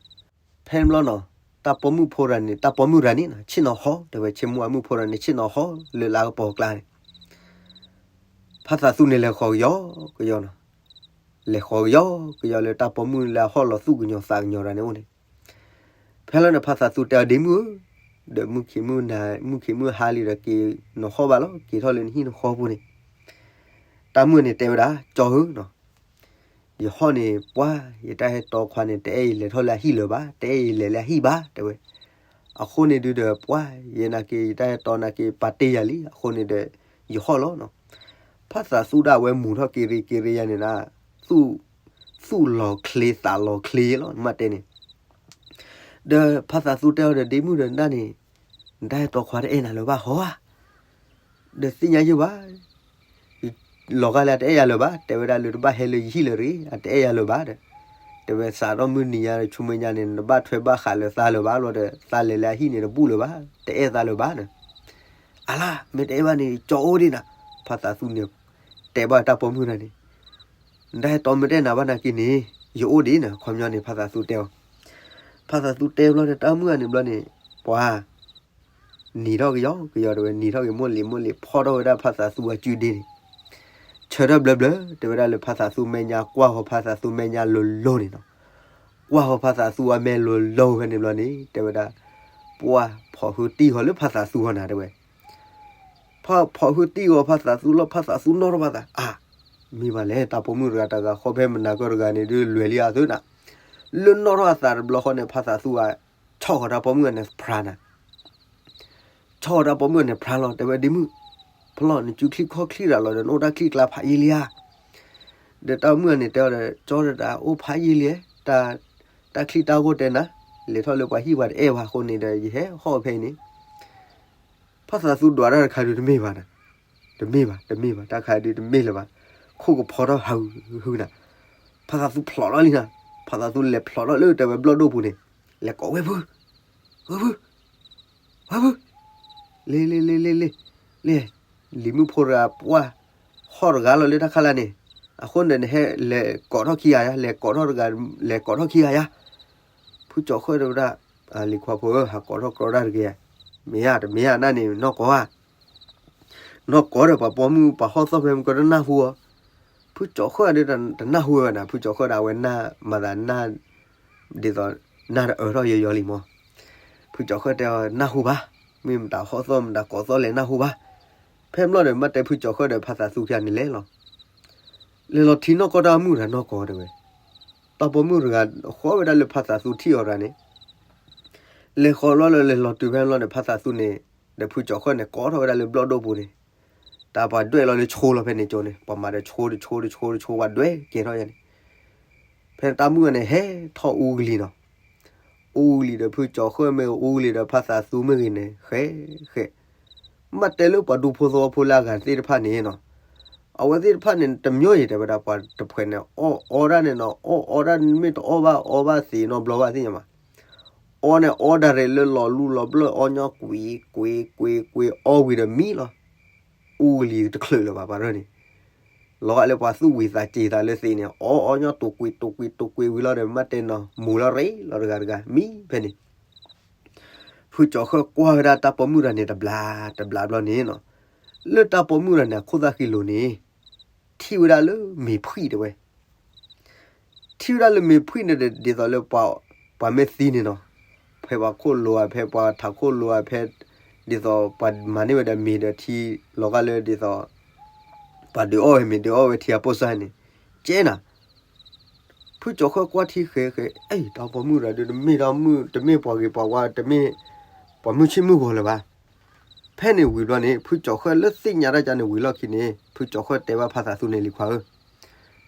ဖဲန့ၣ်ဘျီနီၤ, တၢ်ပိာ်မုၣ်ဖိတဂၤန့ၣ် တၢ်ပိာ်မုၣ်တဂၤန့ၣ်နီၤ ဆ့ၣ်နီၤဟီတဲဝဲ ဆ့မိၢ်ဝါမုၣ်ဖိတဂၤန့ၣ် ဆ့ၣ်နီၤဟီလၢလါကပီၤကျါန့ၣ် ဖါသးသူန့ၣ်လဲၤဃီၤကယီကယီနီၤ, လဲၤဃီၤကယီကယီလၢတၢ်ပိာ်မုၣ်လၢအဟီၣ်လီၤသူၣ်ကညီၤသးကညီၤတဂၤန့ၣ်အိၣ်န့ၣ်, ဖဲလီၤန့ၣ် ဖါသးသူတဲအီၤဒ့မုၣ်ဧၢ, ဒီးမုၢ်ခံမုၢ်နၤ မုၢ်ခံမုၢ်ဟါလံဒီးက့ၤနီၢ်ဟီၣ်ဘၣ်လီၤ က့ၤထီၣ်လၢနဟံၣ်နဃီပူၤန့ၣ်, တၢ်မုၣ်န့ၣ်တဲဝဲဒၣ် ကၠီဧၢနီၤ ယဟီၣ်န့ၣ် ပှၢ် ယတၢ်ဟဲတီခွါန့ၣ် တအဲၣ်ယလဲၤထီၣ်လၢအဟံၣ်လၢၤဘၣ်, တအဲၣ်ယလဲၤလၢအဟံၣ်ဘၣ် တဲဝဲ, အဃိန့ၣ်ဒုးဒီး ပှၢ် ယနာ်က့ၤ ယတၢ်ဟဲတီနာ်က့ၤ ပာ်တ့ၢ်ယၤလံ, အဃိန့ၣ်ဒီး ယဟီၣ်လီၤနီၤ, ဖါသးသူဒၣ်ဝဲမူၤထီၣ်က့ၤရ့က့ၤရ့ယၤန့ၣ်ဒၣ်, သူၣ်, သူၣ်လီၤချ့သးလီၤချ့လီၤ နမ့ၢ်တဲန့ၣ် ဒီးဖါသးသူတဲအီၤဒီး ဒ့မုၣ်ဒီးနဒၣ်န့ၣ်, နတၢ်ဟဲတီခွါတအဲၣ်နၤလၢၤဘၣ်ဟီဧါ, ဒီးသ့ၣ်ညါယုၢ်ဘၣ်, လီၤဂာ်လၢအတအဲၣ်ယၤလၢၤဘၣ်, တဲဝဲဒၣ်လၢတဘၣ်ဟဲလၢယဟံၣ်လၢၤတဂ့ၤ, အတအဲၣ်ယၤလၢၤဘၣ်ဒီး, တဲဝဲစးထီၣ်မုၢ်နံၤညါဒီး ဆူမဲာ်ညါန့ၣ် နတဘၣ်ထွဲဘၣ်ဃးလၢၤသးလၢၤဘၣ်လီၤဒီး သးလဲၤလၢအဟံၣ်န့ၣ်တဘူၣ်လၢၤဘၣ်, တအဲၣ်သးလၢၤဘၣ်ဒီး, အလါ မ့ၢ်တအဲၣ်ဘၣ်န့ၣ် ကၠီအိၣ်ဒံးနၤ, ဖါသးသူန့ၣ်, တဲဘၣ်တၢ်ပိာ်မုၣ်တဂၤန့ၣ် နတၢ်ဟဲတီမ့ၢ်တအဲၣ်နၤဘၣ်နာ်က့န့ၣ်, ယအိၣ်ဒံးနၤ, ခီပညီန့ၣ် ဖါသးသူတဲအီၤ, ဖါသးသူတဲဘျီဒီး တၢ်မုၣ်ဂၤန့ၣ်ဘျီန့ၣ်, ပှၤ, နံၤထီၣ်ကယီကယီတဲဝဲ နံၤထီၣ်က့ၤမိၢ်လံၤမိၢ်လံၤ ဖီၣ်ထီၣ်ဝဲဒၣ်ဖါသးသူအစုဒ့န့ၣ်, ဆၢထၢၣ်ဘျၢဘျၢ တဲဝဲဒၣ်လၢဖါသးသူမဲာ်ညါ ကွၢ်ဃီၤဖါသးသူမဲာ်ညါလိၤလိၤန့ၣ်နီၤ, ကွၢ်ဃီၤဖါသးသူအမဲာ်လိၤလိၤဖဲန့ၣ်ဘျီန့ၣ် တဲဝဲဒၣ်, ပှၤဖီၣ်ဟုတံၢ်ဃီၤလၢဖါသးသူဃီနၤတဲဝဲ ဖီၣ်ဟုတံၢ်ဂီၤဖါသးသူလီၤ ဖါသးသူနီၣ်ထီၣ်ဘၣ်သး အါ, မ့ၢ်ဘၣ်လဲၣ် တၢ်ပိာ်မုၣ်တဂၤတဂၤဃီဖဲမနၤကၢၢ်တဂၤန့ၣ်ဒုး လွဲၤလံအသုနၤ, လၢနီၣ်ထီၣ်အသးတဘျီဃီန့ၣ် ဖါသးသူဧါ, ဆီၣ်ဃီၤတၢ်ပိာ်မုၣ်န့ၣ်ဖျါနၤ, ဆီၣ်ဃီၤတၢ်ပိာ်မုၣ်န့ၣ်ဖျါလီၤ တဲဝဲဒ့မုၣ်, ဖျီၣ်နစုချံခီၣ်ချံရၤလီၤဒီး နအိၣ်တၢ်ချံကျါဖးယံာ်လံဧါ ဒီးတၢ်မုၣ်န့ၣ်တဲအီၤဒီး ကၠီတဒၣ်အိၣ်ဖးယံာ်လံ, တၢ်ချံတၢ်ဂိၢ်တဲနၤ, လဲၤထီၣ်လၢပှၤဟံၣ်ပှၤတအဲၣ်ဘၣ်အဃိန့ၣ်ဒီး ယဟဲဟီၣ်ဖဲအံၤန့ၣ်, ဖါသးသူဒွးတၢ်တခါဒုးတမ့ၢ်ဘၣ်နၤ, တမ့ၢ်ဘၣ် တမ့ၢ်ဘၣ် တၢ်ခါဒုးတမ့ၢ်လၢၤဘၣ်, ခိၣ်ကဖီထီၣ်ဟးဟုနၤ, ဖါသးသူဖျိးထီၣ်လံနၤ, ဖါသးသူလဲၤဖျိးထီၣ်လၢတဲဝဲဘျီၣ်ဒိၣ်ပူၤန့ၣ်, လဲၤကိးဝဲဖု, ဝဲဖု ဝဲဖု, လ့လ့လ့လ့လ့, လ့, လံၤမုၣ်ဖိတဂၤပှၢ်, ဟီၣ်တဂၤလီၤလၢတၢ်ခါလၢန့ၣ်, အဃိန့ၣ်နဟဲလဲၤကိးထီၣ်ခံဂၤယါ လဲၤကိးထီၣ်တဂၤ, လဲၤကိးထီၣ်ခံဂၤယါ, ဖုကၠီၤဃၢၣ်တဲဝဲဒၣ်, လံၤခွါဖိဧၢ ဟးကိးထီၣ်ကြီတၢ်တဂ့ၤ, မ့ၢ်ဧါ တမ့ၢ်ဧါ နန့ၣ် နီၢ်ကီၢ်ဧါ နီၢ်ကီၢ်ဒီးပှၤပိာ်မုၣ်ပှၤဟီၣ်သီၣ်ဖဲမကတနၢ်ဟူအီၤ, ဖုကၠီၤဃၢၣ်ဒီးတနၢ်ဟူဝဲနၤ ဖုကၠီၤဃၢၣ်ဒီးအဝဲနၢ်မၤသးနၢ်, ဒ်သိး, နၢ်တအၢထီၣ်ယီၤယီၤလံမး, ဖုကၠီၤဃၢၣ်တဲအီၤနၢ်ဟူဘၣ်, မ့ၢ်မတၤဟီၣ်သီၣ်မတၤကိးသီၣ်လဲၣ်နၢ်ဟူဘၣ်, ဖဲန့ၣ်ဘျီဒီး မ့ၢ်တဲဖုကၠီၤဃၢၣ်ဒီးဖါသးသူခံဂၤန့ၣ်လဲၤလီၤ. လဲၤလီၤထံနီၢ်ကီၢ်တၢ်မုၢ်တၢ်နီၢ်ကီၢ်တဲဝဲ, တၢ်ပိာ်မုၣ်တဂၤဃီဝဲဒၣ်လၢဖါသးသူထံၣ်အီၤတဂၤန့ၣ်, လဲၤဃီလီၤလၢလဲၤလီၤတုၤဖဲန့ၣ်လီၤန့ၣ် ဖါသးသူန့ၣ် ဒီးဖုကၠီၤဃၢၣ်န့ၣ် ကိးထီၣ်ဝဲဒၣ်လၢဘျီၣ်ဒိၣ်ပူၤန့ၣ်, တၢ်ပှၤဒွဲၣ်လီၤလၢဆိလီၤဖဲန့ၣ်ကၠိန့ၣ် ပှၤမၤဒီးဆိတဆိတဆိတဆိ ပှၤဒွဲၣ်ကဲထီၣ်ယၤန့ၣ် ဖဲန့ၣ်တၢ်မုၢ်ဂၤန့ၣ် ဟဲထီၣ်အူကလံၤနီၤ, အူကလံၤဒီးဖုကၠီၤဃၢၣ်မ့ၢ်ဂ့ၤ အူကလံၤဒီးဖါသးသူမ့ၢ်ဂ့ၤန့ၣ် ဃဲးဃဲး, မ့ၢ်တဲလၢပှၤဒူဖိသဝီဖိလၢအဂၤသ့ၣ်တဖၣ်န့ၣ်နီၤ, အဝဲသ့ၣ်တဖၣ်န့ၣ် တမ့ၢ်ယတဲဝဲဒၣ်ပှၤတဖှဲးန့ၣ် အီၣ်အီဒၣ်န့ၣ်နီၤ အီၣ်အီဒၣ်မ့ၢ်တအီၣ်ဘၣ်အီဘၣ်သ့ၣ်နီတဘျီဘၣ်သ့ၣ်ညါမး, အီန့ၣ်အီဒၣ်ရဲၣ်လၢလီၤလူလီၤဘျၢၣ် အီညီကွံာ်ကွံာ်ကွံာ်ကွံာ် အီဝံၤဒီးမံလီၤ. အူကလံၤတချုးလၢၤဘၣ် ပှၤရၢၢ်န့ၣ်, လီၤဂာ်လၢပှၤသူၣ်ဝံၤသးစ့ၤသးလၢသ့ၣ်န့ၣ် အီအီညီတိာ်ကွံာ်တိာ်ကွံာ်တိာ်ကွံာ်ဝံၤလီၤဒီး မ့ၢ်တဲနီၤ မူၤလီၤရ့လီၤတဂၤတဂၤ မံဖဲန့ၣ် ဖုကၠီၤဃၢၣ်ကွၢ်ဝဲဒၣ်တၢ်ပိာ်မုၣ်တဂၤန့ၣ် တဘျးတဘျးဘျီန့ၣ်နီၤ, လၢတၢ်ပိာ်မုၣ်တဂၤန့ၣ် အခိၣ်သၣ်ဃံလိၤန့ၣ် ထံၣ်ဝဲဒၣ်လၢမ့ၤဖှံၣ်တဲဝဲ ထံၣ်ဝဲဒၣ်လၢမ့ၤဖှံၣ်န့ၣ်ဒီး ဒ်သိးလၢ ပှၤမ့ၢ်သံန့ၣ်နီၤ, ဖဲပှၤခိၣ်လိၤဧါ ဖဲပှၤထးခိၣ်လိၤဧါ ဖဲ ဒ်သိးပှၤမၤန့ၢ်ဝဲဒီးမ့ၤဒီးထံ လီၤဂာ်လၢဒ်သိး ပှၤဒုးအီၣ်ဝဲမ့ၤ ဒုးအီၣ်ဝဲထံအပိၢ်စၢ်န့ၣ် ကဲနၤ ဖုကၠီၤဃၢၣ်ကွၢ်ထံဃဲဃဲ အဲ တၢ်ပိာ်မုၣ်တဂၤဒုး တမ့ၢ်တၢ်မုၣ် တမ့ၢ်ပှၤဂ့ၤပှၤဝါ တမ့ၢ်ပှၤမုၣ်ဆ့ၣ်မုၣ်ဂီၤလၢၤဘၣ်. ဖဲန့ၣ်ဝံၤဘျီန့ၣ် ဖုကၠီၤဃၢၣ်လၢသ့ၣ်ညါတၢ်ကန့ၣ်ဝံၤလီၢ်ခံန့ၣ် ဖုကၠီၤဃၢၣ်တဲဘၣ်ဖါသးသူန့ၣ် လံၤခွါဧၢ,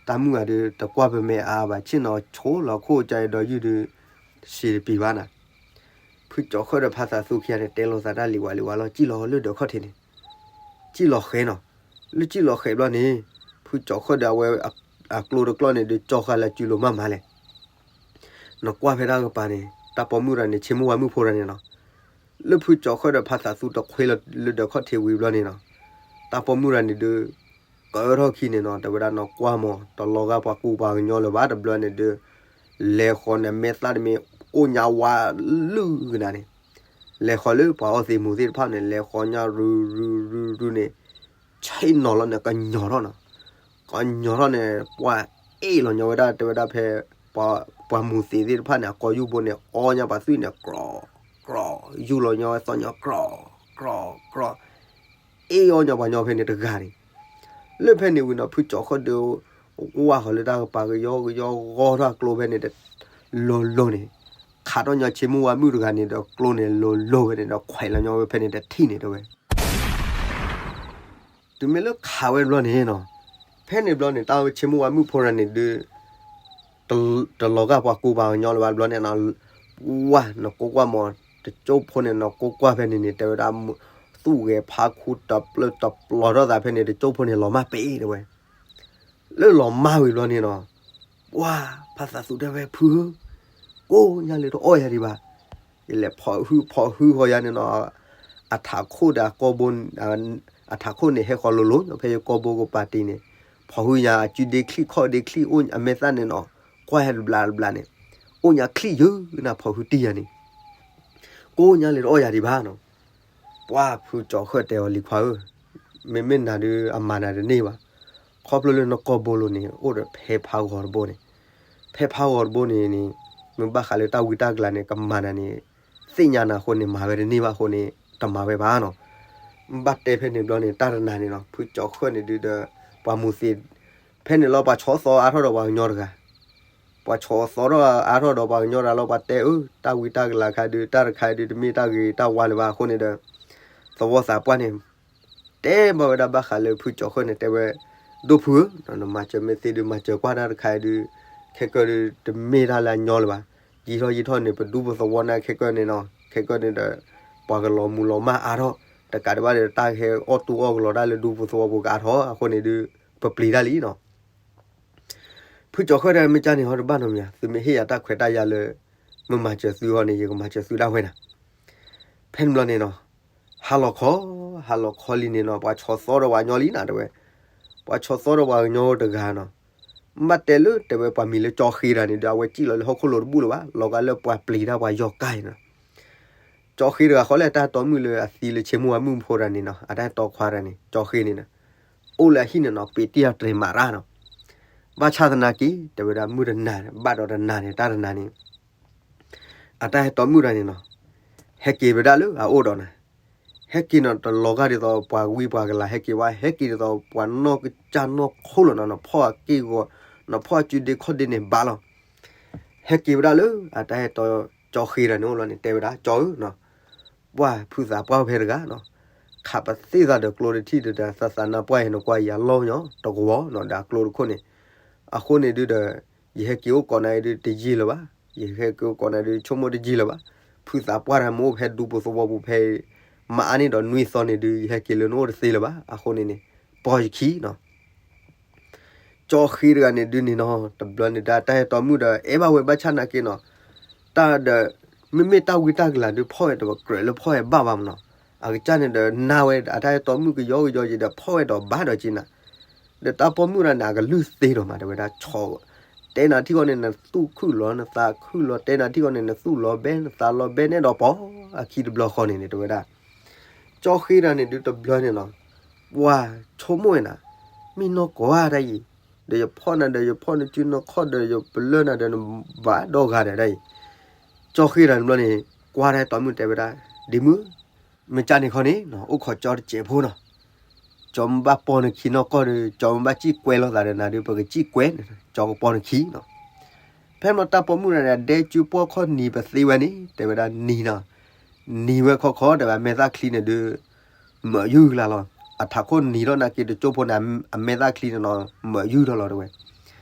တၢ်မုၣ်ဂၤဒုး တကွၢ်ပမဲာ်အါဘၣ် ဆ့ၣ်နီၤဆိလီၤခိၣ်ကၢအဒီးယုၢ်ဒုး စံးတပံၤဘၣ်နၤ. ဖုကၠီၤဃၢၣ်ဒီးဖါသးသူခံဂၤန့ၣ် တဲလိာ်သးတၢ်လံၤဝါလံၤဝါလီၤ စံၣ်လီၤလၢဒၢးခီၣ်ထံးန့ၣ် စံၣ်လီၤဃဲၤနီၤ. လၢစံၣ်လီၤဃဲၤဘျီန့ၣ် ဖုကၠီၤဃၢၣ်ဒီးအဝဲ အကျိတကျီၢ်န့ၣ်ဒုး ကၠီဃာ်လၢစုလိၤမးမးလဲၣ်. နကွၢ်ဖဲတၢ်ကပၤန့ၣ် တၢ်ပိာ်မုၣ်တဂၤန့ၣ် ဆ့မိၢ်ဝါမုၣ်ဖိတဂၤန့ၣ်နီၤ. လၢဖုကၠီၤဃၢၣ်ဒီးဖါသးသူတခွ့လၢဒၢးခီၣ်ထံးဝံၤဘျီန့ၣ်နီၤ, တၢ်ပိာ်မုၣ်တဂၤန့ၣ်ဒုး ကၢထီၣ်ခံန့ၣ်နီၤ တဲဝဲဒၣ်နကွၢ်မး တလီၤဂာ်ပှၤကူပှၤကညီလၢၤဘၣ်တဘျီန့ၣ်ဒုး လဲၤဃီၤန့ၣ် မဲာ်သၣ်တမ့ၢ် အိၣ်ညါဝါလုၢ်ကနၤန့ၣ် လဲၤဃီၤလၢပှၤအီသံးမူၤသ့ၣ်တဖၣ်န့ၣ် လဲၤဃီၤညါရုရုရုရုန့ၣ် ဆ့ၣ်နီၤလီၤန့ၣ် ကညီၤထီၣ်နီၤ. ကညီၤထီၣ်န့ၣ် ပှၤအ့ၣ်လီၤညီဝဲဒၣ် တဲဝဲဒၣ်ဖဲ ပှၤမူၤသံးသ့ၣ်တဖၣ်န့ၣ် အကိာ်ယူၢ်ဘိန့ၣ် အီညါပှၤသွံၣ်န့ၣ် ကြီ ကြီ ယူၢ်လီၤညီဝဲသီၣ်ညီကြီ ကြီ ကြီ အ့ၣ်အီညီပှၤညီဖဲန့ၣ်တဂၤန့ၣ် လၢဖဲန့ၣ်ဝံၤနီၤ ဖုကၠီၤဃၢၣ်ဒုး ဝါဃီၤလၢတၢ်ကပၤကယီကယီဂီၤထီၣ်အကျိဖဲန့ၣ် လိၤလိၤန့ၣ် ခးထီၣ်ညီဆ့မိၢ်ဝါမုၣ်တဂၤန့ၣ်ဒီးကျိန့ၣ်လိၤလိၤဝဲန့ၣ်ဒီး ခွဲးလီၤညီဝဲဖဲန့ၣ်တထံၣ်န့ၣ်တဲဝဲ တုၤမ့ၢ်လၢခးဝဲဘျီန့ၣ်နီၤ ဖဲန့ၣ်ဘျီန့ၣ် တၢ်ဆ့မိၢ်ဝါမုၣ်ဖိတဂၤန့ၣ်ဒုး တလီၤဂာ်ပှၤကူပှၤကညီလၢၤဘၣ်ဘျီန့ၣ်နီၤ ဝါ နကိးကွၢ်မး တကၠိဖိန့ၣ် နကိးကွၢ်ဖဲန့ၣ်န့ၣ် တဲဝဲဒၣ် သူၣ်ဂဲၤဖးခူတပျၢ်တပျီၤထီၣ်သးဖဲန့ၣ် တကၠိဖိန့ၣ် လီၤမၢ်ပ့ၤတဲဝဲ လၢလီၤမၢ်ဝံၤဘျီန့ၣ်နီၤ ပှၤဖါသးသူတဲဝဲ ဖုဧၢ, ကိးညါလၢတအီၣ်ယၤဒံးဘၣ်. ယလဲၤဖီၣ်ဟုဖီၣ်ဟုဃီၤယၤန့ၣ်နီၤ, အထးခိၣ်ဒီးအကိာ်ဘိ, အထးခိၣ်န့ၣ်ဟဲဃီၤလိၤလိၤ ဖဲယကိာ်ဘိကပၤတံၤန့ၣ်, ဖီၣ်ဟုယၤအစုဒ့ချံၣ်ခီၣ်ဒ့ချံၣ် အိၣ်အမဲာ်သၣ်န့ၣ်နီၤ, ကွၢ်ဟဲတဘျးတဘျးန့ၣ်, အိၣ်ညါချံၣ်ယၢနၤဖီၣ်ဟုတံၢ်ယၤန့ၣ်, ကိးညါလၢတအီၣ်ယၤဒံးဘၣ်နီၤ. ပှၤဖုကၠီၤဃၢၣ်တဲအီၤ လံၤခွါဧၢ, မ့မ့ၢ်နၤဒုးအမၤနၤတန့ၢ်ဘၣ်. ခီဖျိလၢနကိာ်ဘိလိၤန့ၣ် အိၣ်ဒီးဖဲဖးဂီၤတဘိန့ၣ်, ဖဲဖးဂီၤတဘိန့ၣ်န့ၣ်, မ့ၢ်ဘၣ်ဃးလၢတၢ်ဝံတၢ်ကလၤန့ၣ် ကမၤနၤန့ၣ်, သ့ၣ်ညါနၤအဃိန့ၣ် မၤဝဲတန့ၢ်ဘၣ်အဃိန့ၣ် တမၤဝဲဘၣ်နီၤ. ဘၣ်တဲဖဲန့ၣ်ဘျီန့ၣ် တၢ်တနၤန့ၣ်နီၤ ဖုကၠီၤဃၢၣ်န့ၣ်ဒုးဒီး ပှၤမူၤသ့ၣ်, ဖဲန့ၣ်လီၤ ပှၤဆီၣ်သီအါထီၣ်ဒီးပှၤကညီတဂၤ ပှၤဆီၣ်သီထီၣ်အါထီၣ်ဒီးပှၤကညီတဂၤလီၤ ပှၤတဲအၢ တၢ်ဝံတၢ်ကလၤခါဒုး တၢ်တခါဒုး တမ့ၢ်တၢ်ဂ့ၤတၢ်ဝါလၢၤဘၣ်အဃိန့ၣ်ဒီး သဝီသးပှၢ်န့ၣ် တဲဘၣ်ဝဲဒၣ်ဘၣ်ဃးလၢဖုကၠီၤဃၢၣ်န့ၣ် တဲဝဲ, ဒိၣ်ဖုဧၢ, နမၤစၢၤမ့ၢ်သ့ဒုး မၤစၢၤကွၢ်တၢ်တခါဒုး, ခဲကၢဒုး တမ့ၢ်တၢ်လၢအညီလၢၤဘၣ်. ယံာ်ထီၣ်ယံာ်ထီၣ်န့ၣ် ပဒူပသဝီန့ၣ်ခဲကၢန့ၣ်နီၤ, ခဲကၢန့ၣ်ဒီး ပှၤကလီၤမုၢ်လီၤမၢ်အါထီၣ်, တကးဒံးဘၣ်ဒီး တၢ်ဟဲအီၣ်တူၢ်အီၣ်ကလီၤတၢ်လၢဒူပသဝီပူၤကအါထီၣ်အဃိန့ၣ်ဒုး ပပျံၤတၢ်လံနီၤ. ဖုကၠီၤဃၢၣ်တဲ မ့ၢ်ကၢ်န့ၣ်ဟီတဘၣ်နီတမံၤ, သုမ့ၢ်ဟ့ၣ်ယၤတၢ်ခွဲးတၢ်ယာ်လၢ မ့ၢ်မၤစၢၤသုဟီန့ၣ် ယကမၤစၢၤသုဒၣ်ဝဲနၤ. ဖဲန့ၣ်ဘျီန့ၣ်နီၤ, ဟါလီၤခီ, ဟါလီၤခီလံန့ၣ်နီၤ ပှၤဆီၣ်သီဒီးပှၤကညီလံနၤတဲဝဲ, ပှၤဆီၣ်သီဒီးပှၤကညီတဂၤနီၤ, ဘၣ်တဲလၢတဲဝဲပှၤမံၤလၢကၠီဃ့တဂၤန့ၣ်ဒီး အဝဲစံၣ်လီၤလၢဟီၣ်ခိၣ်လိၤတဘူၣ်လၢၤဘၣ်, လီၤဂာ်လၢပှၤပျံၤတၢ်ပှၤယီၤကါအံၤနီၤ. ကၠီဃ့တဂၤဃီလၢတၢ်တီမုၣ်လၢအသံလၢဆ့မိၢ်ဝါမုၣ်ဖိတဂၤန့ၣ်နီၤ, အတၢ်တီခွါတဂၤန့ၣ် ကၠီဃ့န့ၣ်နီၤ, အိၣ်လၢအဟံၣ်န့ၣ်နီၤ ပ့ၤတံၢ်အတြဲၤမးရၣ်နီၤ. ဘၣ်ဆၣ်သနာ်က့ တဲဝဲဒၣ်မုၢ်တနၤ ဘၣ်ဒီးတနၤန့ၣ် တၢ်တနၤန့ၣ် အတၢ်ဟဲတီမုၣ်တဂၤန့ၣ်နီၤ, ဟဲက့ၤဝဲဒၣ်လၢအအိၣ်ဒီးနၤ, ဟဲက့ၤနီၤ တလီၤဂာ်ဒ်သိးပှၤဝံပှၤကလၤဟဲက့ၤဝဲ, ဟဲက့ၤဒ်သိးပှၤနီၢ်ကစၢ်နီၢ်ခိလီၤနီၤ, နဖီၣ်အက့ၢ်ဂီၤ, နဖီၣ်အစုဒ့ခီၣ်ဒ့န့ၣ်ဘၣ်လီၤ. ဟဲက့ၤဝဲဒၣ်လၢ အတၢ်ဟဲတီကၠီဃ့တၢ်န့ၣ်အိၣ်လီၤန့ၣ် တဲဝဲဒၣ် ကၠီဧၢနီၤ, ပှၢ်ဖုသးပှၢ်ဖဲတဂၤနီၤ, ခးပသ့ၣ်သးဒီးကျိတထံၣ်ဒီး သးသးနါပှၢ်အံၤ နကွၢ်ယၤလီၢ်ညီတကဝီၤနီၤ, ဒီးအကျိတခိၣ်န့ၣ်, အဃိန့ၣ်ဒုဒီး ယဟဲက့ၤအိၣ်ကိးနၤအံၤဒုတယံာ်လၢၤဘၣ်, ယဟဲက့ၤအိၣ်ကိးနၤဒုဆိကမိၣ်တယံာ်လၢၤဘၣ်, ဖုသးပှၢ်တၢ်မ့ၢ်အိၣ်ဖဲဒူပူၤသဝီပူၤဖဲအံၤ မၤအါန့ၢ်ဒီးနွံသီန့ၣ်ဒု ယဟဲက့ၤလၢနအိၣ်တသ့လၢၤဘၣ်, အဃိန့ၣ်န့ၣ် ပိာ်ယခံနီၤ. ကၠီဃ့တဂၤန့ၣ်ဒုန့ၣ်နီၤ တဘျီန့ၣ်ဒၣ်တၢ်ဟဲတီမုၣ်ဒီး အဲၣ်ဘၣ်ဝဲဘၣ်ဆၣ်နာ်က့နီၤ, တၢ်ဒီး မ့မ့ၢ်တၢ်ဝံတၢ်ကလၤဒု ဖီၣ်ဝဲတကြၢးလၢဖီၣ်ဝဲဘၣ်ဘၣ်မနီၤ, အကစၢ်န့ၣ်ဒီးနာ်ဝဲအတၢ်ဟဲတီမုၣ်ကယီကယီယံၤဒီး ဖီၣ်ဝဲဒီးဘၣ်ဒီးက့နၤ, ဒီးတၢ်ပိာ်မုၣ်တဂၤန့ၣ် အကလုၢ်သ့ဒီးမး တဲဝဲဒၣ် ဆီ, တဲနၤထံၣ်ဃီန့ၣ် နသူၣ်ခုၣ်လီၤ နသးခုၣ်လီၤ, တဲနၤထံၣ်ဃီန့ၣ် နသူၣ်လီၤဘဲ နသးလီၤဘဲန့ၣ်ဒီးပိာ်အခံတဘျီဃီန့ၣ်န့ၣ် တဲဝဲဒၣ် ကၠီဃ့တၢ်န့ၣ်ဒုတဘျီန့ၣ်နီၤ, ပှၤဆိကမိၣ်ဝဲနၤ, မ့ၢ်နီၢ်ကီၢ်ဧါတၢ်အံၤ, ဒီးယဖီၣ်နၤဒီးယဖီၣ်နစုနီၢ်ခီၣ်ဒီးယပလၢၢ်နၤဒီး နဘၣ်ဒီဂၤဒီးတၢ်အံၤ, ကၠီဃ့တၢ်န့ၣ်ဘျီန့ၣ် ကွၢ်တၢ်တီမုၣ်တဲဝဲဒၣ်, ဒ်မုၣ်, မ့ၢ်ကၢ်န့ၣ်ခီန့ၣ် အိၣ်ခိးကၠီတစဲးဖိနီၤ, ကၠီမ့ၢ်ဘၣ်ပိာ်နခံနီၢ်ကီၢ်ဒီး ကၠီမ့ၢ်ဘၣ်စံၣ်ကွဲလိာ်သးဒီးနၤဒု ပကစံၣ်ကွဲ, ကၠီကပိာ်နခံနီၤ. ဖဲမ့ၢ်တၢ်ပိာ်မုၣ်တဂၤန့ၣ် အဒဲကၠူပိာ်ခီၣ်နံၤပသ့ဝဲန့ၣ် တဲဝဲဒၣ်နံၤနီၤ, နံၤဝဲခီခီ တဲဝဲအမဲာ်သၣ်ချံန့ၣ်ဒု မၢးယုၢ်ကလါလီၤ, အထးခိၣ်နံၤထီၣ်နာ်က့တကၠိၢ်ဖိန့ၣ် အမဲာ်သၣ်ချံန့ၣ်နီၤ မၢးယုၢ်ထီၣ်လီၤတဲဝဲ.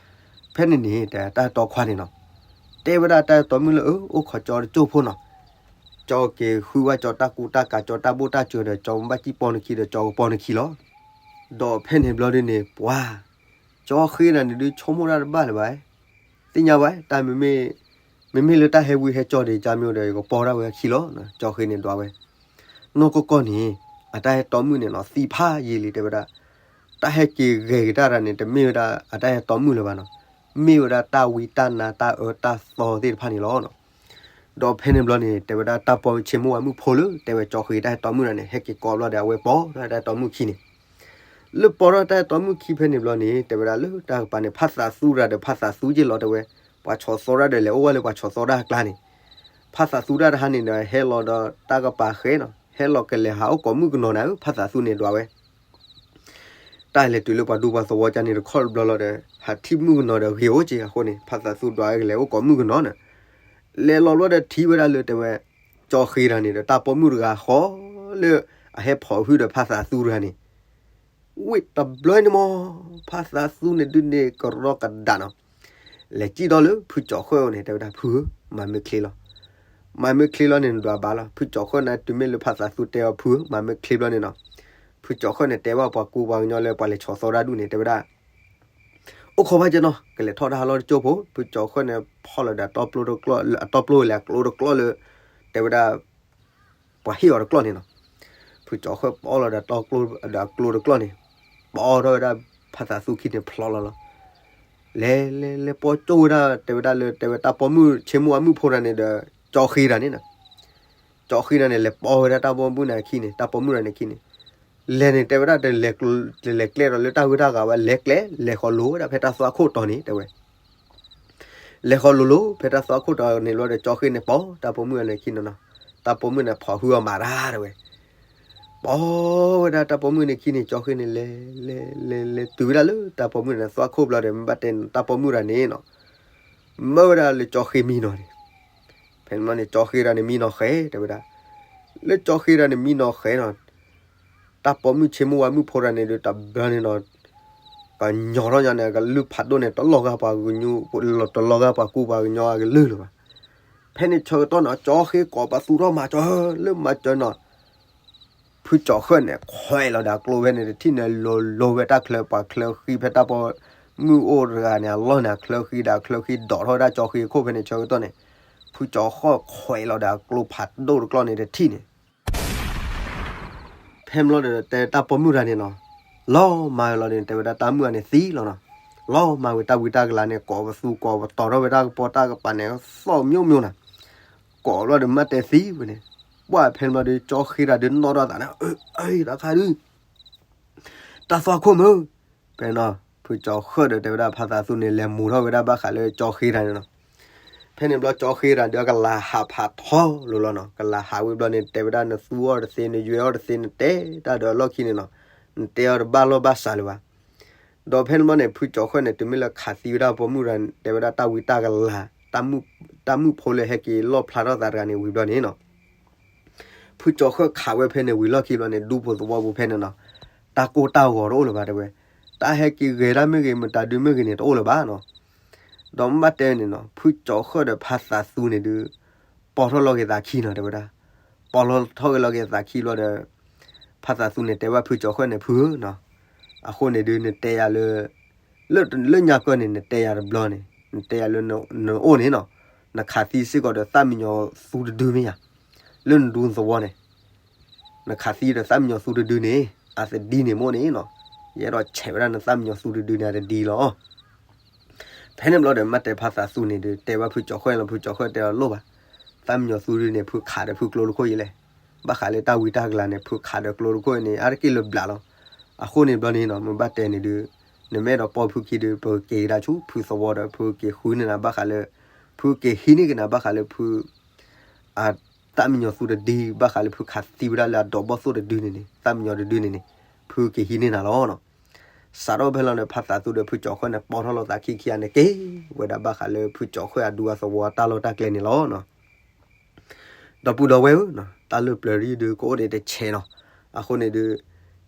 ဖဲန့ၣ်န့ၣ် တၢ်တီခွါန့ၣ်နီၤ, တဲဝဲဒၣ်တၢ်တီမုၣ်လၢ အၢ အိၣ်ခိးကၠီတကၠိၢ်ဖိနီၤ, ကၠီက့ၤဃုဝဲကၠီတၢ်ကူတၢ်ကၤ ကၠီတၢ်ဘိၣ်တၢ်စၢၤဒီး ကၠီမ့ၢ်ဘၣ်စံၣ်ပိာ်နခံဒီး ကၠီကပိာ်နခံလီၤ. ဒီးဖဲန့ၣ်ဘျီဒုန့ၣ် ပှၤ ကၠီဃ့တၢ်န့ၣ်ဒု ဆိကမိၣ်တၢ်တဘၣ်လၢၤဘၣ်, သ့ၣ်ညါဘၣ် တၢ်မ့မ့ၢ်, မ့မ့ၢ်လၢတၢ်ဟဲဝံဟဲကၠီဒံး ကၢ်မ့ၢ်ဒီး ယကပိာ်ဒၣ်ဝဲအခံလီၤ, ကၠီဃ့န့ၣ်ဒွးဝဲ. နီၢ်ကီၢ်ကီၢ်န့ၣ် အတၢ်ဟဲတီမုၣ်န့ၣ်နီၤ သံဖးယံာ်လံ တဲဝဲဒၣ်, တၢ်ဟဲက့ၤဂဲၤက့ၤတၢ်တၢ်န့ၣ် တမ့ၢ်ဝဲဒၣ်အတၢ်ဟဲတီမုၣ်လၢၤဘၣ်နီၤ, မ့ၢ်ဝဲဒၣ်တၢ်ဝံတၢ်နါတၢ်အၢတၢ်သီသ့ၣ်တဖၣ်န့ၣ်လီၤ. ဒီးဖဲန့ၣ်ဘျီန့ၣ် တဲဝဲဒၣ်တၢ်ပိာ်ဆ့မိၢ်ဝါမုၣ်ဖိလၢ တဲဝဲကၠီဃ့တၢ်ဟဲတီမုၣ်တၢ်န့ၣ် ဟဲက့ၤကိးဘျီဒီး အဝဲပိာ်ထီၣ်တၢ်တီမုၣ်ခံန့ၣ်, လၢပိာ်ထီၣ်တၢ်တီမုၣ်ခံဖဲန့ၣ်ဘျီန့ၣ် တဲဝဲဒၣ်လၢတၢ်ကပၤန့ၣ် ဖးသးသူတဂၤဒီး ဖးသးသူက့လီၤတဲဝဲ, ပှၤဆီၣ်သီတၢ်ဒီးလဲၤအိၣ်ဝဲလၢပှၤဆီၣ်သီတၢ်အကျါန့ၣ်, ဖးသးသူတၢ်တဟါန့ၣ်ဒီး ဟဲလီၤဒီးတၢ်ကပၤဃဲနီၤ ဟဲလီၤကလဲၤဟးအိၣ်ကိးမုၣ်ကနီၤနၤဧၢ ဖးသးသူန့ၣ်ဒွးဝဲ တၢ်လဲၤတုၤလၢပှၤဒူပှၤသဝီကၢ်န့ၣ်တခီတဘျီလီၤဒီး ဟးထံၣ်မုၣ်ကနီၤဒီးဂ့ၤအိၣ်က့အဃိန့ၣ် ဖးသးသူဒွးကလဲၤအိၣ်ကိးမုၣ်ကနီၤန့ၣ်, လဲၤလီၤဘျီဒီးထံၣ်ဝဲဒၣ်လၢတဲဝဲ, ကၠီဃ့တၢ်န့ၣ်ဒီး တၢ်ပိာ်မုၣ်တဂၤဃီလၢ အဟဲဖိးဟုဒီးဖးသးသူတဂၤန့ၣ်, ဝံၤတဘျီန့ၣ်မး ဖးသးသူန့ၣ်ဒုန့ၣ်ကရီကဒါနီၤ, လဲၤစံၣ်ထီၣ်လၢဖုကၠီၤဃၢၣ်န့ၣ် တဲဝဲဒၣ်ဖုဧၢ မၤမ့ၢ်ချ့လီၤ, မၤမ့ၢ်ချ့လီၤန့ၣ် နဒွးဘၣ်လီၤ ဖုကၠီၤဃၢၣ်န့ၣ် တုၤမ့ၢ်လၢဖးသးသူတဲအီၤဖုဧၢ မၤမ့ၢ်ချ့ဘျီန့ၣ်နီၤ, ဖုကၠီၤဃၢၣ်န့ၣ် တဲဘၣ်ပှၤကူပှၤကညီလၢပှၤလဲၤဆီၣ်သီတၢ်ဒူၣ်န့ၣ် တဲဝဲဒၣ် အိၣ်ခိးဘၣ်ကနီၤ ကလဲၤထီၣ်တၢ်ဟးလီၢ်တကၠိၢ်ဖိ ဖုကၠီၤဃၢၣ်န့ၣ် ဖီၣ်လီၤဒီးတီပျိတကျီၢ် အတီပျိလဲၤအကျိတကျီၢ်လၢ တဲဝဲဒၣ် ပှၤဟ့ၣ်အီၤတကျီၢ်န့ၣ်နီၤ, ဖုကၠီၤဃၢၣ်ပီၣ်လီၤဒီးတီပျိဒီးအကျိတကျီၢ်န့ၣ်, ပီၣ်ထီၣ်ဝဲဒၣ်ဖးသးသူခံန့ၣ်ဖျီလီၤလီၤ, လဲၤလဲၤလဲၤပီၣ်ကၠိၢ်ဝဲဒၣ် တဲဝဲဒၣ်လၢ တဲဝဲတၢ်ပိာ်မုၣ်ဆ့မိၢ်ဝါမုၣ်ဖိတၢ်န့ၣ်ဒီး ကၠီဃ့တၢ်န့ၣ်နီၤ ကၠီဃ့တၢ်န့ၣ် လဲၤပီၣ်ဝဲဒၣ်တၢ်ပိာ်မုၣ်န့ၣ်အခံန့ၣ် တၢ်ပိာ်မုၣ်တၢ်န့ၣ်အခံန့ၣ်, လဲၤန့ၣ် တဲဝဲဒၣ်တလဲၤကျဲဒီးလၢတၢ်ဂ့ၢ်တၢ်ဂၤဘၣ် လဲၤကျဲ လဲၤဃီၤလိၤဝဲဒၣ်ဖဲတၢ်သွၣ်ခိၣ်တီၤန့ၣ် တဲဝဲ လဲၤဃီၤလိၤလိၤဖဲတၢ်သွၣ်ခိၣ်တီၤန့ၣ်ဘျီဒီး ကၠီဃ့န့ၣ်ပီၣ်တၢ်ပိာ်မုၣ်န့ၣ်အခံန့ၣ်နီၤ, တၢ်ပိာ်မုၣ်န့ၣ်ဖိးဟုအီၤမးတၢ်တဲဝဲ ပီၣ်ဝဲဒၣ်တၢ်ပိာ်မုၣ်န့ၣ်အခံန့ၣ် ကၠီဃ့န့ၣ် လဲၤလဲၤလဲၤလဲၤတုၤဝဲဒၣ်လၢ တၢ်ပိာ်မုၣ်န့ၣ်သွၣ်ခိၣ်ဘျီဒီး မ့ၢ်ဘၣ်တဲန့ၣ် တၢ်ပိာ်မုၣ်တၢ်န့ၣ်နီၤ မၢဝဲဒၣ်လၢကၠီဃ့မံနီၤန့ၣ်, ဖဲန့ၣ်ဘျီန့ၣ် ကၠီဃ့တၢ်န့ၣ်မံနီၤဃဲ တဲဝဲဒၣ်, လၢကၠီဃ့တၢ်န့ၣ်မံနီၤဃဲနီၤ တၢ်ပိာ်မုၣ်ဆ့မိၢ်ဝါမုၣ်ဖိတၢ်န့ၣ်ဒုး တဘျီန့ၣ်နီၤ ကညီထီၣ်ညါန့ၣ် အကလုၢ်ဖးဒိၣ်န့ၣ် တလီၤဂာ်ပှၤကညီ တလီၤဂာ်ပှၤကူပှၤကညီအကလုၢ်လၢၤဘၣ်. ဖဲန့ၣ်ဆၢကတီၢ်န့ၣ် ကၠီဃ့ကိးပသူထီၣ်မၤစၢၤ လၢမၤစၢၤနီၤ ဖုကၠီၤဃၢၣ်န့ၣ် ခွဲးလီၤဒီးအကျိဖဲန့ၣ်တထံၣ်န့ၣ် လိၤလိၤဝဲတၢ်ချၢပှၤချၢဃံဖဲတၢ်ပိာ်မုၣ်အိၣ်တဂၤန့ၣ် အလီၢ်န့ၣ် အချၢဃံဒီးအချၢဃံဒိးထီၣ်ဝဲဒၣ်ကၠီဃ့အခိၣ်ဖဲန့ၣ်ဆၢကတီၢ်န့ၣ် ဖုကၠီၤဃၢၣ်ခွဲးလီၤဒီးအကျိဖးဒိၣ်တကျီၢ်န့ၣ်တထံၣ်န့ၣ် ဖဲမ့ၢ်လီၤဒီးတဲတၢ်ပိာ်မုၣ်တဂၤန့ၣ်နီၤ လီၤမၤဝဲလီၤဒီး တဲဝဲဒၣ်တၢ်မုၣ်တဂၤန့ၣ်သံလီၤနီၤ. လီၤမၤဝဲတၢ်ဝံတၢ်ကလၤန့ၣ် ကိးပသူကိးပတီၤထီၣ်ဝဲတၢ်ကပီၤတၢ်ကပၤန့ၣ် သီၣ်မျိးမျိးနီၤ. ကိးလီၤဒီးမ့ၢ်တဲသံဝဲန့ၣ် ပှၢ်ဖဲန့ၣ်ဘျီဒီး ကၠီဃ့တၢ်ဒုးနီၣ်ထီၣ်သးန့ၣ် အၢ တၢ်ခါဒုး တၢ်သွၣ်ခိၣ်မုၢ် ဖဲနီၤ ဖုကၠီၤဃၢၣ်ဒီးတဲဝဲဒၣ်ဖါသးသူန့ၣ် လဲၤမူၤထီၣ်ဝဲဒၣ်ဘၣ်ဃးလၢကၠီဃ့တၢ်န့ၣ်နီၤ. ဖဲ ဖဲန့ၣ်ဘျီကၠီဃ့တၢ်ဒီးကလၤဟးဖးထီလိၤလီၤနီၤ. ကလၤဟးဝံၤဘျီန့ၣ် တဲဝဲဒၣ်နသူအီၤတသ့ နယွဲအီၤတသ့ နတဲတၢ်ဒီးအလီၢ်ခံန့ၣ်နီၤ, နတဲအီၤတဘၣ်လီၢ်ဘၣ်စးလၢၤဘၣ်. ဒီးဖဲန့ၣ်ဘျီန့ၣ် ဖုကၠီဃၢၣ်န့ၣ် တုၤမ့ၢ်လၢခးသံဝဲဒၣ်ပိာ်မုၣ်ဒီး တဲဝဲဒၣ်တၢ်ဝံတၢ်ကလၤ, တၢ်မုၣ်ဖိလၢဟဲက့ၤလီၣ်ဖျါထီၣ်သးတဂၤန့ၣ်ဝံၤဘျီန့ၣ်နီၤ, ဖုကၠီဃၢၣ်ခးဝဲဖဲန့ၣ်ဝံၤလီၢ်ခံဘျီန့ၣ် ဒူဖိသဝီပူၤဖဲန့ၣ်နီၤ, တၢ်ကိၢ်တၢ်ဂီၤတအိၣ်လၢၤဘၣ်တဲဝဲ, တၢ်ဟဲက့ၤဂဲၤတၢ်မ့ၢ်ဂ့ၤ မတၤဒုမ့ၢ်ဂ့ၤန့ၣ်တအိၣ်လၢၤဘၣ်နီၤ. ဒီးမ့ၢ်ဘၣ်တဲန့ၣ်နီၤ ဖုကၠီဃၢၣ်ဒီးဖါသးသူန့ၣ်ဒုး ပိာ်ထီၣ်လီၤက့ၤသးခံနီၤ တဲဝဲဒၣ်, ပိာ်ထီၣ်လီၤက့ၤသးခံဘျီဒီး ဖါသးသူန့ၣ်တဲဘၣ်ဖုကၠီဃၢၣ်န့ၣ် ဖုဧၢနီၤ, အဃိန့ၣ်ဒုး နတဲယၤလၢ လၢညါကၢၢ်န့ၣ် နတဲယၤတဘျီန့ၣ် နတဲယၤလၢနအိၣ်န့ၣ်နီၤ, နခးသံစ့ၢ်ကီးဒီးသၣ်မံညီၤသူတဒုမ့ၢ်ယၤ, လၢနဒူသဝီန့ၣ် နခးသံဒီးသၣ်မံညီၤသူတဒုန့ၣ် အတဒ်န့ၣ်မိၢ်န့ၣ်နီၤ, ယအဲၣ်ဒိးဆဲးဝဲဒၣ်နသၣ်မံညီၤသူတဒုန့ၣ်အတဒ်လီၤ. ဖဲန့ၣ်ဘျီဒီး မ့ၢ်တဲဖါသးသူန့ၣ်ဒုး တဲဘၣ်ဖုကၠီဃၢၣ်လီၤ, ဖုကၠီဃၢၣ်တဲအီၤလိၣ်ဘၣ်, သၣ်မံညီၤသူဒုန့ၣ် ဖုခးဒီးဖုကျိတခိၣ်အံၤလဲၣ်, ဘၣ်ဃးလၢတၢ်ဝံတၢ်ကလၤန့ၣ် ဖုခးဒီးကျိတခိၣ်အံၤန့ၣ် အါတက့ၢ်လၢဘျးလီၤ. အဃိန့ၣ်ဘျီန့ၣ်နီၤ မ့ၢ်ဘၣ်တဲန့ၣ်ဒုး နမ့ၢ်အဲၣ်ဒိးပိာ်ဖုခံဒုး ပက့ၤကဒါဆူဖုသဝီဒီး ဖုက့ၤဃုန့ၢ်နၤဘၣ်ဃးလၢ ဖုက့ၤဟံးန့ၢ်က့ၤနၤဘၣ်ဃးလၢဖု အသၣ်မံညီၤသူတဒု ဘၣ်ဃးလၢဖုခးသံဝဲဒၣ်လၢအဒိးဘီၣ်သိၣ်တဒုန့ၣ်န့ၣ် သၣ်မံညီၤတဒုန့ၣ်န့ၣ် ဖုက့ၤဟံးန့ၢ်နၤလီၤနီၤ. စးထီၣ်ဖဲလီၤန့ၣ် ဖါသးသူဒီးဖုကၠီဃၢၣ်န့ၣ် ပိာ်ထီၣ်လိာ်သးခံခံဂၤန့ၣ် က့ၤဝဲဒၣ်ဘၣ်ဃးလၢဖုကၠီဃၢၣ်အဒူအသဝီအတၢ်လီၢ်တၢ်ကျဲန့ၣ်လီၤနီၤ. ဒီပုၢ်ဒီဝဲၢ်ဧၢ, တၢ်လၢပျၢၤဒုးကအိၣ်ဒံးတဆဲးနီၤ. အဃိန့ၣ်ဒုး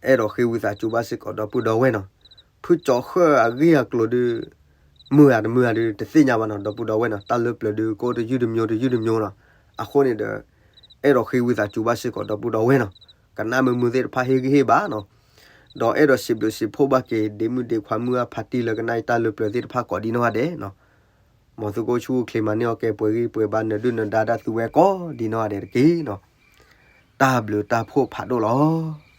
အဲၣ်ဒိးဃ့ဝံသးစူၤဘၣ်စ့ၢ်ကီးဒီပုၢ်ဒီဝဲၢ်နီၤ. ဖုကၠီဃၢၣ်အဂ့ၢ်အကျိၤဒုး မုာ်ဧါတမုာ်ဧါဒုးတသ့ၣ်ညါဘၣ်နီၤ ဒီပုၢ်ဒီဝဲၢ်နီၤ. တၢ်လၢပျၢၤဒုးကအိၣ်တယုၢ်တမျိးတယုၢ်တမျိးနီၤ. အဃိန့ၣ်ဒီး အဲၣ်ဒိးဃ့ဝံသးစူၤဘၣ်စ့ၢ်ကီးဒီပုၢ်ဒီဝဲၢ်နီၤ. ကနၣ်မုာ်မုာ်သ့ၣ်တဖၣ်ဟ့ၣ်ဂံၢ်ဟ့ၣ်ဘါနီၤ. ဒီးအဲၣ်ဒိးစံးဘျုးစံးဖှိၣ်ဘၣ်က့ၤ ဒ့မုၣ်ဒ့ခွါမုၢ်အဖါတံၢ်လၢကနၣ်အံၤတၢ်လၢပျၢၤသ့ၣ်တဖၣ်ကိးဒံးနီၢ်ဂၤဒဲးနီၤ. မ်သုကအိၣ်ဆူၣ်အိၣ်ချ့မၤန့ၢ်အီၣ်ကဲပှဲၤဂံၢ်ပှဲၤဘါ နၢၤဒုၣ်နၢၤဒါဒၣ်သုဝဲကိးဒံးနီၢ်ဂၤဒဲးတက့ၢ်နီၤ. တၢ်ဘျုးတၢ်ဖှိၣ်ဖးဒိၣ်လီၤ.